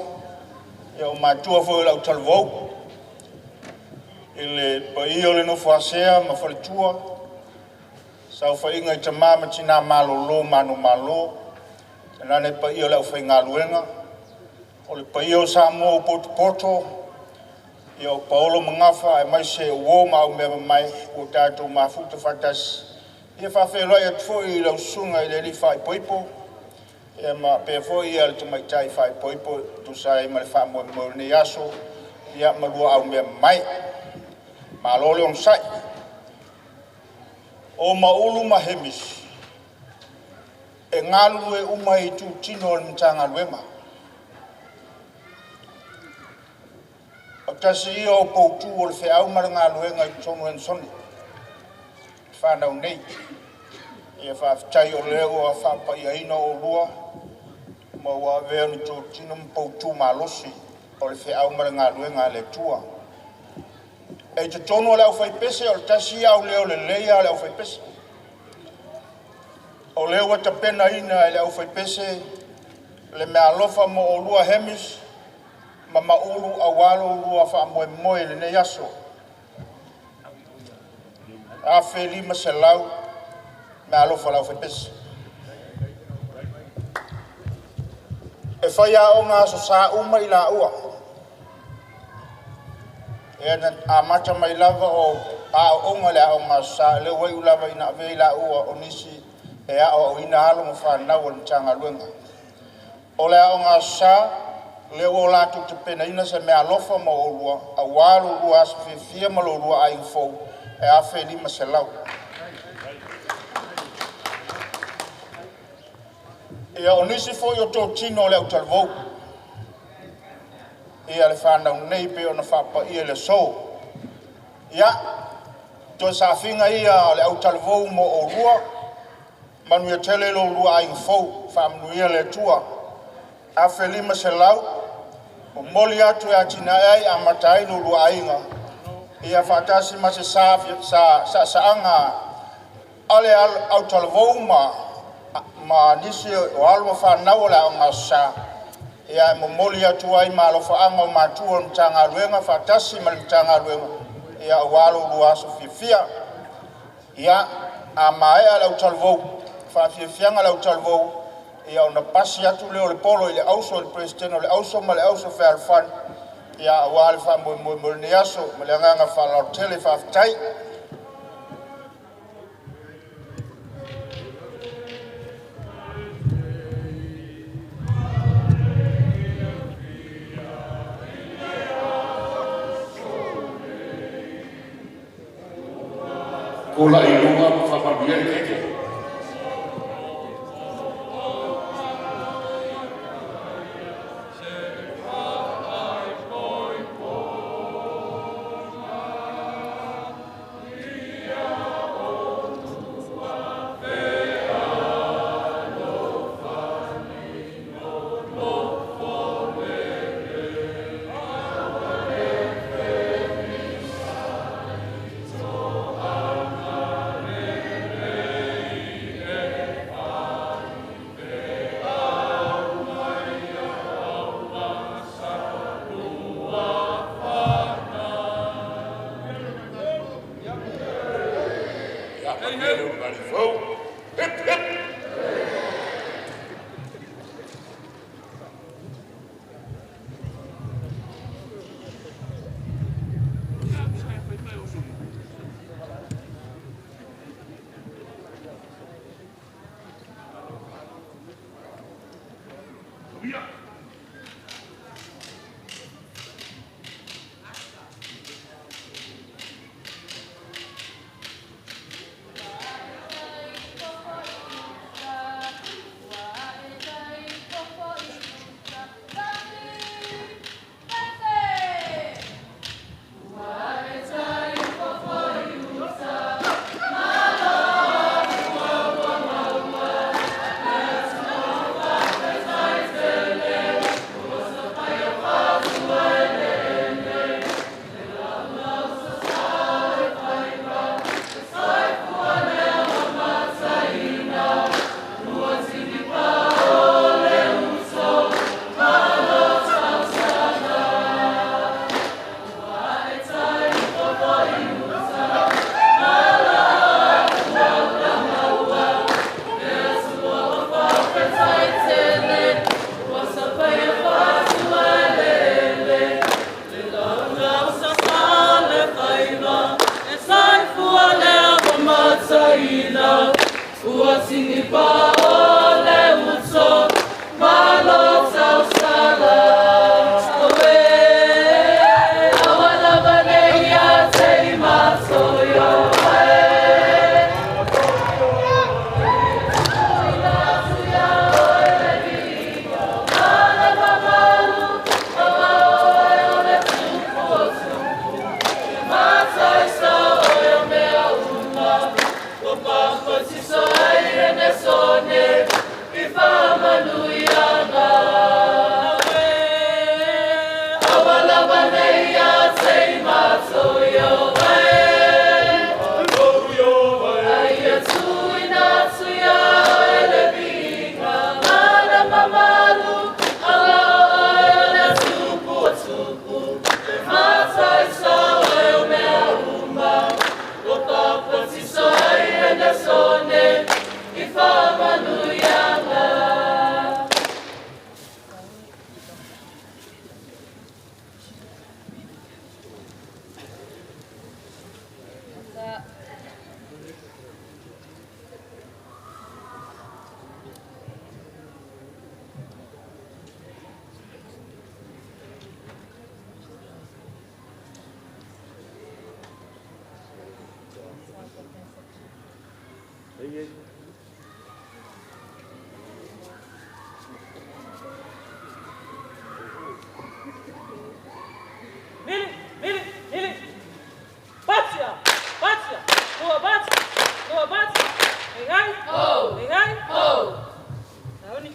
ia o matua foi o le autalavou, i le paia o le nofo a sea ma faletua, saofaiga i tama ma tina malolo manumalo, tainane paia o le aufaigaluega, o le paia o Samoa ua potopoto, ia o paolo ma gafa aemaise o uo ma aumea mamae ua tatou mafuta faatasi. Ia faafeiloai atu foi i lau susuga i le alii faaipoipo, ia ma pea foi ia le tamaitai faaipoipo e tusa ai ma le faamoemoe o lenei aso, ia ma lua aumea mamae. Malo le onosai. O Maulu ma Hamish, e galulue uma i itutino o le Matagaluega. O tasi ia o poutu o le feau ma le galuega i totonu o Henesone, whanau nei. Ia faafetai o lea ua faapaiaina oulua ma ua avea ni totino ma poutu malosi o le feau ma le galuega a le Atua. E i totonu o le aufaipese o le tasi ia au leo lelei a le aufaipese. O lea ua tapenaina e le aufaipese Le meaalofa mo oulua Hamish ma Maulu auā lo oulua faamoemoe i lenei aso. $1,500 meaalofa a le aufaipese. E faiaoga aso sa uma i laua. E na amata mai lava o aoaoga i le aoga aso sa, lea ua iu lava ina avea i laua o nisi e aoaoina alo ma fanau a le Matagaluega. O le aoga aso sa, lea ua latou tapenaina se meaalofa mo oulua auā lo oulua aso fiafia ma lo oulua aiga fou e $1,500. Ia, o nisi foi o totino o le autalavou, ia le fanau nei pei ona faapaia i le aso. Ia, toe saafiga ia a le autalavou mo oulua, manuia tele lo oulua aiga fou, faamanuia le Atua. $1,500 momoli atu e atinae ai, amata ai lo oulua aiga, ia faatasi ma se saasaaga a le autalavou ma nisi o alo ma fanau o le Aoga Aso Sa, ia e momoli atu ai ma alofaaga o matua o le Matagaluega faatasi ma le Matagaluega, ia aua lo oulua aso fiafia. Ia, a maea le autalavou, faafiafiaga le autalavou, ia ona pasi atu lea o le polo i le auso i le Peresetene o le Auso ma le Auso Fealofani, ia aua le faamoemoe mo lenei aso. Ma le agaga faaaloalo tele, faafetai. Tulai i luga ma faamanuia le keke. Ia manuia le ulugalii fou. Hip, hip. Mili, mili, mili. Patia, patia, tua patia, tua patia. Ingai, oh. Ingai, oh. Sauni.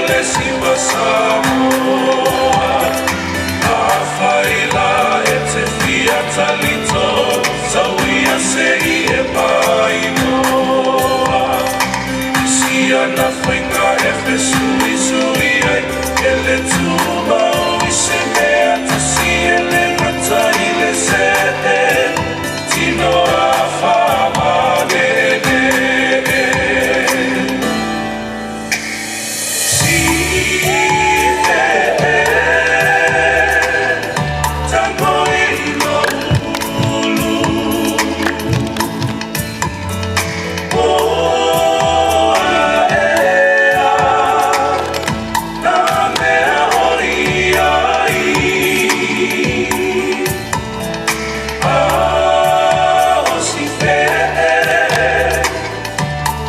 le siva Samoa. Afai la e te fia talito, tauia se i e painoa. Isia na whainga e whesui sui ai, e le tuma o i se mea tasi e le ngata i le sete, tino a whamanene. Si e e, tango i lo ulu. O a e a, nā mea hori ai. A o si fe e,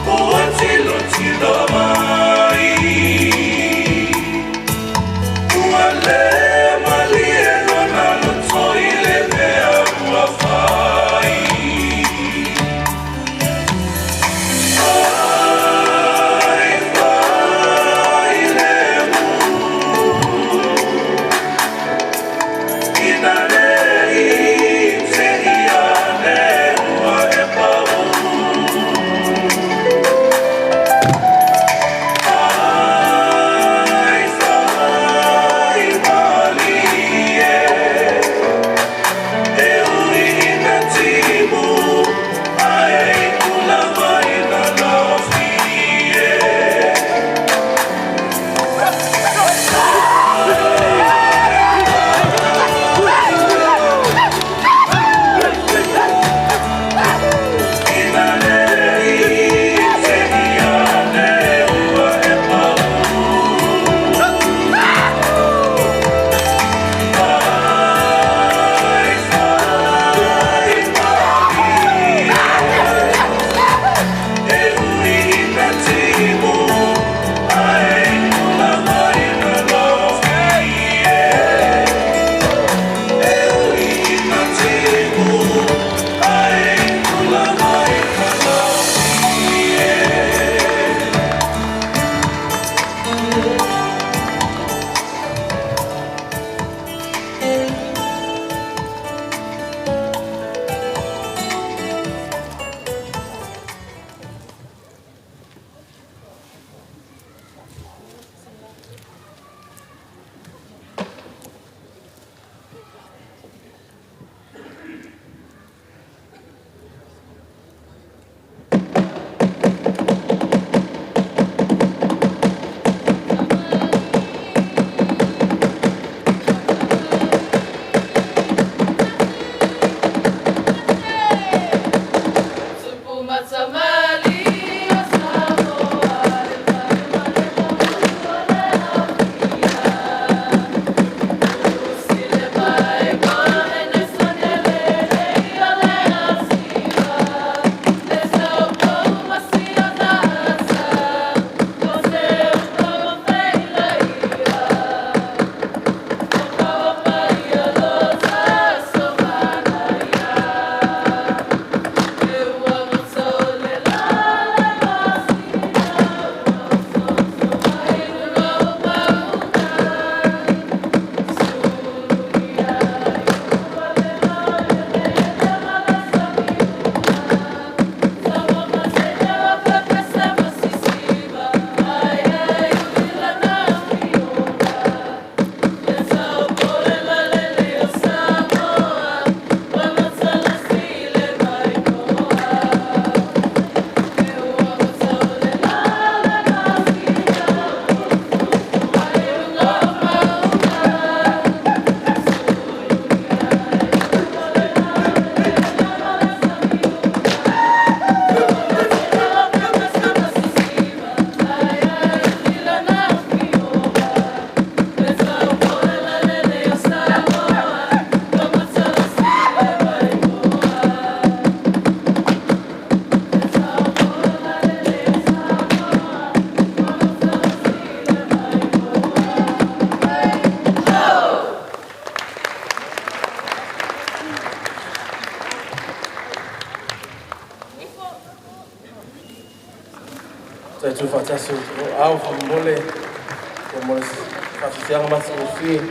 ua tilo tilo mai. Ua le malie lona loto i le mea ua fai. Ai fai le mu, ina le i te ia ne ua e pau. Ai fai malie, e ui ina timu, ae i tula mai na laofie. Ina le i te ia ne ua e pau. Ai fai malie, e ui ina timu, ae i tula mai na laofie. E ui ina timu, ae i tula mai na laofie. Te tū whātasi o te au whamole Mo le faafiafiaga matagofie.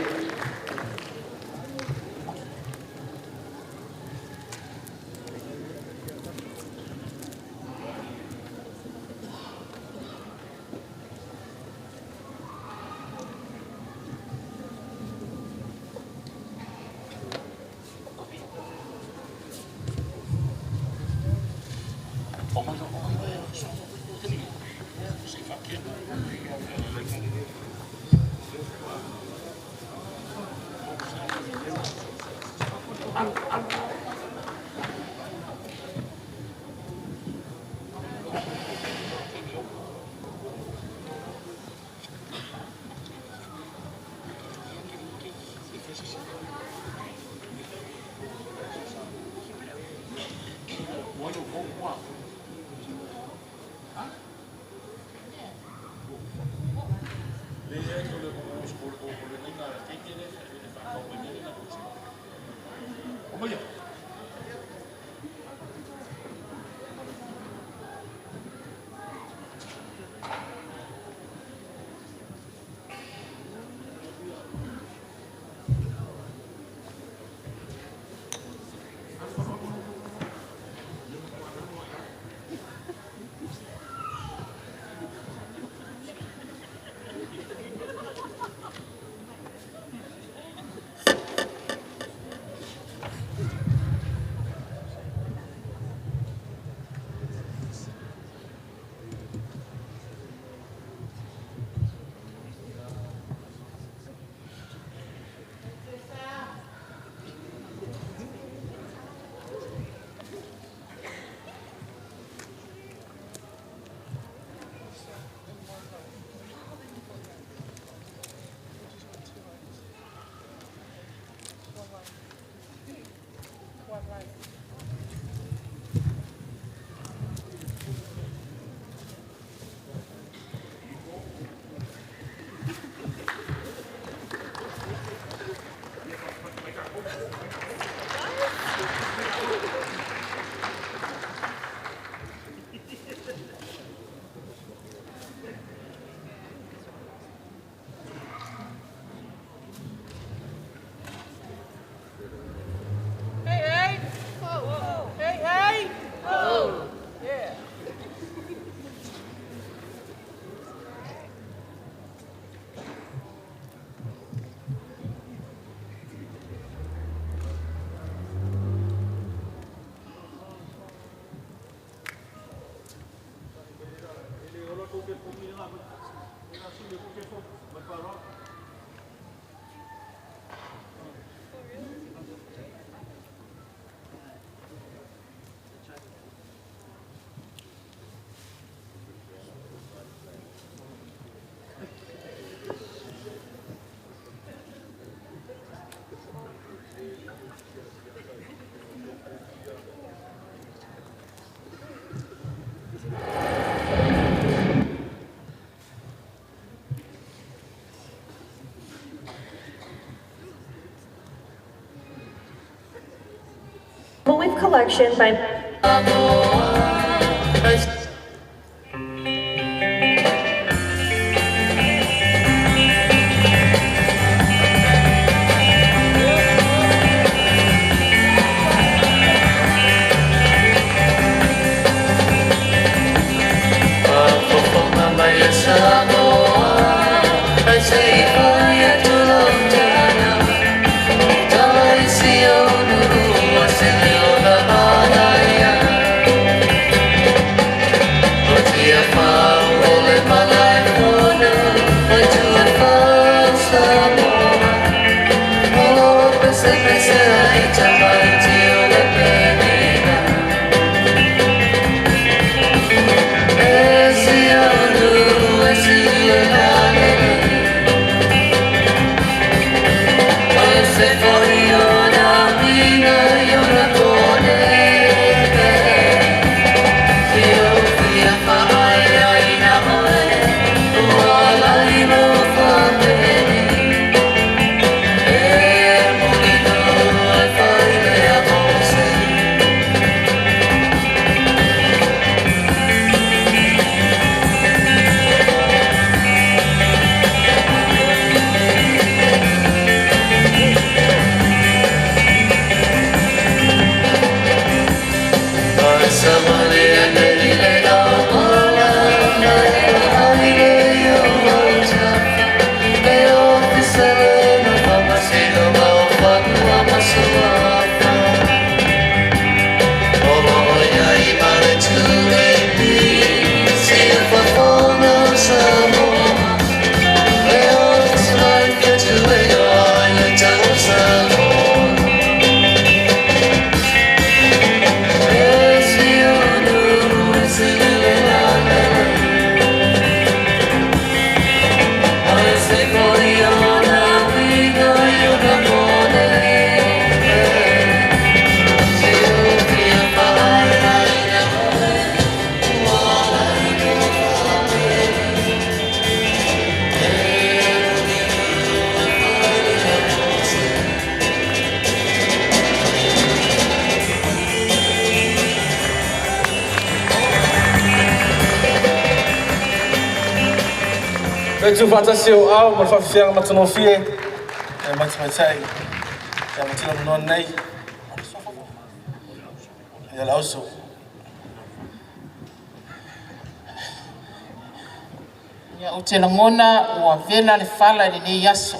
Hey, hey! Ho! Hey, hey! Ho! Yeah. Leaf Collection by Le tuufaatasi o ao ma le faafiafiaga matagofie e matimaitai ia matila manoa lenei ia le auso. Ia ou te lagona ua vela le fala i lenei aso.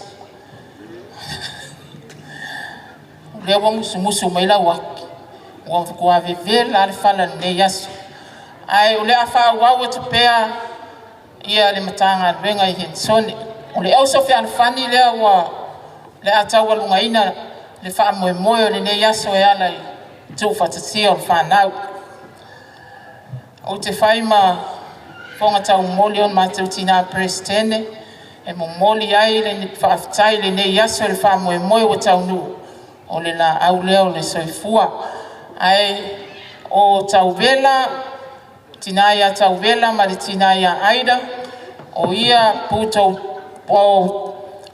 O lea ua musumusu mai lau aki, ua matua vevela le fala i lenei aso. Ae o le a faaauau atu pea ia le Matagaluega i Henesone. O le auso fealofani lea ua le a taualugaina le faamoemoe o lenei aso e ala i tuufaatasia o le fanau. Ou te fai ma fofoga taumoli o le matou tina Peresetene e momoli ai le faafetai i lenei aso i le faamoemoe ua taunuu o le laau lea o le soifua. Ae o Tauvela, tina ia Tauvela ma le tina ia Aida, o ia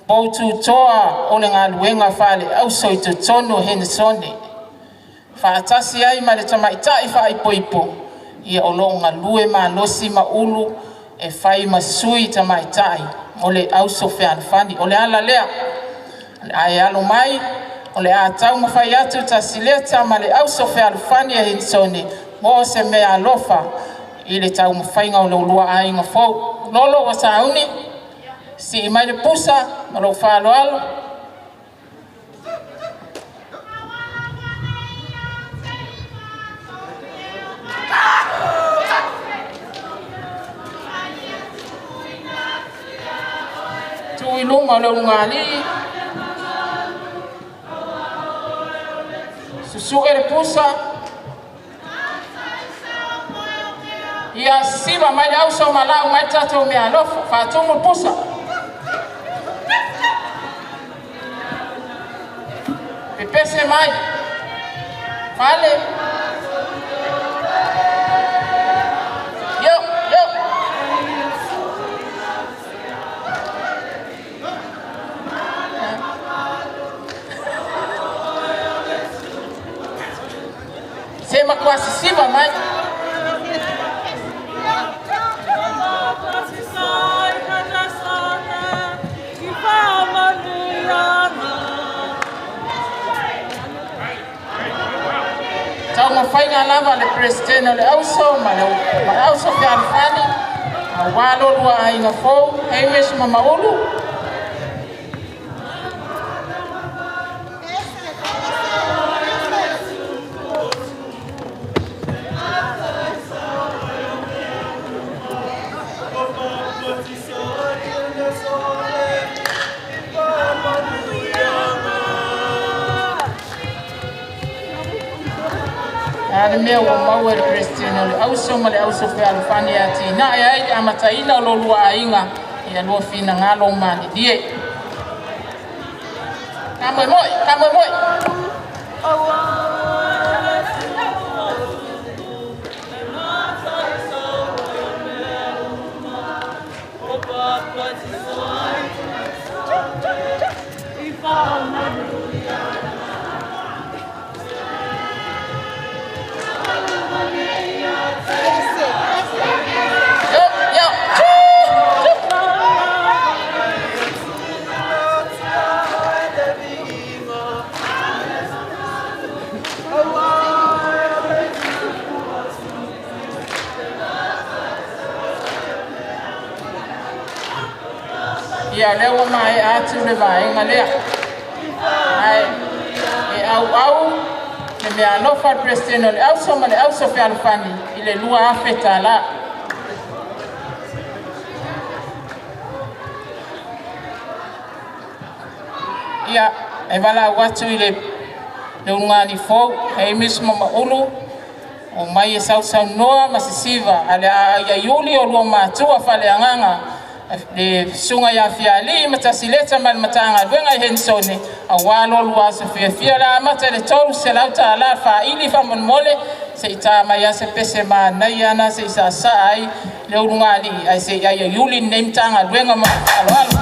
poututoa o le galuega faale-auso i totonu o Henesone. Faatasi ai ma le tamaitai faaipoipo, ia o lo o galue malosi ma ulu e fai ma sui tamaitai o le auso fealofani. O le ala lea, ae alo mai, o le a taumafai atu Tasileta ma le auso fealofani a Henesone mo se mea alofa i le taumafaiga o lo oulua aiga fou. Lolo ua sauni, sii mai le pusa ma lou faaaloalo. Tuu i luma o le ulugalii, susue le pusa, ia siva mai le auso ma lau mai tatou mea alofa, faatumu le pusa. Pepese mai, fale. Yo, yo. Se makuasi siva mai. Taumafaiga lava le Peresetene o le auso ma le auso fealofani auā lo lua aiga fou Hamish ma Maulu. A le mea ua maua e le Peresetene o le auso ma le auso fealofani e atinae ai le amataina o lo lua aiga ia lua finagalo malilie. Ka moemoe, ka moemoe. Yo, yo. Ia lea ua maea atu le vaega lea. Ae e auau le mea alofa a le Peresetene o le auso ma le auso fealofani i le 2,000 tālā. Ia, e valaau atu i le ulugalii fou, Hamish ma Maulu, o mai e sausaunoa ma sisiva a le aaiaiuli o lua matua faaleagaga le susuga ia Fialii ma Tasileta ma le Matagaluega i Henesone auā lo lua aso fiafia le amata i le 300 tālā faaili faamolemole se i tā mai ase pese manaia ana se i saasaa ai le ulugalii ae se i aiaiuli lenei Matagaluega ma faaaloalo.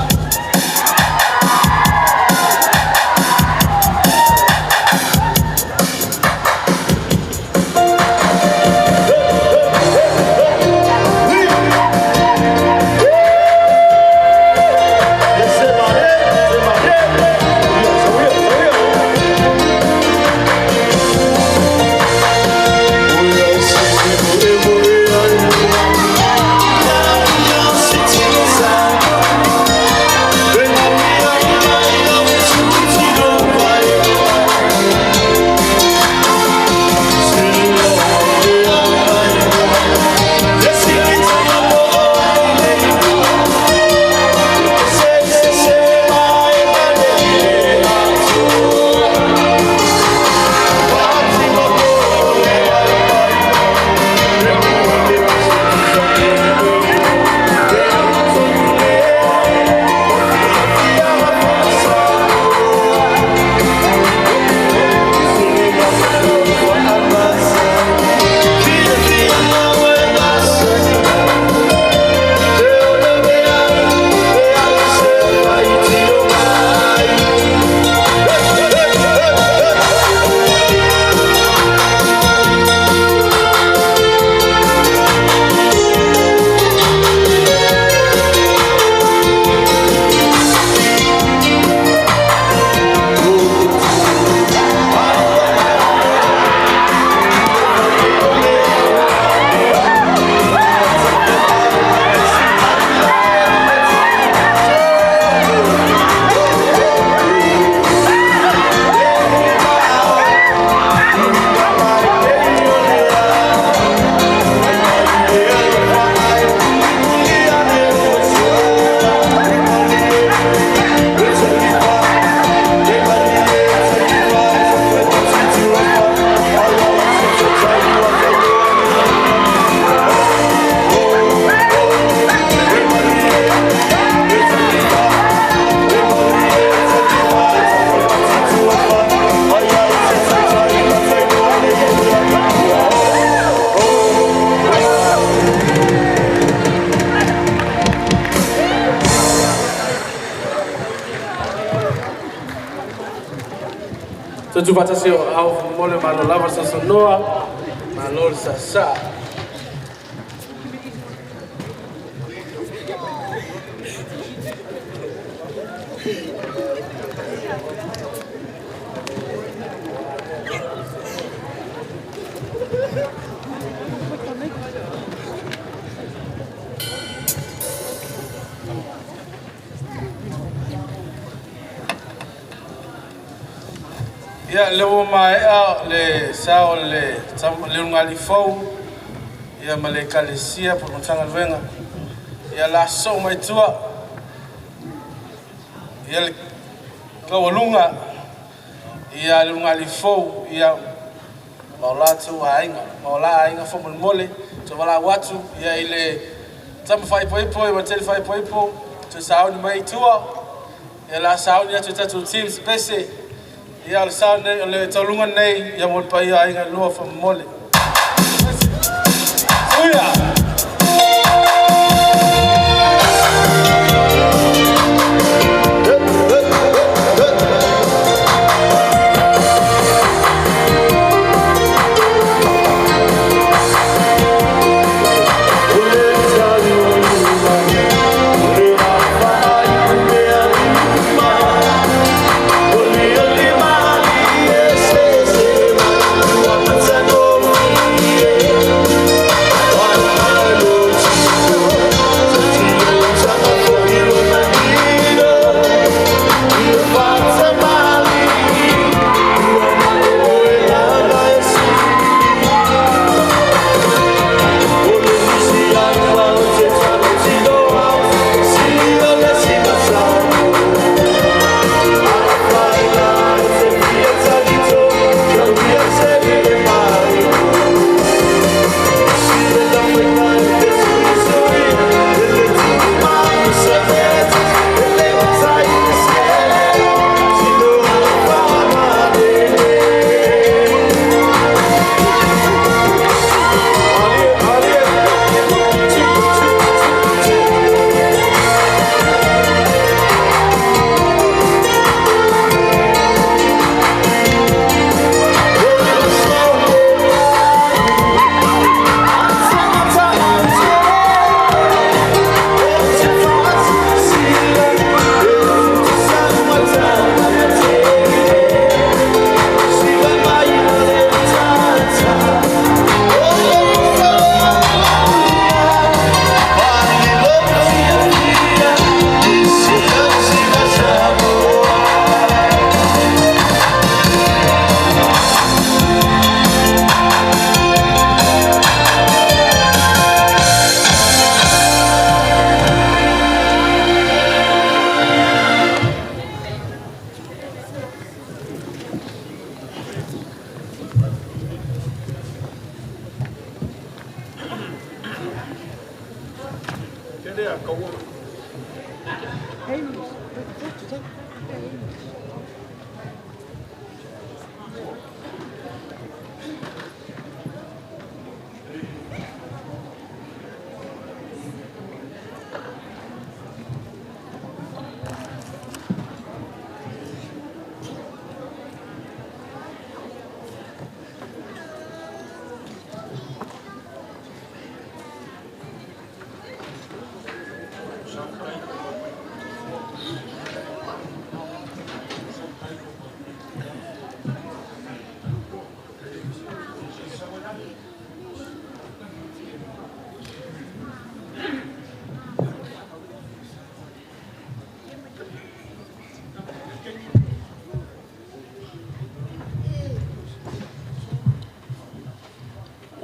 Tutu faatasi o ao fomole malo lava sasanoa, malo le sasa. Ia le ua maea le sao le le ulugalii fou ia ma le ekalesia po o le Matagaluega. Ia la sosoo mai tua ia le taualuga ia le ulugalii fou ia ma o latou aiga ma o la aiga faamolemole tovalau atu ia i le tama faaipoipo ma tele faaipoipo toe sauni mai i tua ia la sauni atu i tatou teams pese ia o le sao nei o le taualuga nei ia mo le paia aiga lua faamolemole. Suia!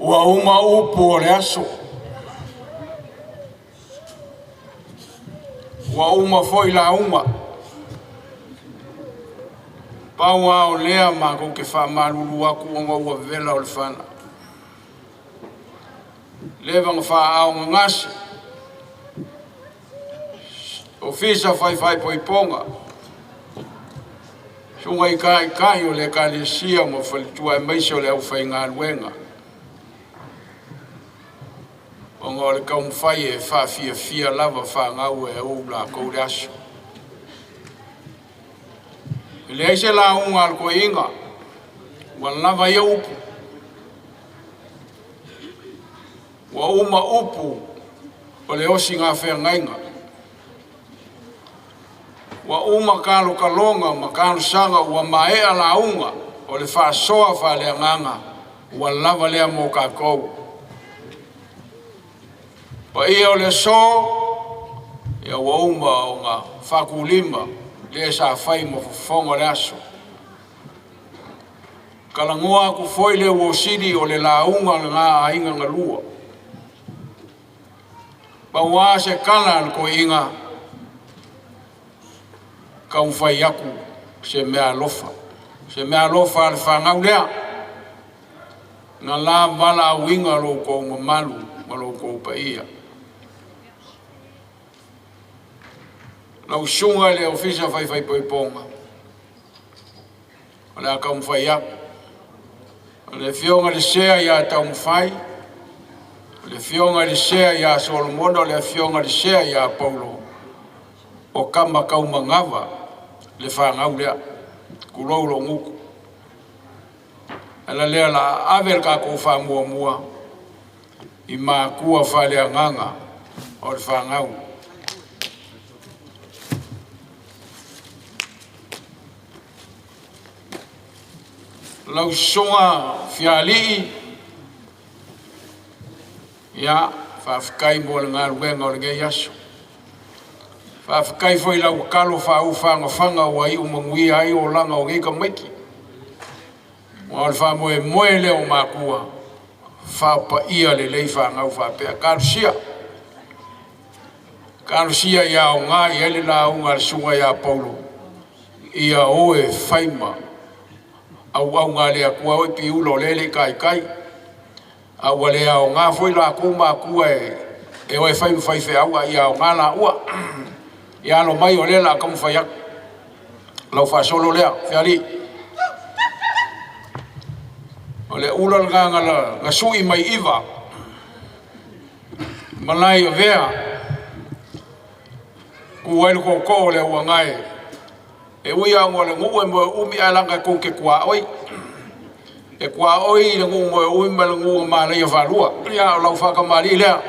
Ua uma upu o le aso. Ua uma foi lauga. Pau a o lea matou te faamalulu atu ona ua vela o le fana. Leva na faaaaogagase. Ofisa faifaipoipoga. Susuga i taitai o le ekalesia ma faletua aemaise o le aufaigaluega. Ona o le taumafai e faafiafia lava fanau e ou latou le aso. E leai se lauga a le toeaina. Ua lava ia upu. Ua uma upu o le osigafeagaiga. Ua uma kalokaloga ma kalosaga ua maea lauga o le faasoa faaleagaga ua lava lea mo kakou. Paia o le aso, ia ua uma ona faakulima le sa fai ma fofoga o le aso. Talanoa atu foi le ua sili o le lauga lena a aiga na lua. Pau lava se tala a le toeaina, taumafai atu se meaalofa. Se meaalofa a le fanau lea, na la valaauina lo outou mamalu ma lo outou paia. Lau susuga i le Ofisa Faifaipoipoga, o le a taumafai atu. O le afioga i le Sea ia Taumafai, o le afioga i le Sea ia Solomona, o le afioga i le Sea ia Paulo, o tama taumanava le fanau lea, tulou lou gutu. Ala lea la ave le tatou faamuamua i matua faaleagaga o le fanau. Lau susuga Fialii, ia, faafetai mo le galuega o lenei aso. Faafetai foi i lau tatalo faaufagafaga ua iu manuia ai olaga o nei tamaiti. Aua o le faamoemoe lea o matua, faapaia lelei fanau faapea. Talosia, talosia ia aoga i ai le lauga a le susuga ia Paulo, ia o e fai ma auauna a le Atua oe piula o lea e le i taitai. A ua le aoga foi latou matua e o e fai ma faifeau, a ia aoga laua. Ia alo mai o lea o le a taumafai atu. Lau faasolo lea, Fealii. O le ula lena na sui mai iva, malae i avea, tu ai le tootoo o le auagae. E ui lava ua le nuu e moe umi ae laga e tou te tuaoi. E tuaoi le nuu moe umi ma le nuu na malaia faalua. Ia, o lau faatamalii lea.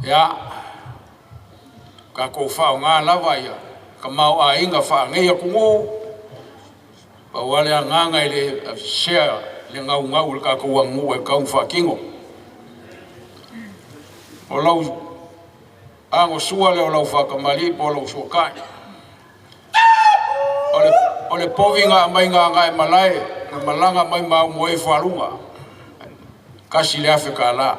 Ia, tatou faaaoga lava ia tamaoaiga faaagei atunuu, pau lava le agaga e le avesea le gaugau o le tatou aganuu e tatau ona faatino. O lau agosua lea o lau faatamalii po o lau suatai. O le povi na aumai Gagaemalae, na malaga mai ma aumoe fualuga, $1,000 tala.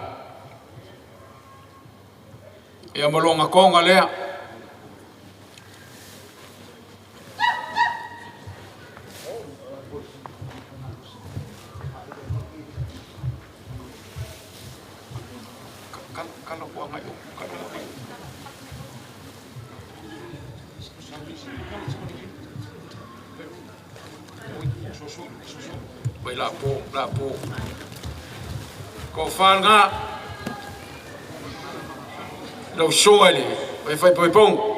Ia ma lona toga lea. Mai la po, la po. Ko whanga, lau susuga i le faifaipoipoga.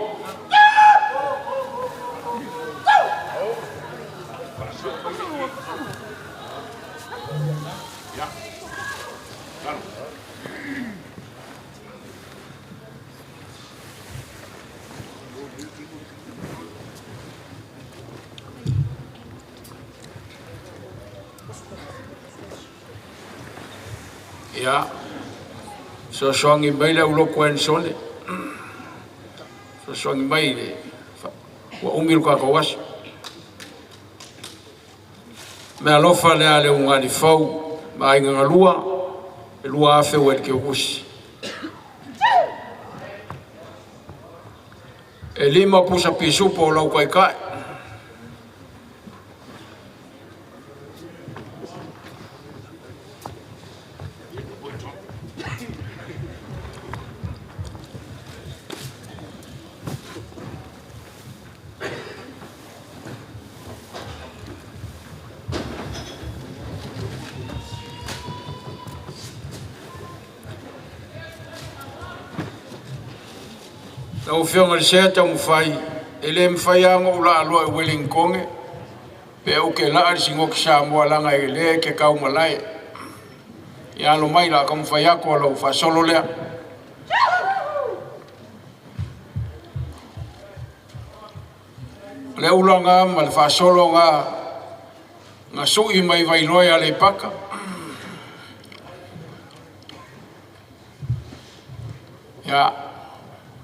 Ia, soasoagi mai le aulotu Anisone. Soasoagi mai le ua umi lo tatou aso. Mea alofa lea a le ugali fou ma aiga galua, e 2,000 ua i le keukusi. E 5 pusa pisupo o lau taitai. Lau Afioga i le Sea Taumafai, e le mafai lava ona ou laaloa i Ueligitone pe ou te laa i le Sigoki Samoa leaga e lea e te taumalae. Ia alo mai o le a taumafai atu o lau faasolo lea. O le ulaga ma le faasologa na sui mai Vailoa i Aleipata. Ia,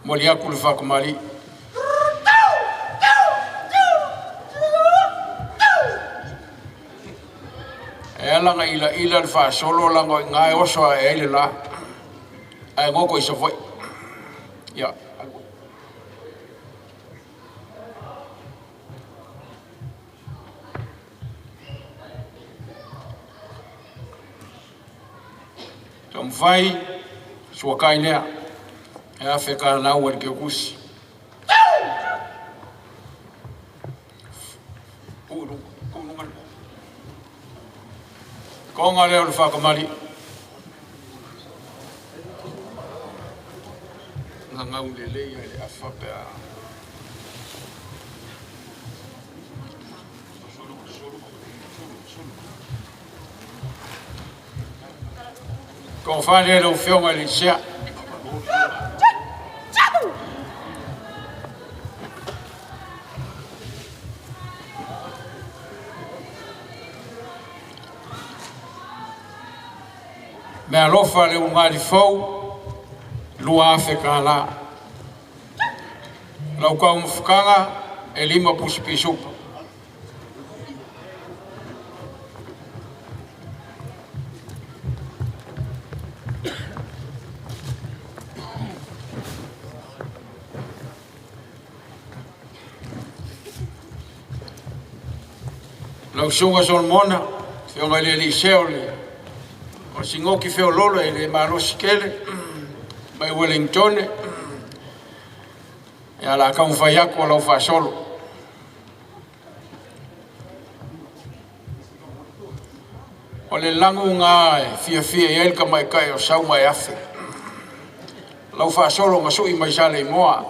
momoli atu le faatamalii. E ala ona ilaila le faasolo leaga o i ina e oso ae ai le la, ae goto i Savaii. Ia. Taumafai suakai lea e afe kalau e le keukusi. Konga lea o le whakamari. Ngangau le lei ai le afa pe a. Tofa lea lau Afioga i le Sea. Mea alofa le ulugalii fou, $2,000. Lau taumafataga e 5 pusi pisupa. Lau Susuga Solomona, Afioga i le Alii Sea o le Sigoki Feololo e le malosi tele mai Ueligitone, ia o le a taumafai atu o lau faasolo. O le lagu na e fiafia i ai le tamaitai o Saumaeafe. Lau faasolo na sui mai Saleimoa.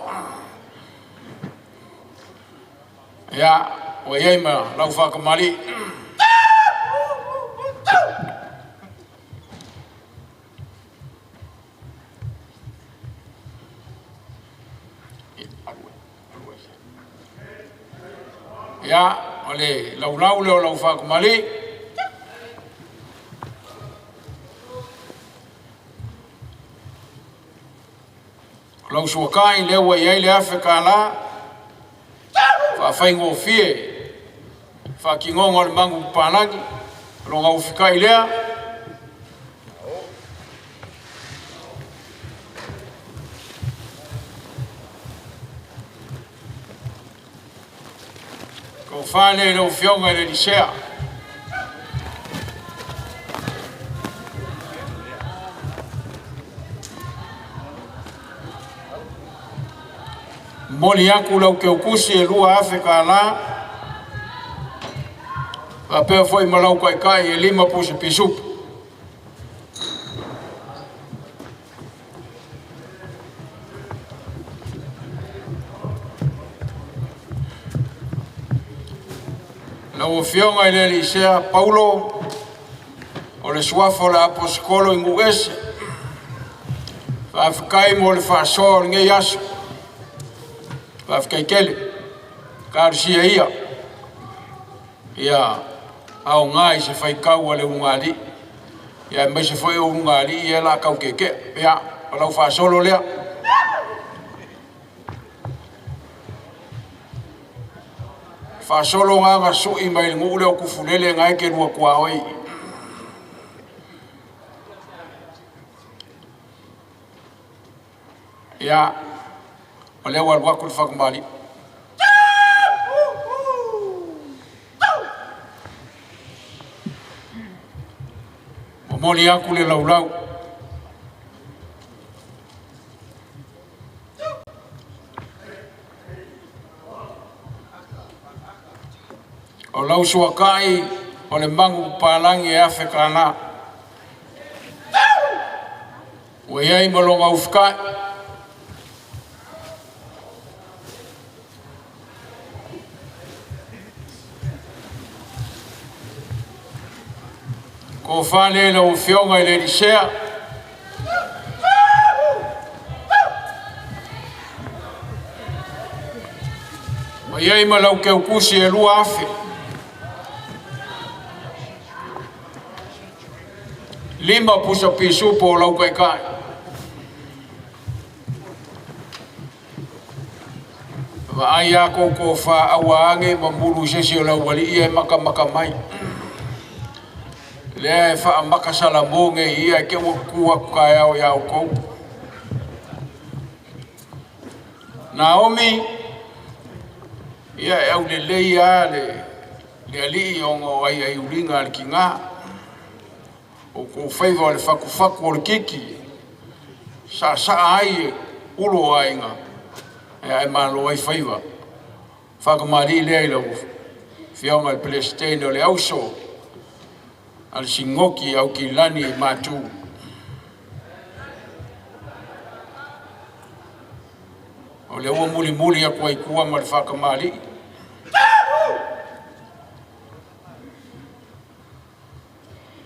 Ia, ua i ai ma lau faatamalii. Ia, o le laulau lea o lau faatamalii. O lau suakai lea ua i ai le $1,000, faafaigofie faatinoga o le magu papalagi, o lona ufikai lea. Tofa lea i lau Afioga i le Sea. Momoli atu lau teukusi e $2,000, faapea foi ma lau taitai e 5 pusi pisupo. Lau Afioga i le Alii Sea Paulo, o le suafa o le Aposetolo i Nuuese, faafetai mo le faasoa o lenei aso. Faafetai tele. Talosia ia ia aoga i se faitau a le ulugalii, ia aemaise foi o ulugalii ia o le a tau tietea. Ia, o lau faasolo lea. Faasolo na sui mai le nuu lea o Tufulele na e te lua tuaoi. Ia, o lea ua alu atu le fatamali. Momoli atu le laulau. O lau suakai o le magu papalagi e $1,000. Ua i ai ma lona ufikai. Tofa lea i lau Afioga i le Elisea. Ua i ai ma lau keukusi e 2,000. 5 pusa pisupo o lau kaikai. Vaai a kou tofa aua age ma mulu i se isi o le aualii e makamaka mai. Lea e faamaka salamo nei ia e te ua tutu atu taeao iā outou. Naomi, ia e aulelei lava le alii ona o aiaiuliga a le tiga. O outou faiva o le fatufatu o le titi, saasaa ai e ulu o aiga, ae malo ai faiva. Faatamalii lea i lau Afioga i le Peresetene o le Auso a le Sinoti Aukilani i Matu. O lea ua mulimuli atu ai tua ma le faatamalii.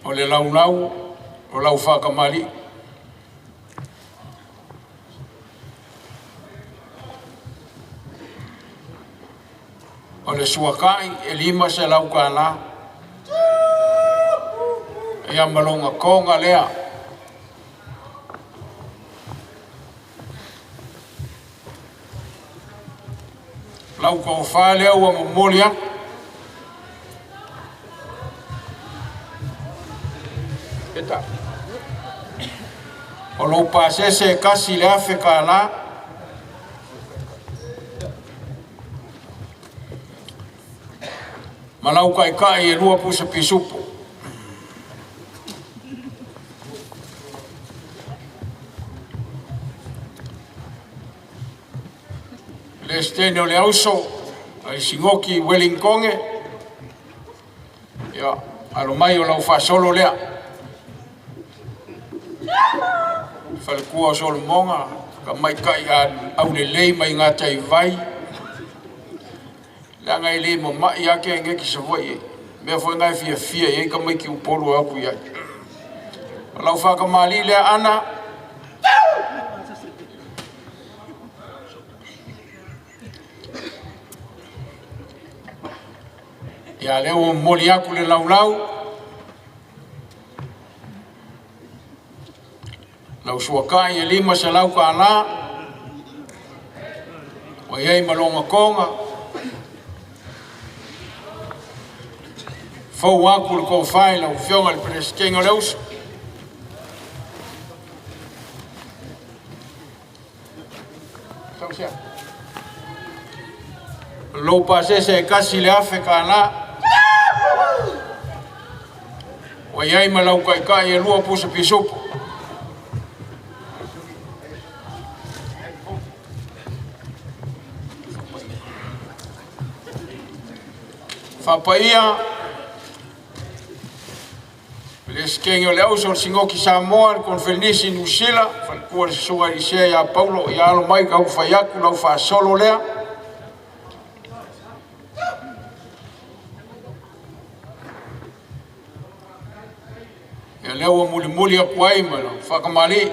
O le laulau o lau faatamalii. O le suakai e 500 kālā. Ia ma lona toga lea. Lau tofa lea ua momoli atu. Eta. O lou pasese e 1,000 kālā. Ma lau kaikai e 2 pusa pisupo. Peresetene o le Auso, ai Sinoti Wellingtone, ia, alo mai o lau faasolo lea. Faletua o Solomoga, tamaitai aulelei mai gatai vai, leaga e le mama'i lava Keneti Savaii, mea foi na e fiafia i ai tamaiti Upolu e o atu i ai. O lau faatamalii lea Ana, ia lea ua momoli atu le laulau, lau suakai e 500 kālā, ua i ai ma lona toga, fou atu le tofa i lau Afioga i le Peresetene o le Auso. Lou pasese e 1,000 kālā. Ua i ai ma lau kaikai e 2 pusa pisupo. Faapaia Peresetene o le Auso o le Sinoti Samoa, le Konfelenisi Niu Sila, faletua le Susuga Elisea ia Paulo, ia alo mai ka ufai atu lau faasolo lea. Ia lea ua mulimuli atu ai ma lau faatamalii.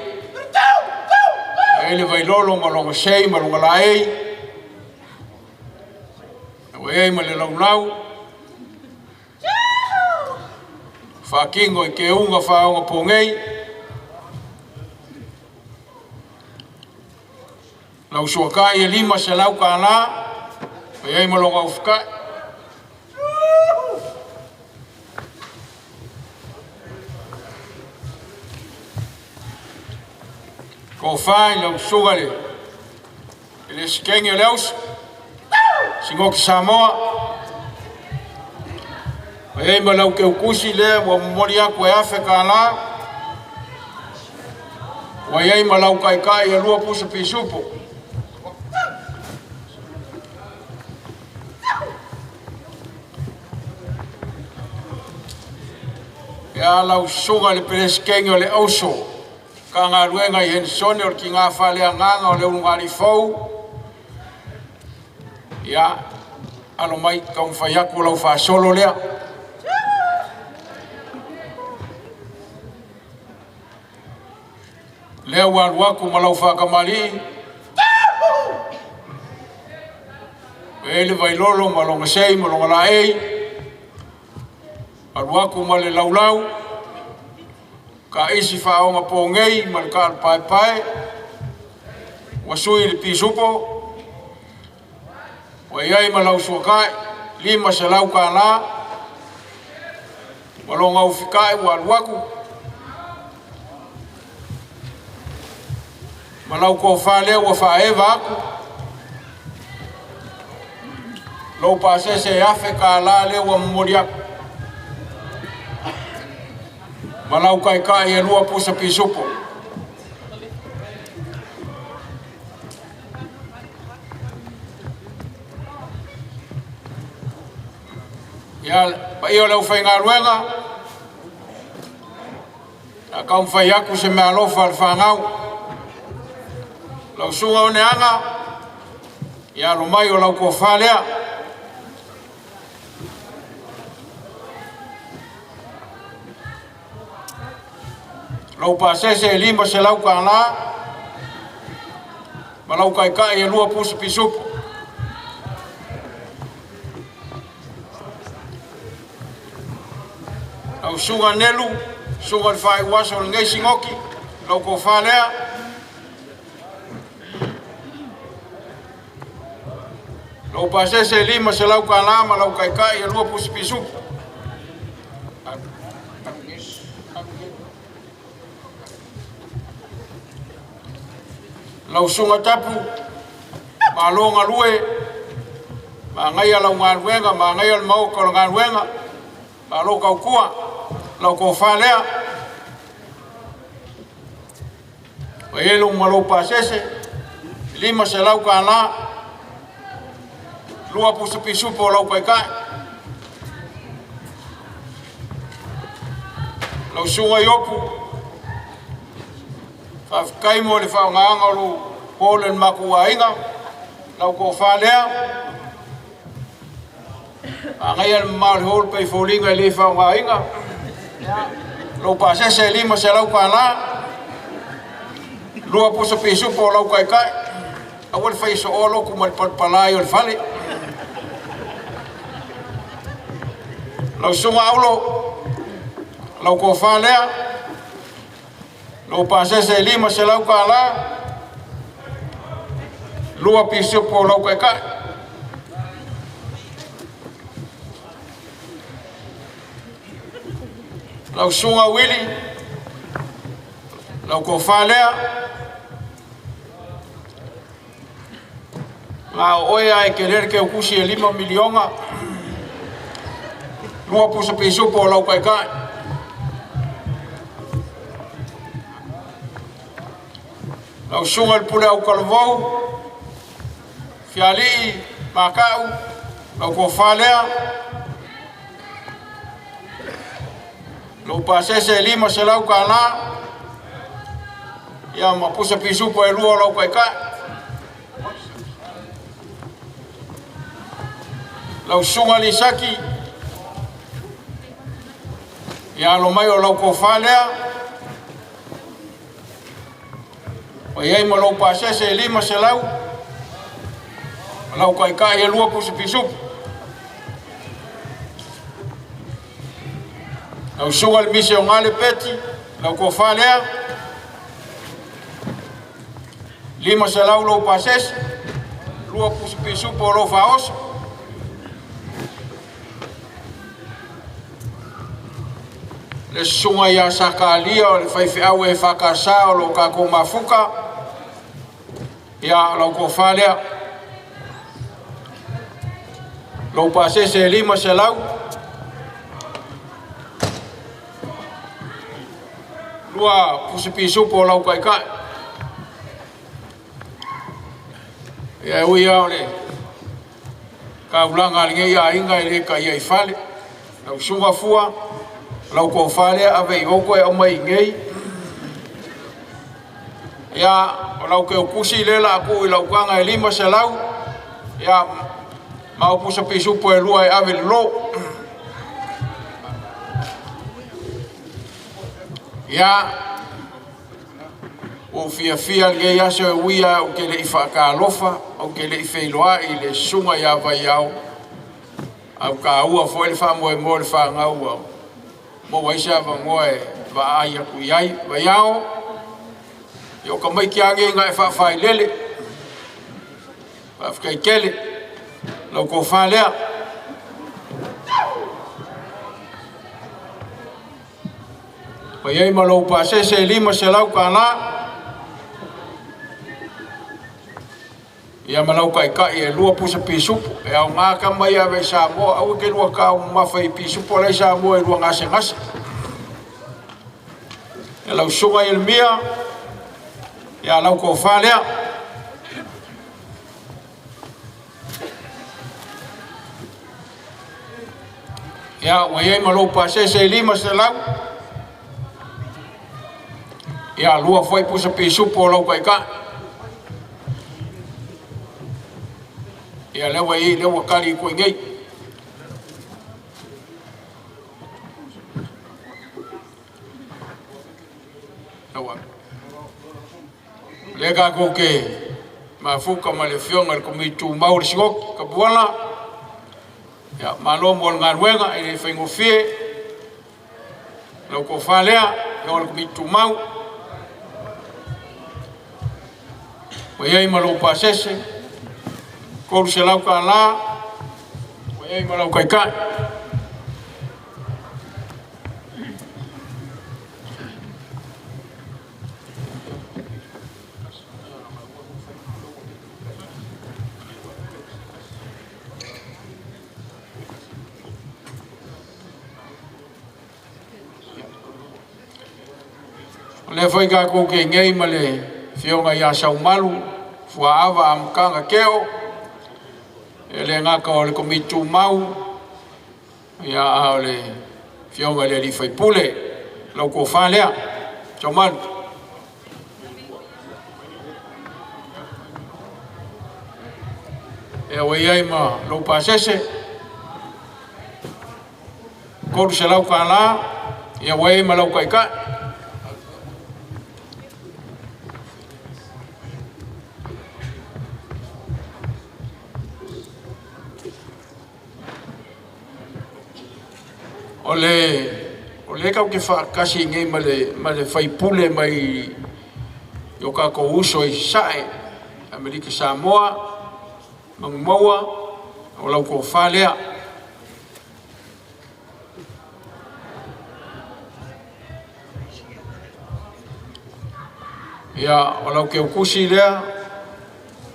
E le vailolo ma lona sei ma lona laei. Ua i ai ma le laulau. Faatino i keuga faaogapogei. Lau suakai e 500 kālā. Ua i ai ma lona ufukai. Tofa i lau susuga i le Peresetene o le Auso, Sinoti Samoa. Ua i ai ma lau keukusi lea ua momoli atu e 1,000 kālā. Ua i ai ma lau kaikai e 2 pusa pisupo. Ia lau susuga i le Peresetene o le Auso, Matagaluega i Henisone o le Tiga Faaleagaga o le Ulugalii Fou, ia, alo mai taumafai atu lau faasolo lea. Lea ua alu atu ma lau faatamalii, ua i ai le Vailolo ma lona sei ma lona laei, alu atu ma le laulau, taisi faaonaponei ma le taalupaepae, ua sui i le pisupo, ua i ai ma lau suata'i $500 ma lona ufita'i ua alu atu, ma lau tofa lea ua faaeva atu, lou pasese e $1,000 lea ua momoli atu, ma lau taitai e 2 pusa pisupo. Ia, le paia o le aufaigaluega, a taumafai atu se meaalofa a le fanau. Lau susuga Oneaga, ia alo mai o lau tofa lea. Lou pasese e $500 ma lau taitai e 2 pusa pisupo. Lau susuga Nelu, susuga i le faaiuaso o lenei sinoti, lau tofa lea. Lou pasese e $500 ma lau taitai e 2 pusa pisupo. Lau susuga Tapu, malo galue, manaia lau galuega, manaia le maota o le galuega, malo tautua, lau tofa lea. Ua i ai lou malo pasese, $500, 2 pusa pisupo o lau taitai. Lau susuga Iopu, faafetai mo le faaaogaina o lou hall e le matou aiga, lau tofa lea. Manaia le mamao o le hall pei foliga e le faaaogaina. Lou pasese e $500, 2 pusa pisupo o lau taitai. Aua le fai sooa lotu ma le palapalai o le fale. Lau susuga Aulo, lau tofa lea, lou pasese e $500, 2 pisupo o lau taitai. Lau susuga Wili, lau tofa lea, na o oe a e tele le teutusi e 5 miliona, 2 pusa pisupo o lau taitai. Lau susuga i le pule au talavou, fialii, makau, lau tofa lea, lou pasese e $500, ia ma pusa pisupo e 2 o lau taitai. Lau susuga Lisaki, ia alo mai o lau tofa lea, ua i ai ma lou pasese e $500, ma lau taitai e 2 pusa pisupo. Lau susuga le mise o Gale Peti, lau tofa lea, $500 lou pasese, 2 pusa pisupo o lou faaoso. Le susuga ia Sakalia o le faifeau e whakasa o lo kākou mafuka, ia lau tofa lea. Lou pasese e $500, 2 pusa pisupo o lau taitai. Ia e ui a o le kaulanga a lenei aiga e le kai ai fale. Lau susuga Fua, lau tofa lea ave i oko e aumai i nei. Ia, o lau teutusi lea la atu i lau taga e $500, ia, ma o pusa pisupo e 2 e ave le lo. Ia, Ua ou fiafia i lenei aso e ui lava ou te le i faatalofa, ou te le i feiloai i le susuga ia Vaiao, ae ua taua foi le faamoemoe o le fanau ua maua ai se avanoa e vaai atu i ai. Vaiao, ia o tamaiti lava nei na e faafailele, faafetai tele, lau tofa lea. Ua i ai ma lou pasese e $500 ia ma lau taitai e 2 pusa pisupo. E aoga tama ia ave i Samoa, aua e te lua taumamafa i pisupo la i Samoa e lua gasegase. Ia lau susuga Ieremia, ia lau tofa lea. Ia, ua i ai ma lou pasese e 500. Ia, 2 foi pusa pisupo o lau taitai. Ia, lea ua i ai, lea ua tali atu i nei. Lea tatou te mafuta ma le afioga i le Komiti Tumau o le Sinoti, Tapuala, ia, malo mo le galuega, e le faigofie lau tofa lea, afioga i le Komiti Tumau. Ua i ai ma lou pasese, $300, ua i ai ma lau taitai. O lea foi tatou te nei ma le afioga ia Saumalu Fuaava Amataga Teo, e le gata o le Komiti Tumau, ia a o le afioga i le alii faipule, lau tofa lea, Saumalu. Ia ua i ai ma lou pasese, $300, ia ua i ai ma lau taitai. O le o lea tatou te faatasi nei ma le faipule mai i o tatou uso i Sasae, Amerika Samoa, Manumaua, o lau tofa lea. Ia, o lau teutusi lea,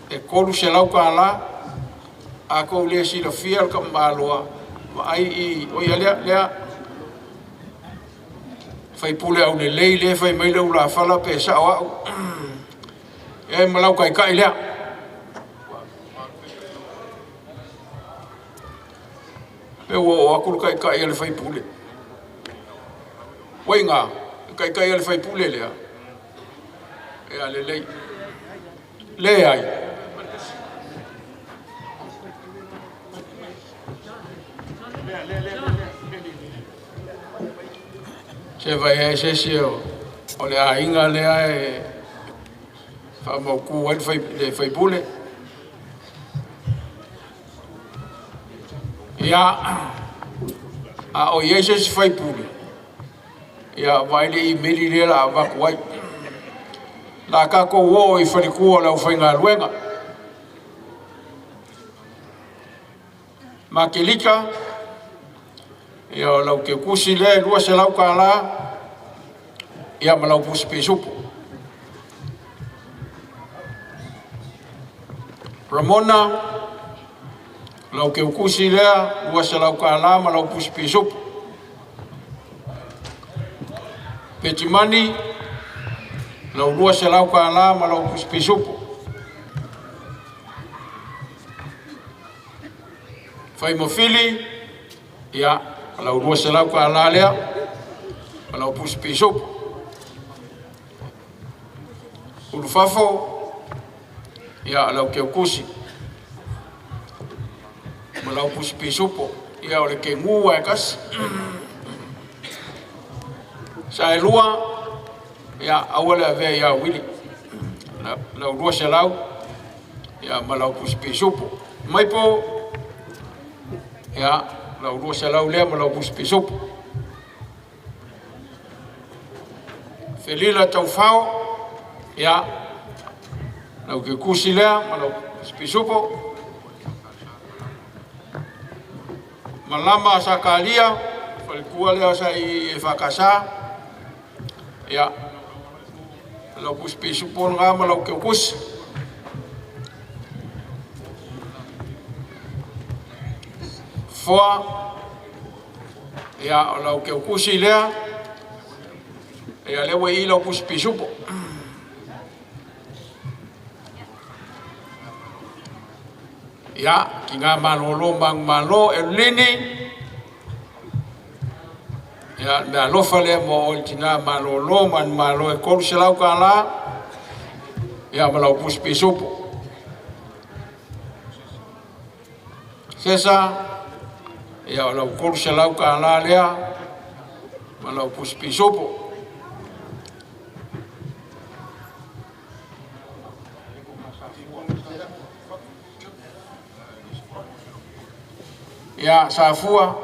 e $300, a tou le silafia le tamaloa, vaai i, o ia lea, lea, faipule aulelei lea e fai mai le ulafala pe sao au, e ma lau taitai lea. Pe ua oo atu le taitai a le faipule. Ua iga, le taitai a le faipule lea. Ia lelei. Leai. Se vai ai se isi o le aiga lea e faamautu ai le faipule. Ia, a o i ai se isi faipule, ia vaai le imeli lea la avatu ai. La tatou oo i faletua o le aufaigaluega. Makelika, ia o lau teutusi lea e $200, ia ma lau pusi pisupo. Ramona, lau teutusi lea $200 ma lau pusi pisupo. Petimani, lau $200 ma lau pusi pisupo. Faimafili, ia, lau $200 lea ma lau pusi pisupo. Ulufafo, ia, lau teutusi ma lau pusi pisupo. Ia, o le kegu ae kasi. Saelua, ia, aua le avea ia Wili. Lau 200 ia ma lau pusi pisupo. Mai po ia lau 200 lea ma lau pusi pisupo. Felila taufao ia lau ke kusi lea ma lau pusi pisupo. Malama sakalia falekua lea sa i e whakasa. Ia lau pusi pisupo ngā ma lau ke kusi. Foa ia o lau ke kusi lea ia lea ua i lau pusi pisupo. Ia ki ngā malolo mangu malo e lini ia mea alofa lea mo o le tina malolo manu malo e 300 kālā ia ma lau pusi pisupo. Sesa ia o lau 300 kālā lea ma lau pusi pisupo. Ia safua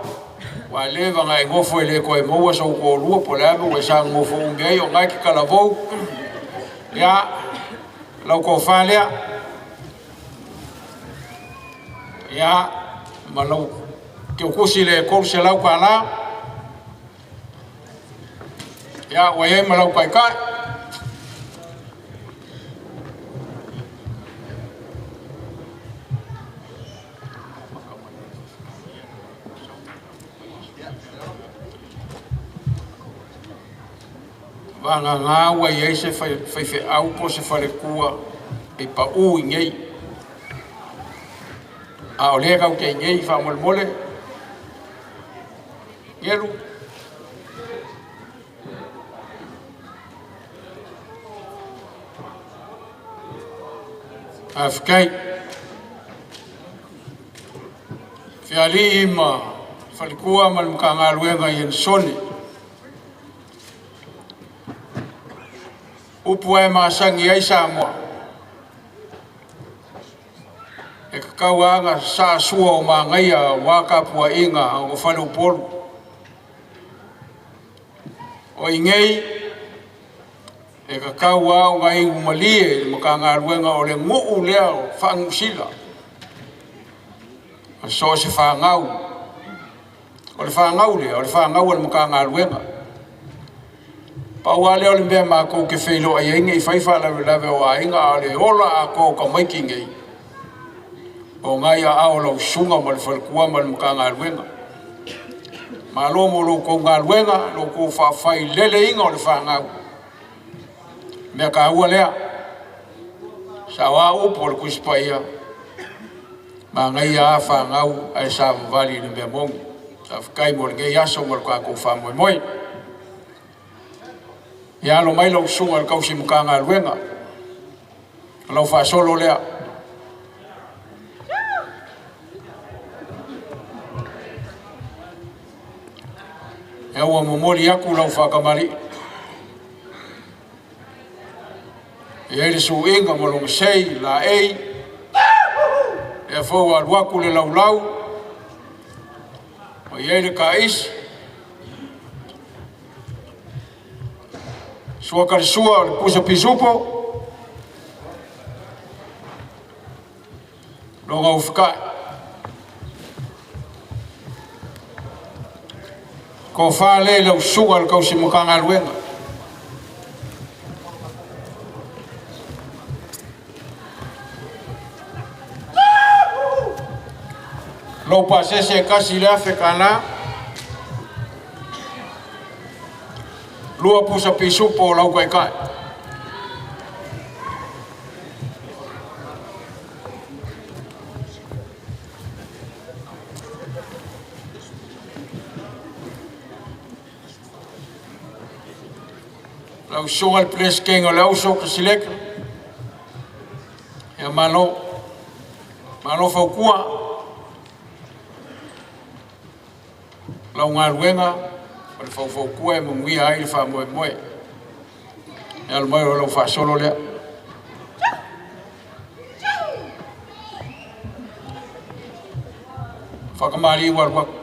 wa leva ngai ngofo ele ko e moa so ko lua po le ave we sa ngofo unge o ngai ki kalavou. Ia lau ko falea ia ma lau ke kusi le ko se lau kala ia wa ye ma lau kai kai. Vanga ngā ua i ei se whaiwhe au po se wharekua e pa u i ngei. A o lea kau te ngei wha mole. Ngelu. A whikai. Whiali i ma wharekua ma le muka ngā luenga i ensone. Upu e masangi ai Samoa. E kakau anga sa sua o mangaia waka pua inga o whale upolu. O ingei e kakau au ngai umalie maka ngā luenga o le nguu lea o whaangusila. O so se whaangau. O le whaangau lea, o le whaangau o le maka ngā luenga. Pau ale o le mea mākou ke whailo ai inga i whaiwha lawe lawe o a inga a le ola a kō ka maiki ngei. O ngai a ao lau sunga ma le whalekua ma le maka ngā luenga. Malo mo lo kou ngā luenga, lo kou whaawhai lele inga o le whaangau. Mea ka ua lea, sa wā upo le kuisipa ia, ma ngai a whaangau ai sa mwali le mea mongi. Sa whakai mo le ngei aso mo le kā kou whaamoi moi. Ia alo mai lau sunga le kausi muka ngā luenga. Lau whaasolo lea. E ua momoli aku lau whakamari. E eire su inga mo longa sei, la ei. E fau alu aku le lau lau. O i eire ka isi. Sua kare sua o le pusa pisupo. Longa uwhikai. Ko whāle lau suga le kausi muka ngā luenga. Lau pasese e kasi le afe kana. Lua pusa pisupo o lau kai kai. Lau sunga le preskenga o le auso ka sileka. Ia malo. Malo faukua. Lau ngā luenga. O le faufau e munguia ai le wha moe moe. E alu mai o lau whaasolo lea. Faakamālī ua alu atu.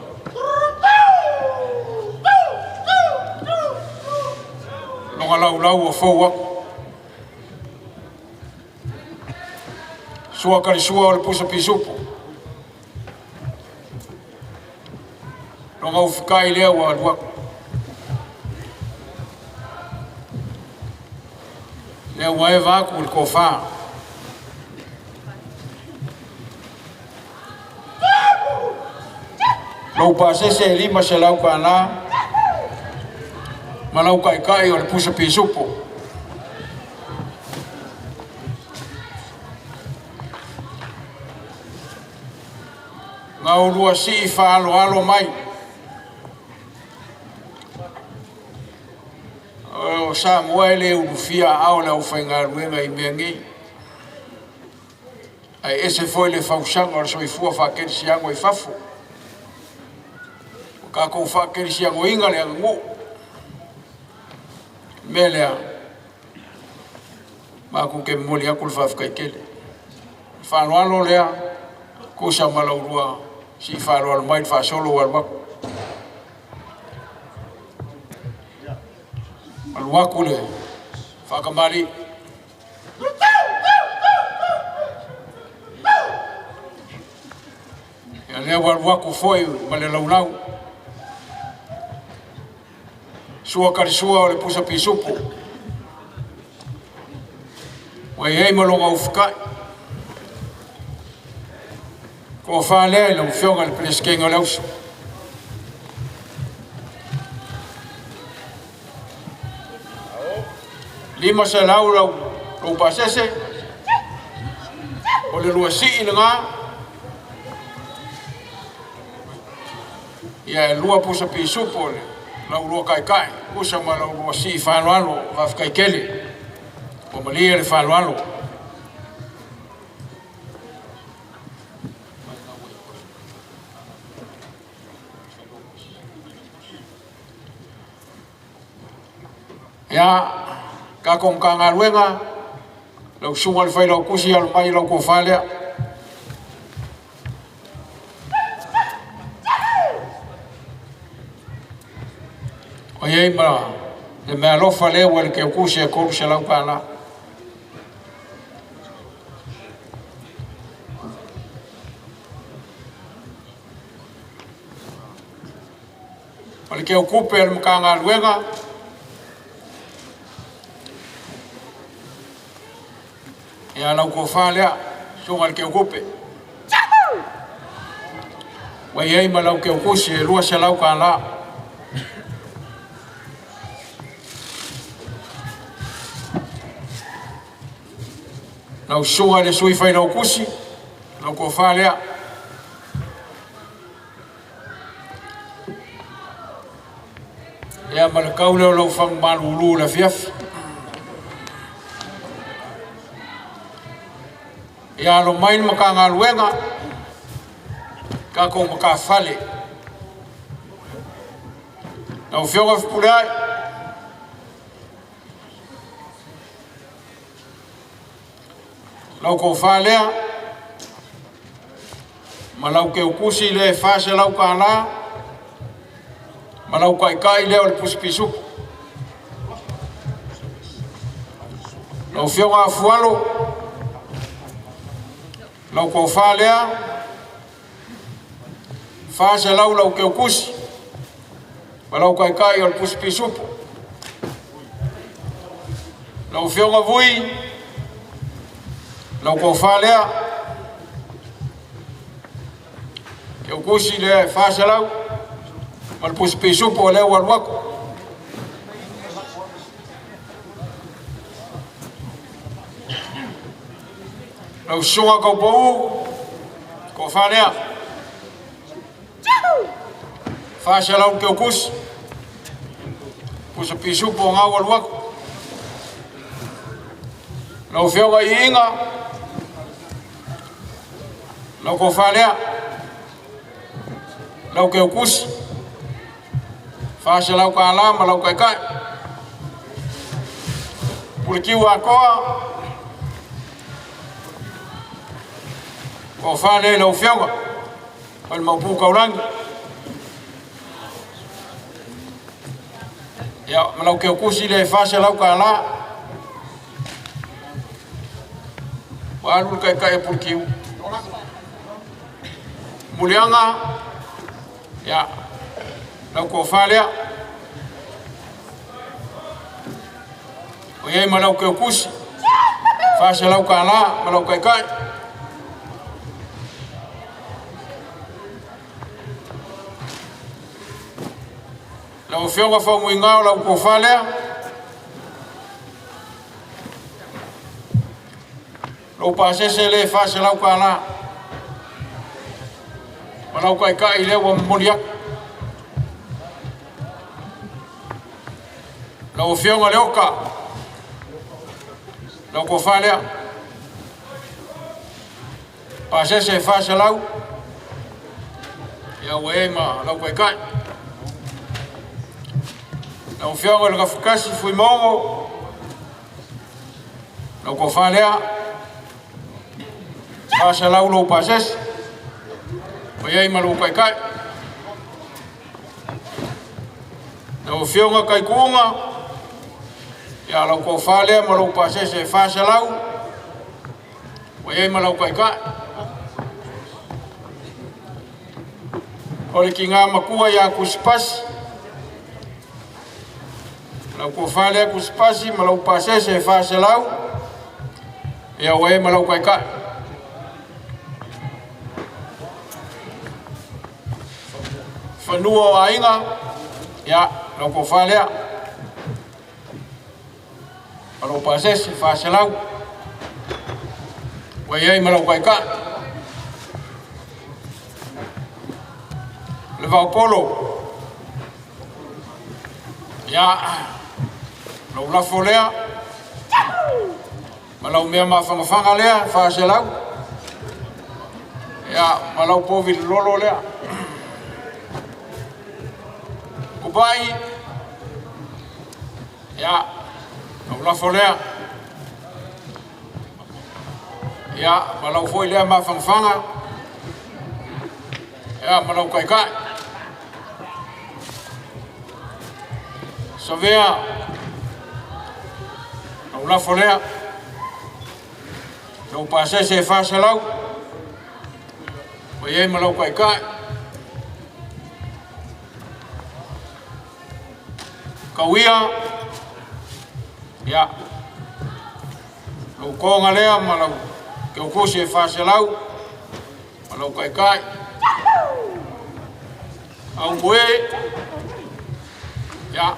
Loga laulau ua fou atu. Sua ka le sua o le pusa pisupo. Loga ufikai lea ua alu atu. Lea ua eva atu i le tofa. Lou pasese e 500 kālā ma lau kaikai o le pusa pisupo. Gaulua sii faaaloalo mai. O Samoa e le ulufia aao o le aufaigaluega i mea nei. Ae ese foi le fausaga o le soifua faakerisiano i fafo. Ua tatou faakerisianoina le aganuu. Mea lea, matou te momoli atu le faafetai tele. Faaaloalo lea, tusa ma la ulua sii faaaloalo mai le faasolo ua alu atu. Alu atu le faakamalii. Ia lea ua alu atu foi ma le laulau. Sua ka le sua o le pusa pisupo. Ua i ai ma lona ufukai. Tofa lea i lau Afioga i le Peresetene o le Auso. 500 lau lou pasese, o le lua sii lena, ia e lua pusa pisupo le lau lua kaikai, pusa ma lau lua sii faaaloalo, faafetai tele, ua malie le faaaloalo. Ia, tatou Matagaluega, lau susuga i le Failautusi, alo mai lau tofa lea. O i ai ma le meaalofa lea ua i le teutusi e $300. O le teutupe a le Matagaluega, ia lau tofa lea, susuga i le teutupe. Ua i ai ma lau teutusi e $200. Lau susuga i le sui failautusi, lau tofa lea. Ia ma le kau lea o lau fagu malulu i le afiafi. Ia alo mai le Matagaluega, tatou matafale. Lau Afioga Fepuleai, lau tofa lea, ma lau teutusi lea e $400, ma lau taitai lea o le pusi pisupo. Lau Afioga Afualo, lau tofa lea, 400 lau teutusi, ma lau taitai o le pusi pisupo. Lau Afioga Vui, lau tofa lea, teutusi lea e 400, ma le pusi pisupo lea ua alu atu. Lau susuga Taupou, tofa lea, 400 le teutusi, pusa pisupo o gau alu atu. Lau Afioga Iiga, lau tofa lea, lau teutusi, $400 ma lau taitai. Puletiu atoa, tofa lea i lau Afioga. Ma le Maopu Kaulagi. Ia, ma lau keukusi lea e $400. Ua alu le taitai a Puletiu. Muliaga, ia, lau tofa lea. O i ai ma lau keukusi, $400 ma lau taitai. Lau Afioga Faumuiga o lau tofa lea. Lou pasese lea e $400. Ma lau taitai lea ua momoli atu. Lau Afioga Leoka, lau tofa lea. Pasese e 400, ia ua i ai ma lau taitai. Lau Afioga i le Gafatasi Fuimaono, lau tofa lea, 400 lou pasese, ua i ai ma lou taitai. Lau Afioga Kaikuuga, ia lau tofa lea ma lou pasese e 400, ua i ai ma lau taitai. O le tiga matua ia Tusipasi, lau tofa lea Tusipasi ma lau pasese e 400, ia ua i ai ma lau taitai. Fanua o aiga, ia lau tofa lea. Ma lou pasese 400, ua i ai ma lau taitai. Le Vaopolo, ia, lau lafo lea, ma lau mea mafangafaga lea, 400, ia, ma lau povi lolo lea. Kupai, ia, lau lafo lea, ia, ma lau foi lea mafangafaga, ia, ma lau taitai. Savea, lau lafo lea, lau pasese e 400, ua i ai ma lau taitai. Kauia, ia, lou toga lea ma lau keukusi e 400, ma lau taitai. Aumoe, ia,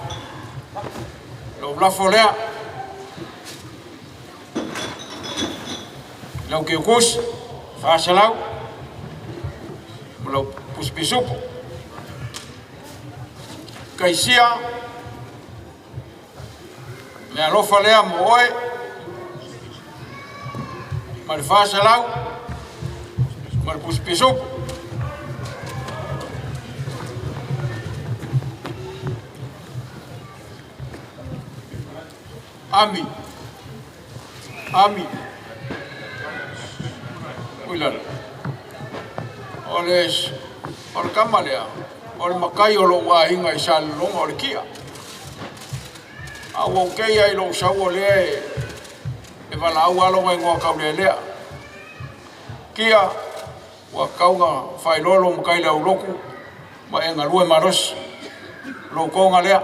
lou lafo lea, lau keukusi, 400, ma lau pusipisupo. Kaisia, me alofa lea mo oe, ma le 400, ma le pusipisupo. Ami, ami, ui lala. O le, o le kama lea, o le makai o lou aiga i Salelologa o le kia. A ua ou kei ai i lou sau o lea e, e valaau lava lona igoa taulelea. Kia, ua tatau ona faailoa lou matai i le aulotu ma e galue malosi. Lou toga lea.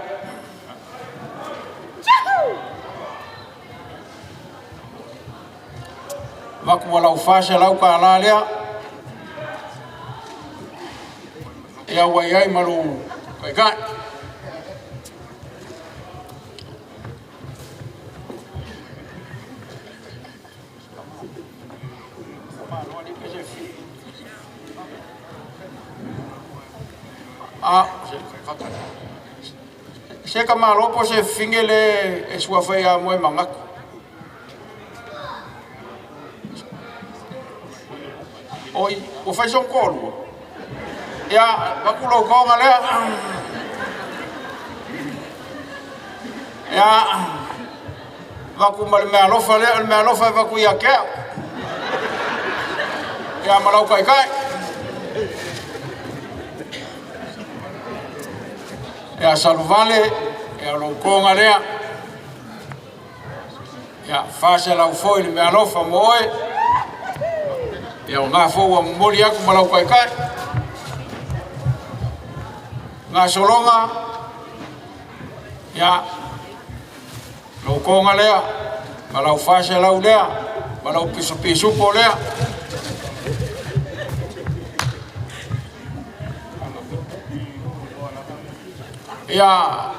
Avatu ma lau $400 lea. Ia ua i ai ma lou taitai. A, se ka malo po se fine le e suafa ia moe mangaku. Oi, ua fai song toalua. Ia, vaku lou toga lea. Ia, vaku ma le meaalofa lea, o le meaalofa e vaku ia te au. Ia, ma lau taitai. Ia Saluvale, ia o lou koga lea. Ia 400 foi le meaalofa mo oe. Ia o ngā foi ua momoli aku ma lau kaikai. Gasologa, ia lou koga lea, ma lau 400 lea, ma lau pisopisupo lea. Ia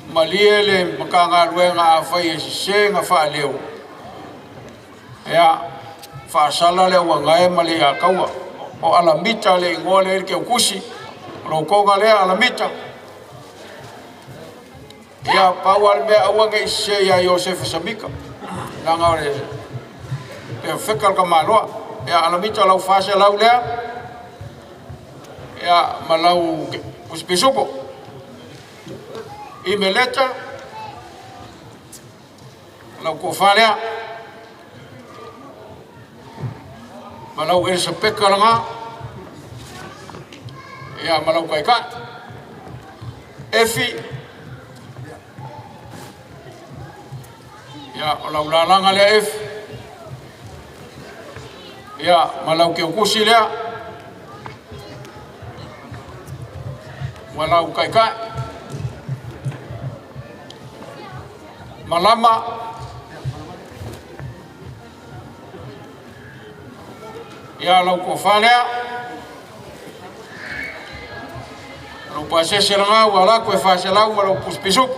malie le Matagaluega afai e sese na faaleo, ia faasala le auagae ma le iataua. O Alamita le igoa lea i le keukusi, o lou koga lea Alamita. Ia pau lava le mea aua ne i sese ia Iosefa Samika, leaga o le perofeta o le tamaloa. Ia Alamita lau 400 lea, ia ma lau pusipisupo. Imeleta, lau tofa lea, ma lau Elisapeta laga, ia ma lau taitai. Efi, ia o lau lalaga lea Efi, ia ma lau keukusi lea, ma lau taitai. Malama, ia lau tofa lea, lau pasese laga ua lako e 400 ma lau pusipisupu.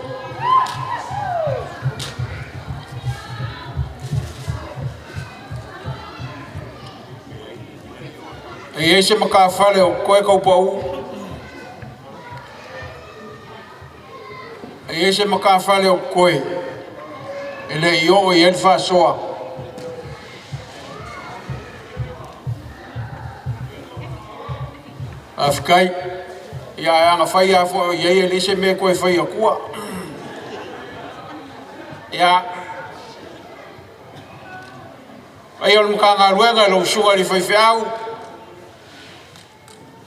E i ai se matafale o koe kaupau. E i ai se matafale o koe e le i oo i ai le faasoa. Faafetai. Ia ae ana fai lava foi o i ai e leai se mea e toe fai atua. Ia, paia o le Matagaluega i lau susuga i le faifeau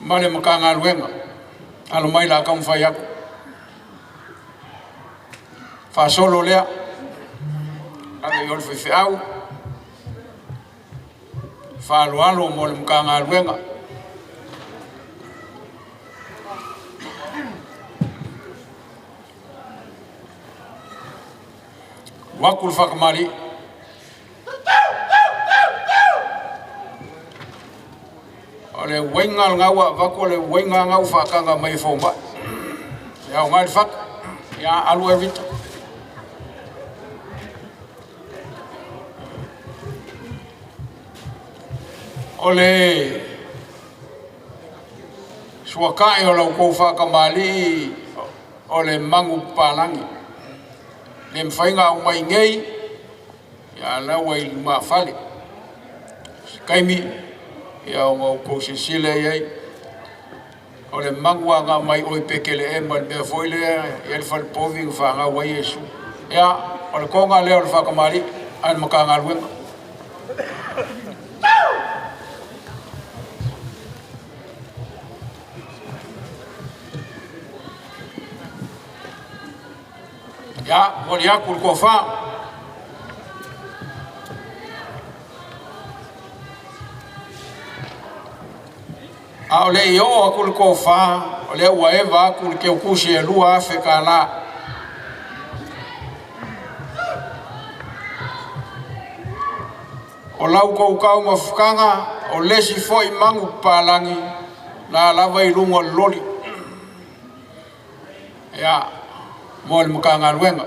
ma le Matagaluega. Alo mai la taumafai atu. Faasolo lea. Ave i o le faifeau. Faaaloalo mo le Matagaluega. Alu atu le faakamali'i. O le uaiga lena ua avatu, o le uaiga lena ua faataga mai e fomai. E aoga i le fata. Ia, alu oe Vita. O le suakai o la outou faatamalii o le magu papalagi. Le mafai ona aumai nei, ia la ua i lumafale. Se taimi, ia ona outou silasila i ai. O le magu lava na aumai o i Petelehema i le mea foi lea e i ai le falepovi na fanau ai Iesu. Ia, o le toga lea o le faatamalii a le Matagaluega. Ia, momoli atu le tofa. A o le i oo atu le tofa, o lea ua eva atu le teutusi e $2,000. O lau tou taumafataga, o le isi foi magu papalagi la lava i luga o le loli. Ia, mo le Matagaluega.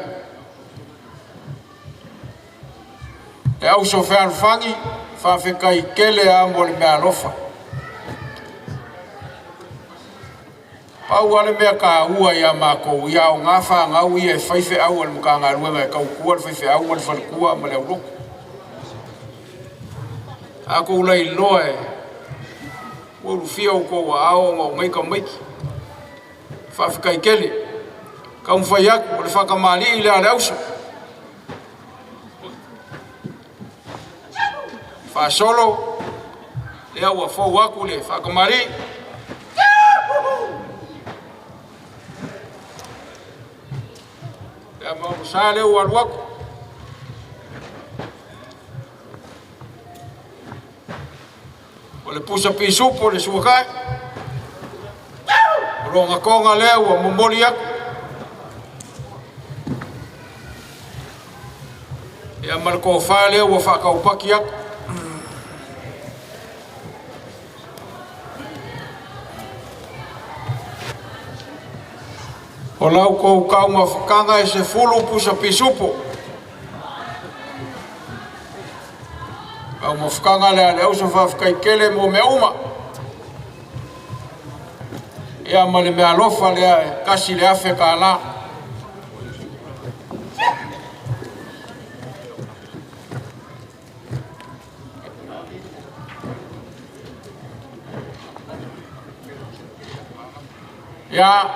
Le auso fealofani, faafetai tele lava mo le meaalofa. Pau lava le mea taua ia matou, ia aoga fanau ia e fai feau a le Matagaluega e tautua le faifeau ma le faletua ma le aulotu. A tou lailoa e ua ulufia outou aao ona o nei tamaiti. Faafetai tele. Taumafai atu o le faatamalii lea a le auso. Faasolo, lea ua fou atu le faatamalii. sa lea ua alu atu. O le pusa pisupo le suakai. O loga konga lea ua momoli atu. Ia ma le tofa lea ua faataupaki atu. O lau kou taumafataga e 10 pusa pisupo. Taumafataga lea a le auso faafetai tele mo mea uma. Ia ma le meaalofa lea e $1,000. Ia,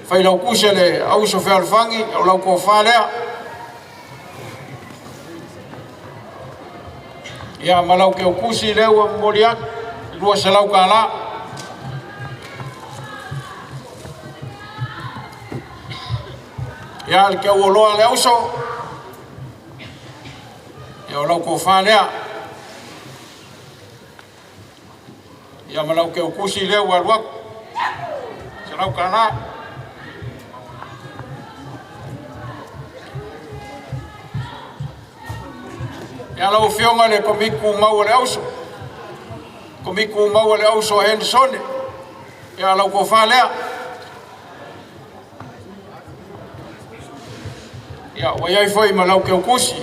failautusi a le auso fealofani, o lau tofa lea. Ia, ma lau keukusi lea ua momoli atu, $200. Ia, le keuoloa le auso, ia o lau tofa lea. Ia ma lau keukusi lea ua alu atu, $100. Ia lau afioga le komiti tumau o le auso, komiti tumau o le auso a Henderson, ia lau tofa lea. Ia ua iai foi ma lau keukusi,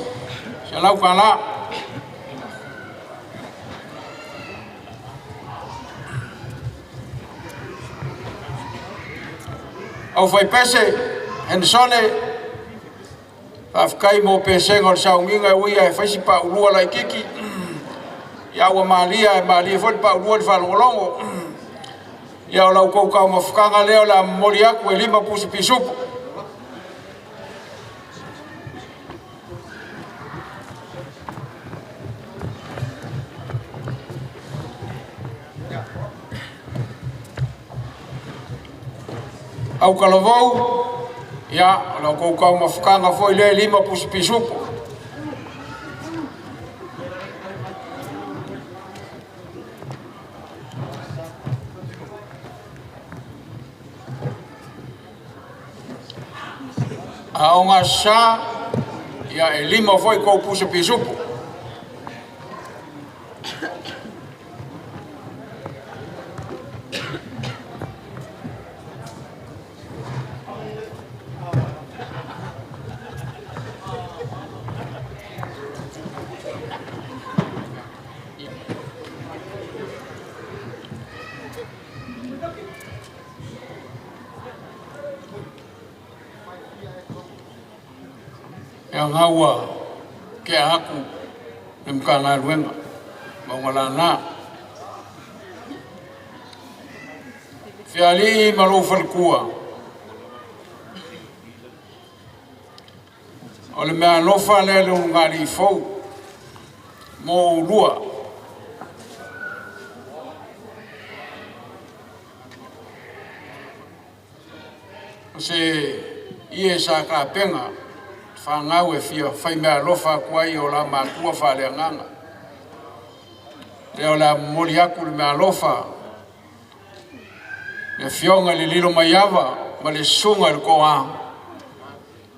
$100. Au faipese, Henderson, faafetai mo pesega o le sauniga e ui e fai si paulua laititi. Ia ua malia e malie foi le paulua i le faalogologo. Ia o lau tou taumafataga lea o le a momoli atu e 5 pusa pisupo. Au kalavou, ia, o lau tou taumafataga foi lea e 5 pusa pisupo. A o ngā sa, ia e 5 foi kou pusa pisupo. Ia ngaua ke aku le Matagaluega ma lana. Feali'i ma lou falekua. O le mea alofa lea le ulugalii fou mo oulua. O se ie sa kapena whangau e fia whai mea alofa atu ai o la matua whaaleagaga. Lea o le a momoli atu le mea alofa le afioga i le lilo maiava ma le susuga i le toa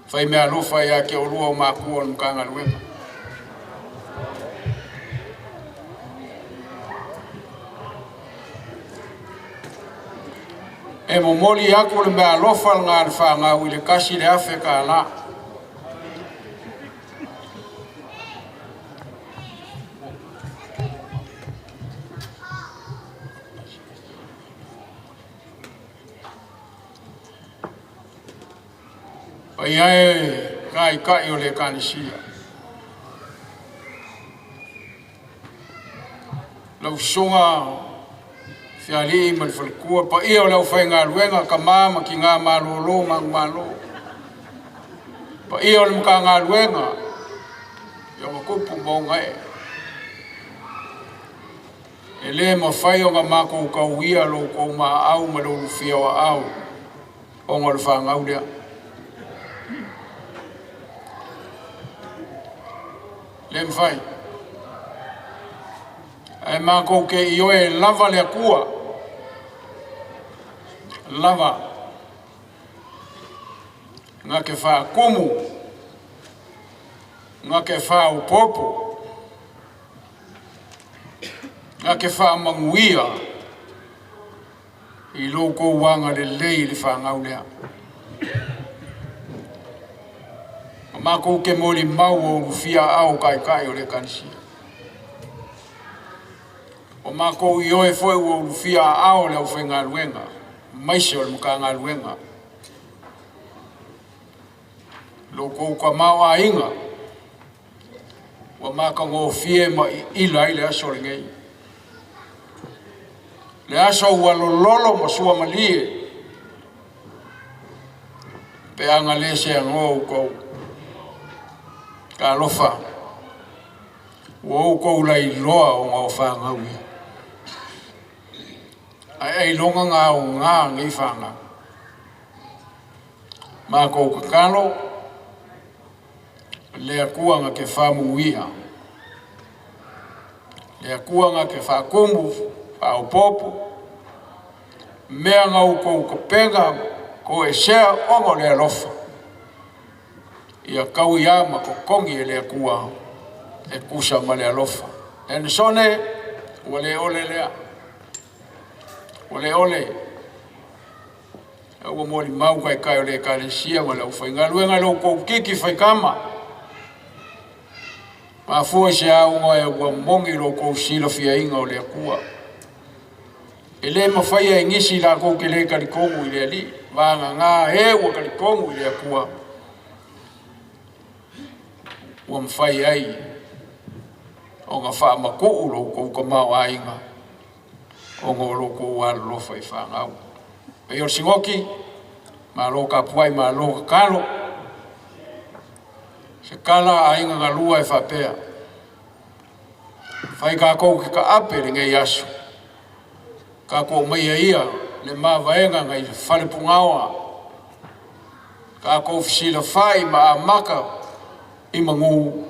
fai mea alofa ia te oulua o matua o le Matagaluega. E momoli atu le mea alofa lena a le fanau i le $1,000. Paia e taitai o le Ekalesia. Lau susuga Feali'i ma le falekua, paia o le aufaigaluega, tama ma tina malolo manumalo. Paia o le Matagaluega, i ona tupu ma ona ee. E le mafai ona matou tauia lo outou maau ma le ulufia o aao ona o le fanau lea. Le mafai. Ae makou ke ioe e lava le Atua. Lava. Nga ke faakumu. Nga ke faaopopo. Nga ke faamanuia i lo outou agalelei i le fanau lea. Ma makou ke molimau o ulufia aao taitai o le Ekalesia. O makou ioe foi ua ulufia aao o le aufaigaluega, maise o le Matagaluega. Lo outou tamaoaiga ua matagofie ma iila ai le aso lenei. Le aso ua lololo ma suamalie pe a na le seanoa outou. Talofa, ua outou lailoa ona o fanau ia. Ae ailoga na aoga nei fanau. Matou tatalo, le Atua na te faamanuia, le Atua na te faatumu, faaopoopo, mea na outou tapena, toesea ona o le alofa, ia tauia ma totogi e le Atua e tusa ma le alofa. Enesone, ua le ole lea, ua le ole. Ua molimau taitai o le Ekalesia ma le aufaigaluega i lo outou kiki faitama. Mafua i se auga e ua moni lo outou silafiaina o le Atua. E le mafaia e nisi latou te le talitonu i le Alii, vagana e ua talitonu i le Atua, ua mafai ai ona faamatuu lo outou tamaoaiga ona o lo outou alolofa i fanau. Paia o le Sinoti, malo tapuai, malo tatalo. Se tala a aiga galua e faapea, fai tatou ke taape lenei aso, tatou aumaia ia le mavaega nai le falepugaoa, tatou fesilafai ma amata i manu,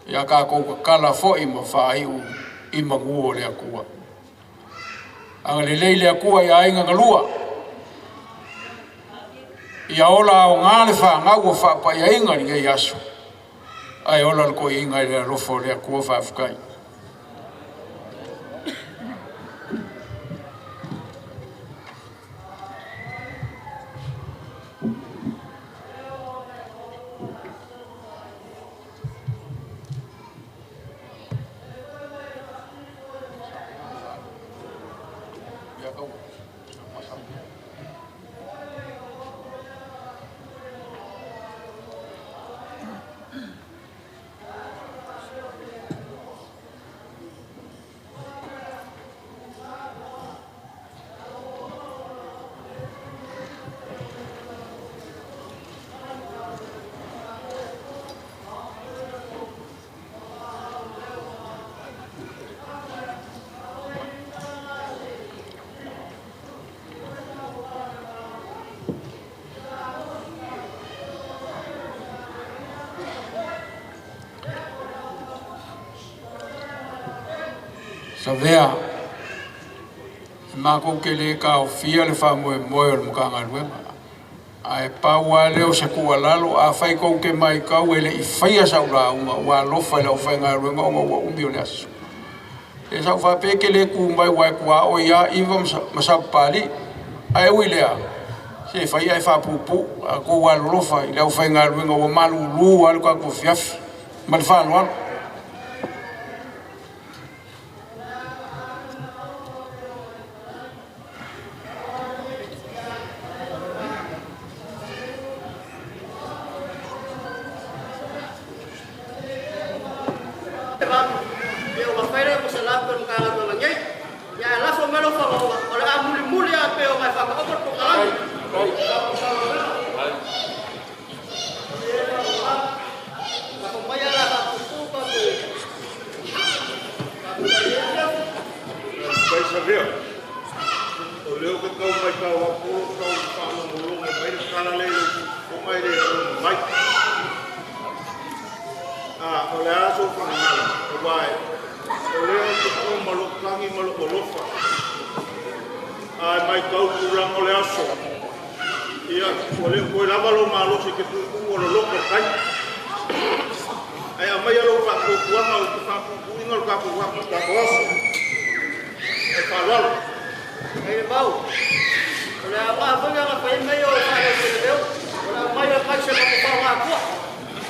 ia tatou tatala foi ma faaiu i manu o le Atua. Agalelei le Atua i aiga galua, ia ola aoga le fanau ua faapaiaina i lenei aso, ae ola le toeaina i le alofa o le Atua. Faafetai. Savea, e makou te le taofia le faamoemoe o le Matagaluega. Ae pau lava lea o se tuualalo, afai tou te matau e le i faia sau lauga, ua alofa i le aufaigaluega ona ua umi o le aso. E sa ou faapea e te le tu mai aua e tuaoi lava Iva ma Sapapalii. Ae ui i lea, se fai ae faapuupuu, a outou alolofa i le aufaigaluega ua malulu lava le tatou afiafi. Ma le faaaloalo. O lea ou te tau matau atu o lo o tau faalogologo mai le tala lea i lau faafofoga e le lagona mai. O le aso whangalo, o wai, o lea o te kū ma loko tangi ma loko lofa. Ai mai kau kuranga o le aso. Ia, o lea koe lava lo malosi ke pūpū o lo loko kai. Ai a mai alo whakaukuanga o te whakaukuinga o kako kako aso. E whalalo. Hei le mau, o le a maa whanga nga whai mai o whai o te leo, o le a mai o kai se mako whao ngā kua.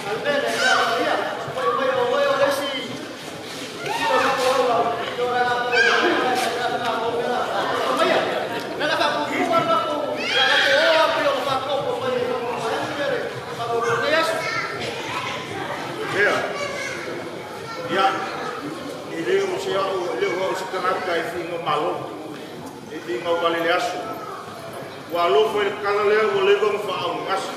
Almene, ia, ia, mai mai o mai o lesi, i o mako au lau, i o ranga o mai ia. Mena ka kukua mako, la mako o api o whakoko mai e mako mai e mako o nei aso. Ia, ia, i leo se au, leo au se tangata i whinga malo, i whinga wale le aso. Ua alofa i le kala lea ua leva ma whaau ngasi.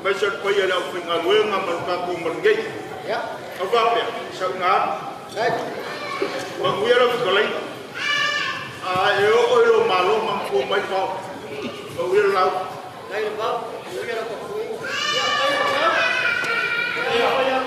Mai sa pai le au whinga luenga ma le kako marungei. Ia. Au wapea, sa unga atu. Sai. Manguia la whikalai. A e o o ilo malo ma mapua mai pao. Manguia le lau. Nai le pao, manguia la kokuinga. Ia, pai o kau. Ia, ia, ia,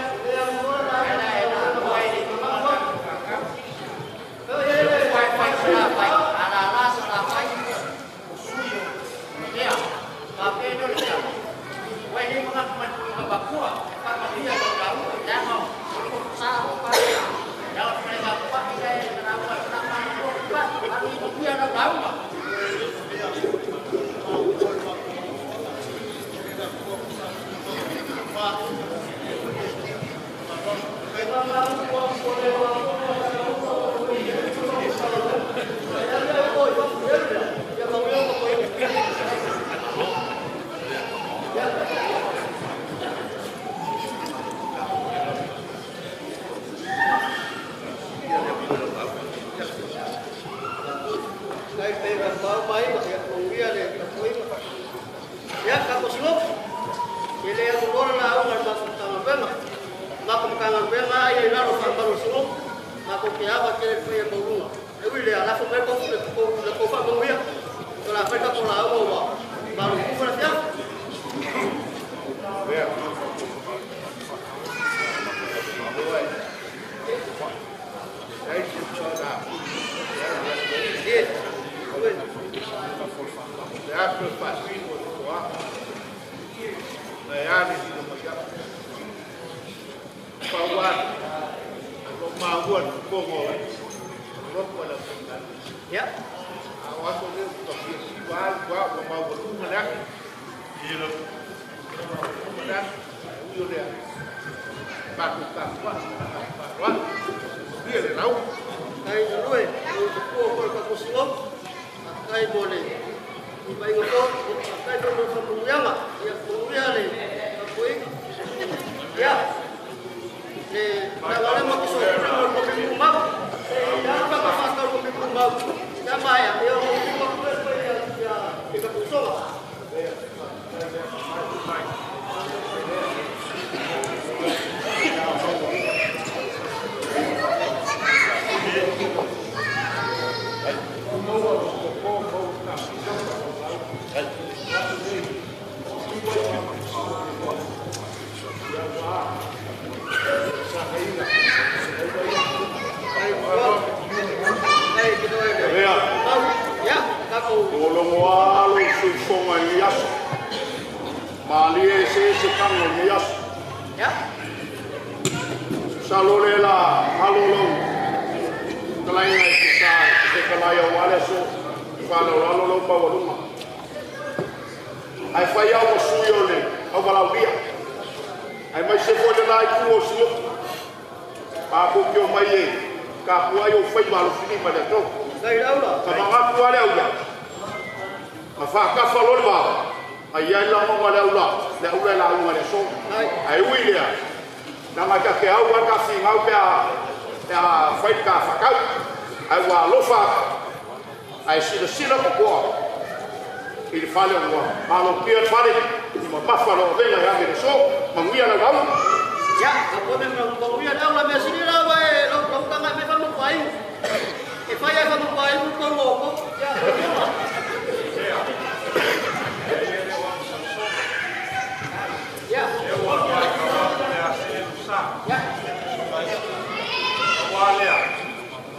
la lea,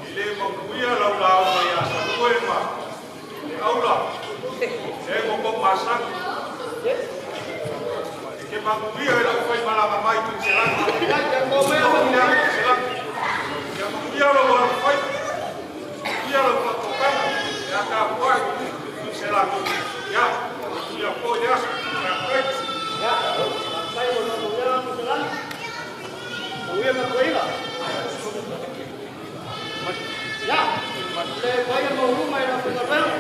i le manuia lau lauga ia Salue ma le aula, e mo kou masani. E ke manuia e lau fai malaga mai Tuiselani. Ia manuia lou alofai, manuia lau faatokaga, e a tapuai Tuiselani. Ia, manuia foi le aso. Faafetai. Ia, faafetai mo le manuia Tuiselani. Manuia matuaiga. Ia, le paia mauluma i la faigaluega.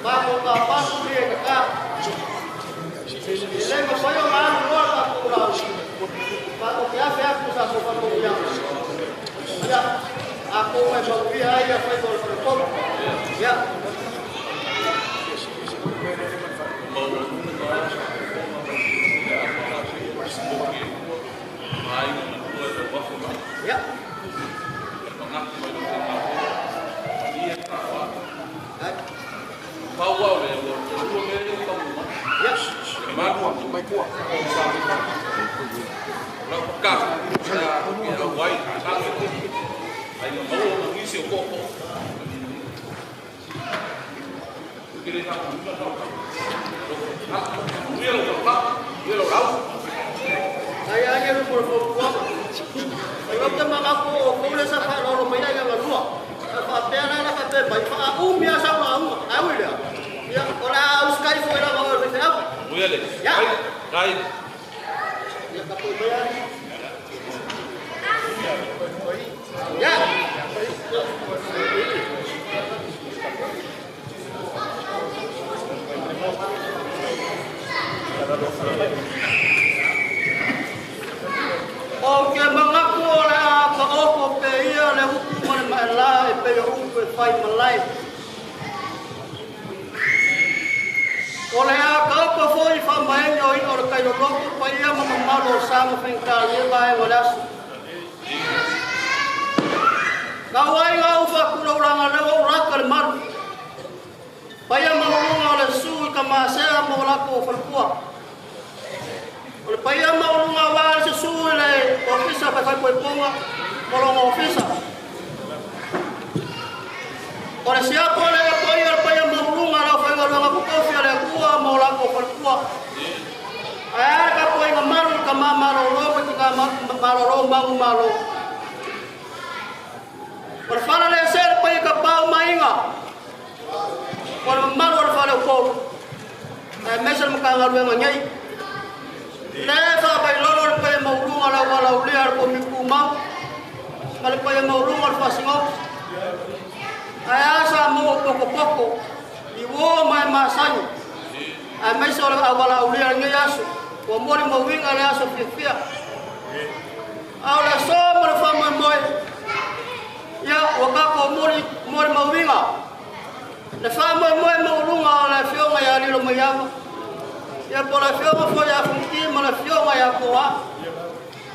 Matou tapasu lie kaka. E le mafai ona alu loa le tatou lauga. Matou te afe atu sa tou faamanuiaga. Ia, atonu e manuia ai ia faiva o le faletolu. Ia. Ia. Ai ai le mo fo ko. Ai wa te manga ko o ko le sa fa lo mai ai ga lua. Fa pe na na fa pe mai fa u mi sa ma u. Ai wi le. Ya ora us kai fo era ma fe au. Muia le. Ya. Kai. Ya ka po mai ai. Ya. O ke mangaku o le a paoko pe ia le upu ma le maela e pe o upu e whai malai. O le a kaopa foi wha maenga o ina o le kailoloko pa ia ma mamalo o sa ma whaingka le vae o le aso. Kau ai ngā uwha kura uranga lewa o raka le maru. Paia maulunga o le su i ka maasea ma o lako o whalpua. O le paia maulunga wā se su i le ofisa whai whai poiponga mo longa ofisa. O le siapo le paia o le paia maulunga lau whainga luanga kukofi o le kua ma o lako o whalpua. Ai ara ka poinga maru ka mamaro ro ma ki ka maroro mangu malo. O le whana le se le paia ka pau mainga. O le mamalu o le whale o pou. Ai mesa le makanga luenga nyai. Le wha lolo le paia maulunga lau wala ulia le komiku mau. Ma le paia maulunga le whasingo. Ai asa mo poko poko. I wo mai masanyo. Ai mesa o le awala ulia le ngai aso. Ua mori mauinga le aso fiafia. Au le so mo le wha moe. Ia, ua kako mori, mori mauinga. Le wha moe moe maulunga o le fionga ia lilo maiava. Ia po le fionga fo ia funki ma le fionga ia koa.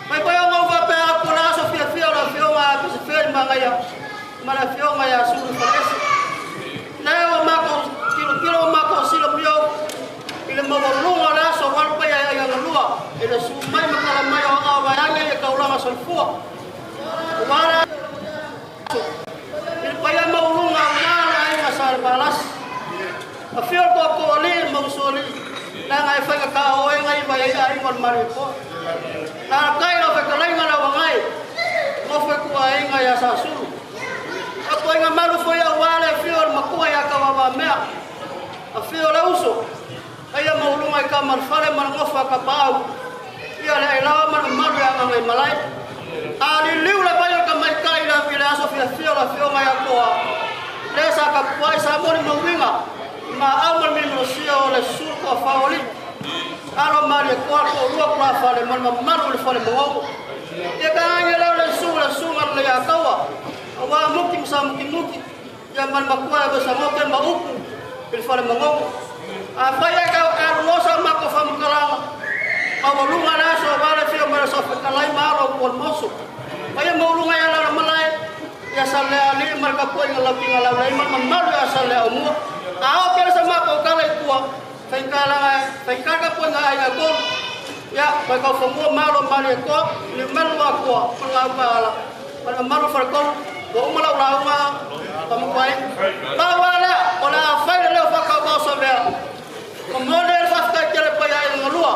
Mai pai o ngau pe a ko la aso fiafia o le fionga a pise feri mangaia. Ma le fionga ia suru whalese. Le o mako, kilo kilo o mako silo mio. I le mawalunga o le aso walpa ia ia ngalua. I le su mai makala mai o ngā waiange i kaulanga solfua. Wara I le paia maulunga o ngā ainga sa le palas. A fio ko ko ali mausoli. La ngai whainga ka o e ngai vai ai ainga o maru po. La kai la whakalainga la wangai. Mo whakua ainga ia sa sulu. A poinga maru foi a wale fio o makua ia ka wawa mea. A fio le uso. Aia maulunga i ka marwhare marangofa ka paau. Ia le ailawa manu maru ia ngai malai. A li liu le vai o ka mai kai la i le aso fia fia la fio mai akoa. Le sa ka puai sa mori mauinga. Ma au mal mi sia o le surko a whaoli. Alo mari e koa ko rua kura whale man maru le whale mawau. Ia ka ange leo le su le sunga le ia kaua. A wā muki msa muki muki. Ia man makua e wesa moke ma upu. I le whale mawau. A whai e ka arulosa mako whamukalanga. Mawalunga le aso wale fio mara sa whakalai maaro o moso. Paia maulunga ia lara malae. Ia sa lea li mar ka poinga lau kinga lau lai mar mamaru ia sa lea o mua. A o kere sa mako kala i kua. Whaikala ka poinga ai ngā kolu. Ia, Vaikaufanua ma Alo o Malietoa, Niumalu o Atua ma le Galupaala ma le mamalu o Faletolu, ua uma lau lauga Tamakuaiga. Pau lava lea, o le a fai le leo faatauvaa o Savea, momoli ai le faafetai tele i paia aiga galua.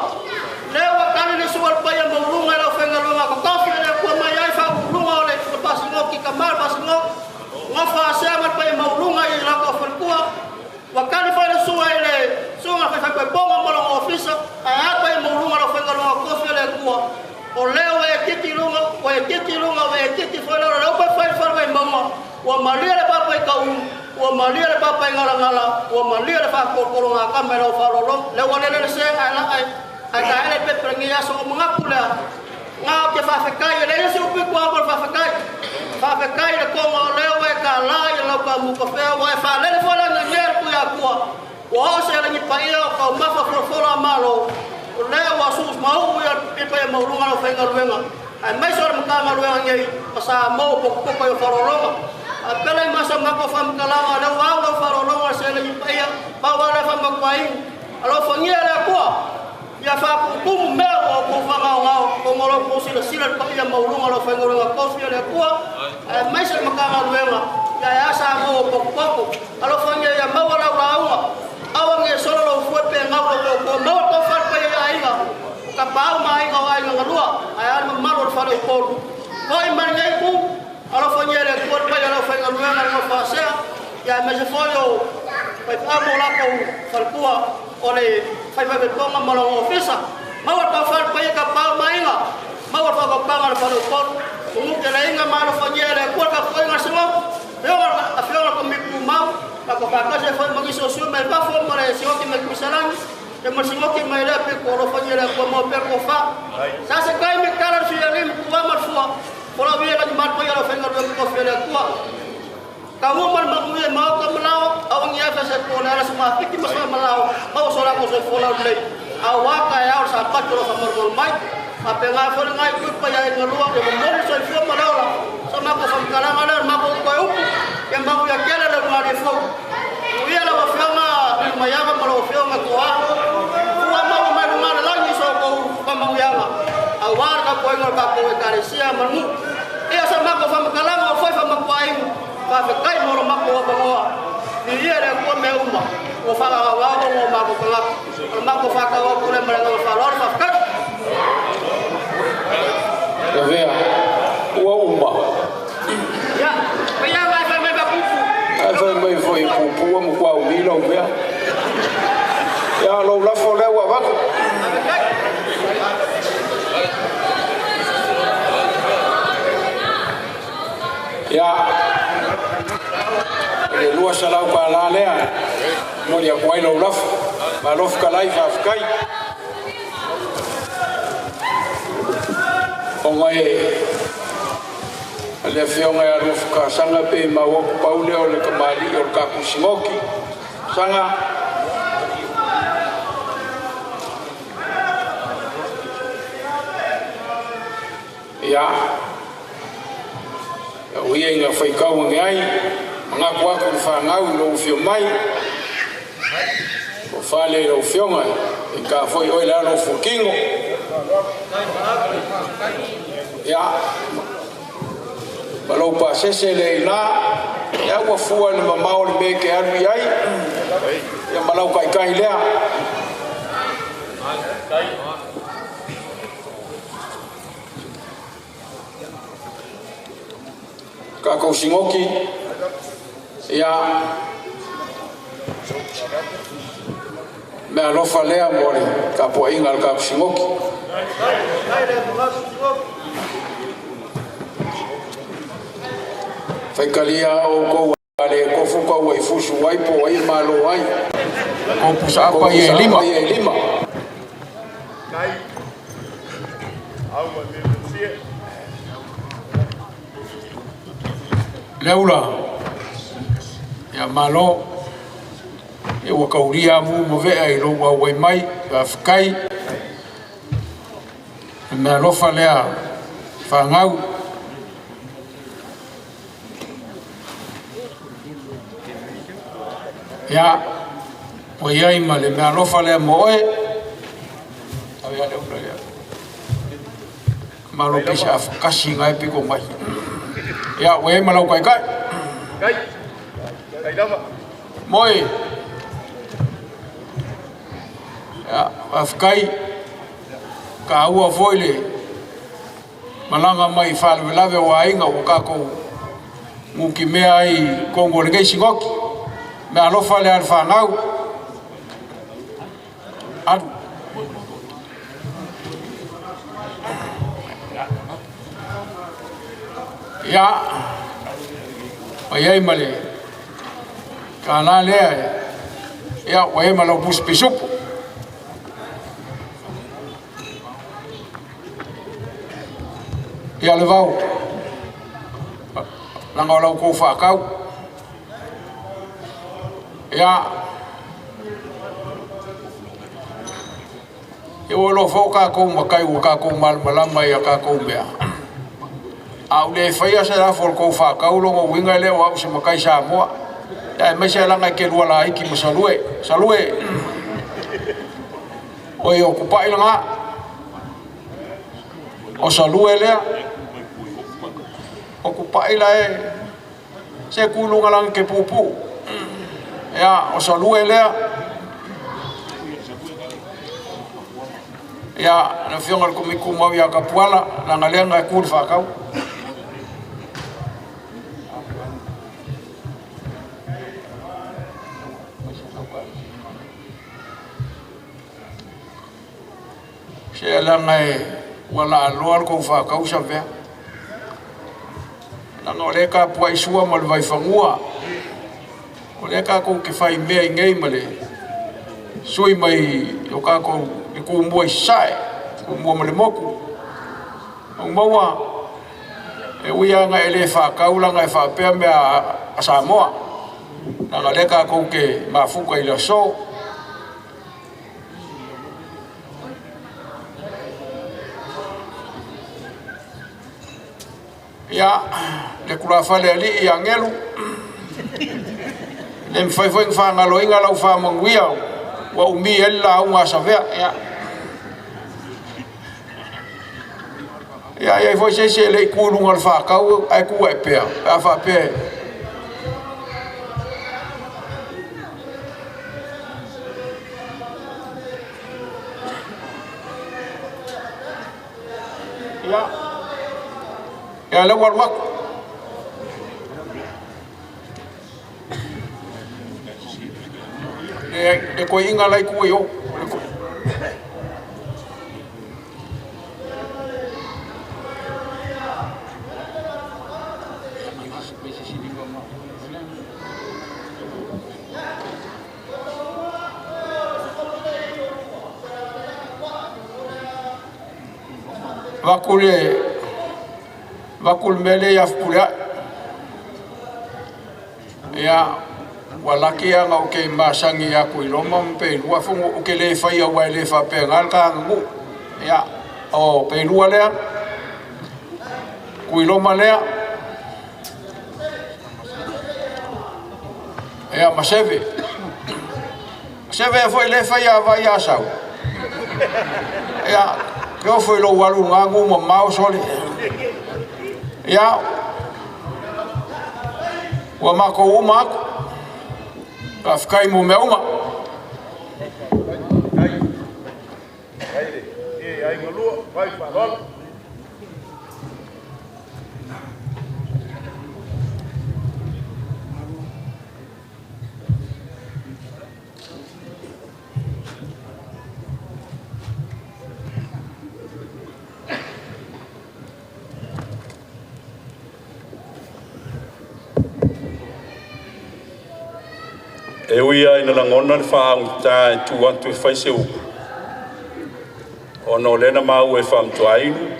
Lea ua tali le sua a le paia maualuga i le aufaigaluega totofi a le Atua mai ai faauluuluga o le Faasinoti, tama o le Faasinoti, nofo a sea ma le paia maualuga i latou faletua. Ua tali foi le sua i le susuga i le Faifaipaipoga ma lona ofisa, ae a paia maualuga o le aufaigaluega totofi a le Atua. O lea ua e titi i luga, ua e titi i luga, ua e titi foi i lalo, le upu e fai i le fale Vaimauga, ua malie le papa i Tau, ua malie le papa i Galagala, ua malie le faatolotologa a tama i lau faaaloalo. Lea ua lele le se ae laa ae taele le pepe lenei aso. O manatu lea, na ou te faafetai, e leai se upu i tua atu o le faafetai. Faafetai i le toga o lea ua e tala i lau taamu kafea, ua e faalele foi le agiagia i le Tuiatua, ua oo se alagi paia o taumafa folafola a Malo, o lea ua suusmauu i le paia maualuga o le aufaigaluega, aemaise o le Matagaluega nei ma Samoa ua potopoto i o faaaloaloga. A pele i masa matou faamatalaga, lea ua au lau faaaloaloga i se alagi paia, pau lava lea faamatuaina. Alofagia e le Atua ia faaputumu mea ua outou faagaogao ona o lo outou silasila i le paia maualuga o le aufaigaluega tofi a le Atua, aemaise le Matagaluega, ia e a Samoa ua potopoto. Alofagia ia maua lau lauga, aua ne i solo lou fue pe gau lou toatoa, maua le tofa i le paia i aiga, o tapaau ma aiga o aiga galua, ae a le mamalu o le fale Upolu. Foi mai lenei itu, alofagia e le Atua le paia o le aufaigaluega i le nofo a sea, ia aemaise foi o faifeau ma o latou faletua o le faifaifaitoga ma lona ofisa. Maua le tofa i le paia tapaau ma aiga, maua le faautautaga a le fale Upolu, muguteleina ma alofagia e le Atua le tapuaiga a le Sigogo, afioga i le Komiti Tumau, tatou faatasi ai foi ma nisi o sui mai fafo ma le Sigoki mai Tuisalani, ia ma le Sigoki mai lea pito, alofagia e le Atua maua pea le tofa. Sa se taimi tala le fia lima tua ma le fua, folau ia lagi mal paia le aufaigaluega tofi a le Atua. Taua ma le manuia i maota ma lao, aua ni afe se po le ala se mafiti ma se malao, maua so latou soifua laulelei. Auā taeao le Sapati o lo o faamalumalu mai. Faapena foi lena i tupe ia i galua, ia momoli le soifua ma le ola. Sa matou faamatalaga lea o le matou toe upu, ia manuia tele le ulugalii fou. Manuia lau Afioga Lilomaiava ma lau Afioga Toa. Fua maua mai luga o le lagi so outou faamanuiaga, auā le tapuaiga o le tatou Ekalesia ma le nuu. Ia sa matou faamatalaga o foi faamatuaina, faafetai mo lo matou avanoa. Viia le Atua mea uma ua faagaogao ona o matou tagata. O le matou faatau atu lea ma le agaga faaaloalo. Faafetai. Lavea, ua uma. Ia, paia mai fai mai fapupu. Ae fai mai foi pupu ua matua umi lau mea. Ia, lou lafo lea ua avatu. Ia, o le $200 lea, momoli atu ai lou lafo. Malo fetalai, faafetai. Ona e le afioga ia Luafuka Saga pe maua atu pau lea o le tamalii o le tatou Sinoti. Saga. Ia, o ia ina faitau ane ai, manatu atu i le fanau i lou afio mai, ua fale i lau afioga, e ta foi oe le alo o Fuatino. Ia, ma lou pasese lea i ina, ia ua fua i le mamao o le mea e te alu i ai, ia ma lau taitai lea. Tatou Sinoti, ia, mea alofa lea mo le tapuaiga a le tatou Sinoti. Faitalia outou a le tofu taua i fusu ai po o ai e malo ai. Kou pusaapa ia e lima. Leula, ia malo, ia ua taulia amu ma vea i lou auai mai, faafetai. Le mea alofa lea fanau. Ia, ua i ai ma le mea alofa lea mo oe. Tau ia Leula ia. Malo pe se afakasi ngai piko mai. Ia, ua i ai ma lau taitai. Moi. Ia, faafetai. Taua foi le malaga mai i faalavelave o aiga ua tatou nutimea ai i totonu o lenei sinoti. Mea alofa lea a le fanau. Alu. Ia, mai ai ma le kālā lea, ia, ua i ai ma lau pusi pisupo. Ia le vau, laga o lau kou faatau. Ia, ia ua iloa foi o tatou matai ua tatou malamalama i a tatou mea. A ou le faia se lafo o le tou faatau, lona uiga e le o au se matai Samoa. Ia aemaise laga e te lua laiti ma Salue. Salue! Oi o Tupai lena. O Salue lea. O Tupai la e se tu i luga lagi ke puupuu. Ia, o Salue lea. Ia, le afioga i le Komiti Tumau ia Tapuala, leaga lea na e tu i le faatau. Se leaga e ua laaloa le tou faatau Savea. Leaga o lea e tapuai sua ma le vaifanua. O lea tatou te fai mea i nei ma le sui mai o tatou i Tumua i Sasae, Tumua ma le motu. Au maua e ui lava ina e le faatau leaga e faapea mea a Samoa. Leaga o lea tatou te mafuta i le aso. Ia, le tulafale alii ia Gelu, le mafai foi ona faagaloina lau faamanuia ua umi ai le lauga a Savea. Ia, ia i ai foi se isi e le i tu i luga o le faatau ae tu ae pea, pe a faapea Ia, ia lea ua alu atu. Le toeaina la e tu i o. Vaku le vaku le mea lea ia Fepuleai. Ia, ua laki lava ou te masani atu i Roma ma Peilua fono ou te le faia aua e le faapena le ta aganuu. Ia, o Peilua lea, Tuiloma lea, ia ma Seve. Seve foi le faia vai ia sau. Ia, ke ofo i lou alu ngā ngu mamao sole. Ia, ua matou uma atu. Faafetai mo mea uma. E ui lava ina lagona le faaugata e tu atu e fai se upu, ona o lea na maua e faamantuainu,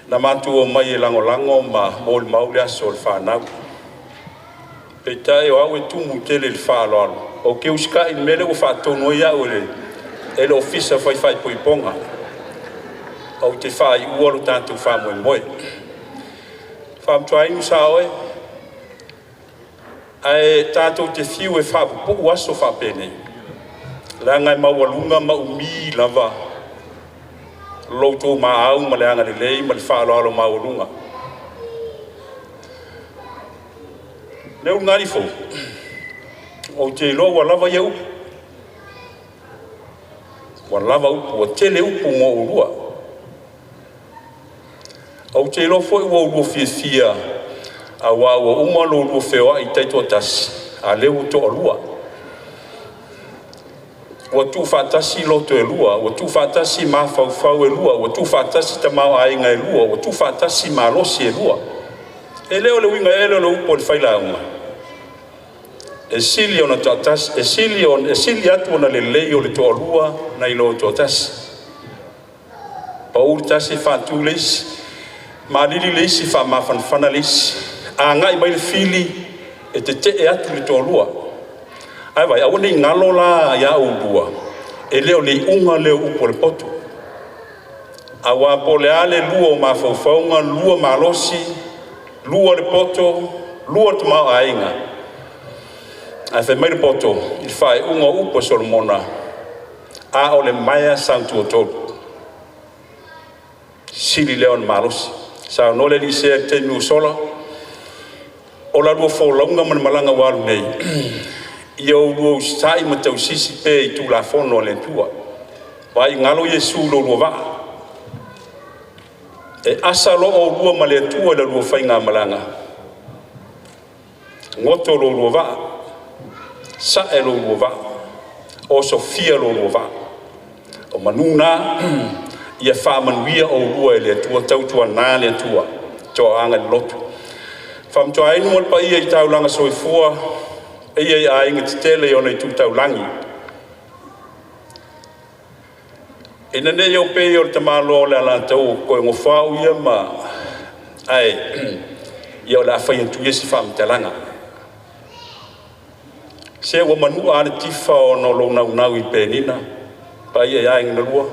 na matou omai e lagolago ma molimau le aso o le fanau. Peitai o au e tumu tele i le faaaloalo, ou te usitai i le mea lea ua faatonu ai au e le, e le Ofisa Fai Faaipoipoga. Ou te faaiua lo tatou faamoemoe. Faamantuainu sa oe, ae tatou te fiu e faapupuu aso faapenei, leaga e maualuga ma umi lava Lo outou maau ma le agalelei ma le faaaloalo maualuga. Le ulugalifou, ou te iloa ua lava ia upu, ua lava upu, ua tele upu mo oulua. Ou te iloa foi ua oulua fiafia auā ua uma lo oulua feoai taitoatasi, a o lea ua toalua. Ua tuufaatasi loto e lua, ua tuufaatasi mafaufau e lua, ua tuufaatasi tamaoaiga e lua, ua tuufaatasi malosi e lua. E le o le uiga ea lea o le upu a le failauga, e sili ona toatasi, e sili atu ona lelei o le toalua nai lo le toatasi. Pau le tasi faatu le isi, malili le isi faamafanafana le isi, agai mai le fili e tete'e atu le toalua. Ae vaai, aua ne i galo la ia oulua, e le o le iuga lea o upu a le poto. Auā po o le a le lua o mafaufauga, lua malosi, lua le poto, lua le tamaoaiga, ae fai mai le poto i le faaiuga o upu a Solomona, a o le maea sautuatolu, sili lea ona malosi. Saunoa le alii sea i le taimi ua sola, o la lua folauga ma le malaga ua alu nei, ia oulua usitai ma tausisi pea i Tulafono a le Atua. Vaai, galo Iesu i lo oulua vaa. E asa loa oulua ma le Atua i la oulua faigamalaga, goto lo oulua vaa, sae lo oulua vaa, osofia lo oulua vaa. O manu na ia faamanuia oulua e le Atua, tautuana le Atua toaaga i le loto. Faamatuainu ma le paia i taulaga soifua, paia i aiga tetele i ona itu taulagi. Ina ne i ou pei o le tamaloa o le Alataua ua toe gofoa au ia ma ae ia o le a fai atu ia se faamatalaga. Se ua manua lava le tifa ona o lou naunau i penina, paia i aiga na lua,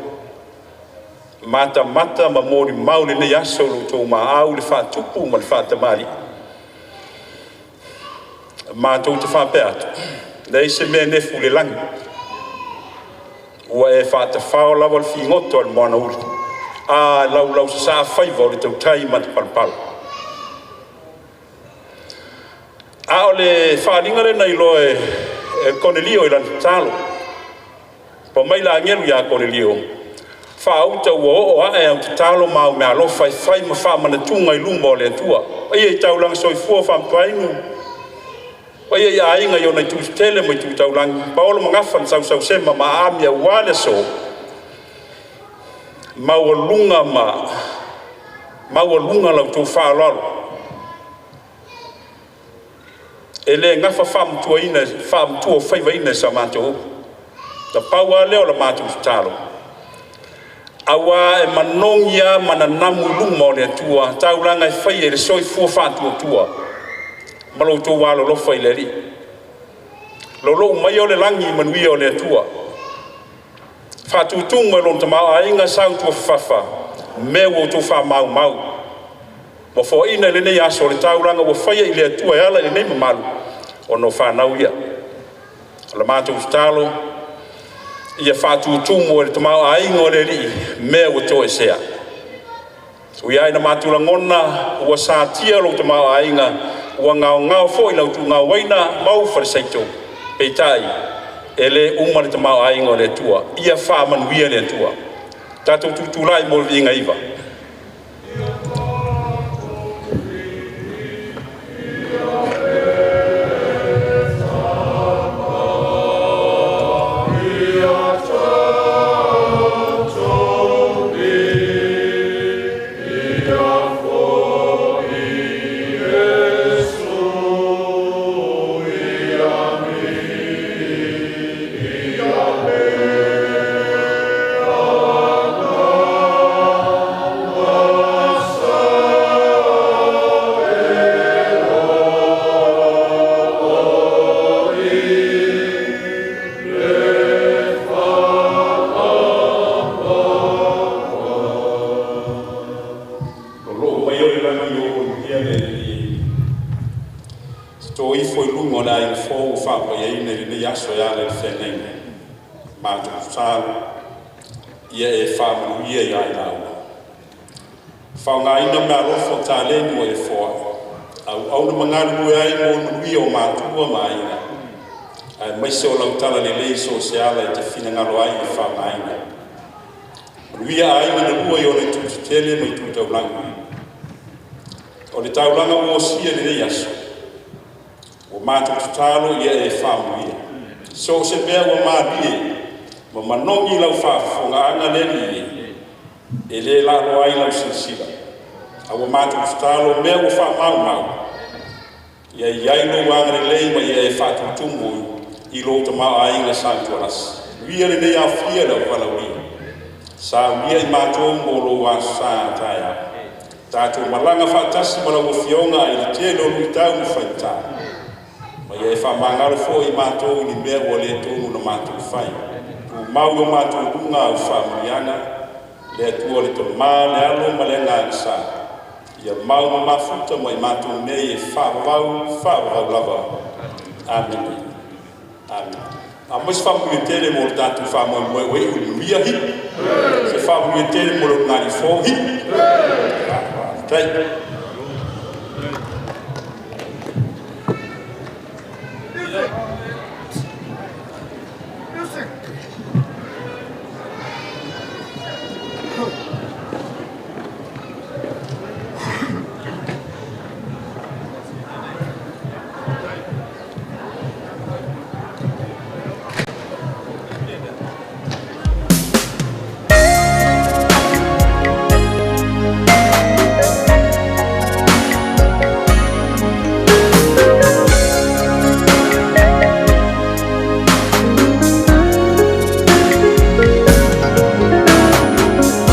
matamata ma molimau lenei aso i lo outou maau i le faatupu ma le faatamalii. Matou te faapea atu, leai se mea e nefu i le lagi, ua e faatafao lava le figota o le moana uli, a laulausasaa faiva o le tautai matapalapala. A o le faaaliga lea na iloa e Konelio i lana tatalo, pa mai le agelu ia Konelio, faauta ua oo ae au tatalo ma au meaalofa e fai ma faamanatuga i luma o le Atua. Paia i taulaga soifua faamutuainu, paia i aiga i ona itu tetele ma itu taulagi, paolo ma gafa na sausausema ma aami aua le aso, maualuga ma maualuga la outou faaaloalo. E le gafa faamatuaina faamatua faivaina e sa matou upu. Na pau lava lea o la matou tatalo, auā e manogi lava ma nanamu i luma o le Atua taulaga e faia i le soifua faatuatua ma lo outou alolofa i le Alii. Loulou mai o le lagi i manuia o le Atua, faatutumu e lona tamaoaiga sautuafafafa mea ua outou faamaumau. Ua foaiina i lenei aso le taulaga ua faia i le Atua e ala i lenei mamalu ona o fanau ia. O le matou tatalo ia faatutumu e le tamaoaiga o le Alii mea ua toesea. Ui lava ina matou lagona ua satia lou tamaoaiga, ua gaogao foi lau tuugaoaina ma ou falesaito, peitai e le uma le tamaoaiga o le Atua. Ia faamanuia le Atua. Tatou tutulai mo le viiga iva. Lolou mai o le lagi o manuia le Alii, toto ifo i luga o le aiga fou ua faapaiaina i lenei aso e ala i le feagaiga. Matou tatalo, ia e faamanuia ia i laua. Faaaogaina meaalofa o taleni ua e foai, auauna ma galulue ai mo le manuia o matua ma aiga, aemaise o lau talalelei i so o se ala e te finagalo ai e faaaogaina. Manuia aiga na lua i ona itu tetele ma itu taulaga. O le taulaga ua osia i lenei aso, ua matou tatalo ia e faamanuia. So o se mea ua malie ma manogi i lau faafofogaaga le Alii e, e le lalo ai lau silasila. A ua matou tatalo mea ua faamaumau, ia i ai lou agalelei ma ia e faatutumu i lou tamaoaiga satualasi. Manuia lenei aofia le auvalaaulia. Saunia i matou mo lou aso sa taeao. Tatou malaga faatasi ma lau Afioga i le tele o luitau ma faigata. Ma ia e faamagalo foi i matou i ni mea ua le tonu na matou fai. Tumau i o matou luga au faamanuiaga, le Atua le Tama, le Alo ma le Agaga Sa. Ia mau ma mafuta ma i matou nei e faavavau, faavavau lava. Amene. Amene. Aumai se faamanuia tele mo le tatou faamoemoe ua iu i le manuia, hi. Se faamanuia tele mo le ulugalii hi. Faafetai. Music.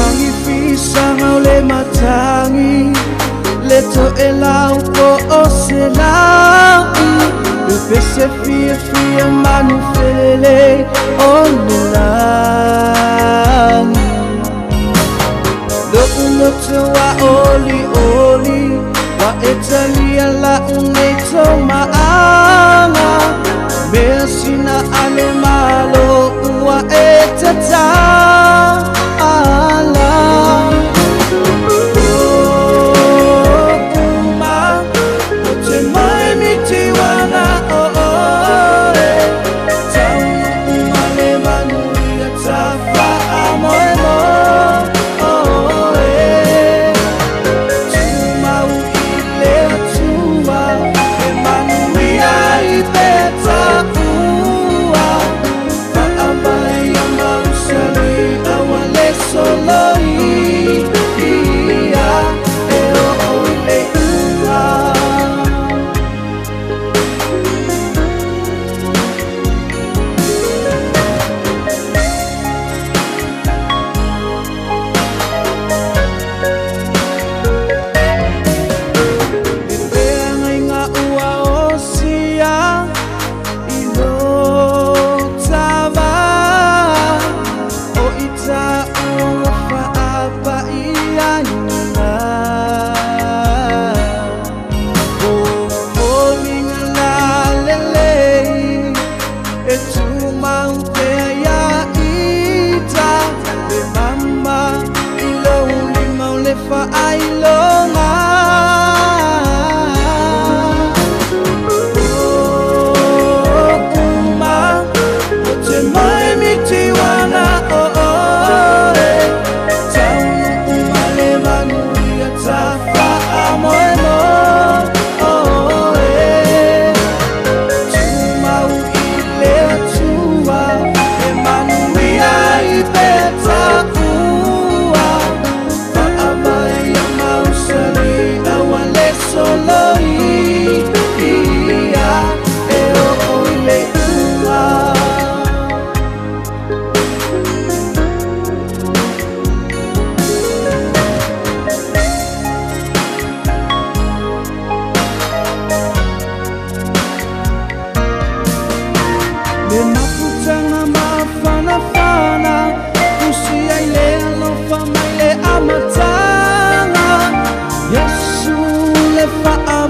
Agi fisaga o le matagi le toʻelau po o se laʻi pepese fiafia manufelelei o le lagi. Loʻu loto a olioli ua e talia laʻu nei tomaaga mea sina ale malo ua e tatala. O uma o te mai mitiwana o oe taunuu ma le manuia tafaamoemoe tumau i le Atua e manuia i petaua faavae ia mausali aua le soloi ia e oo i le iuga. E peagaiga ua osia i lo tava o i taua ua faapaiaina. O foliga lalelei e tumau pea ia ita le mama i lou lima o le faailoga. O uma o te mai mitiwana o oe taunuu ma le manuia tafaamoemoe tumau i le Atua e manuia i petaua faavae ia mausali aua le soloi ia e oo i le iuga. Le mafutaga mafanafana usi ai le alofa mai le amataga Iesu le faa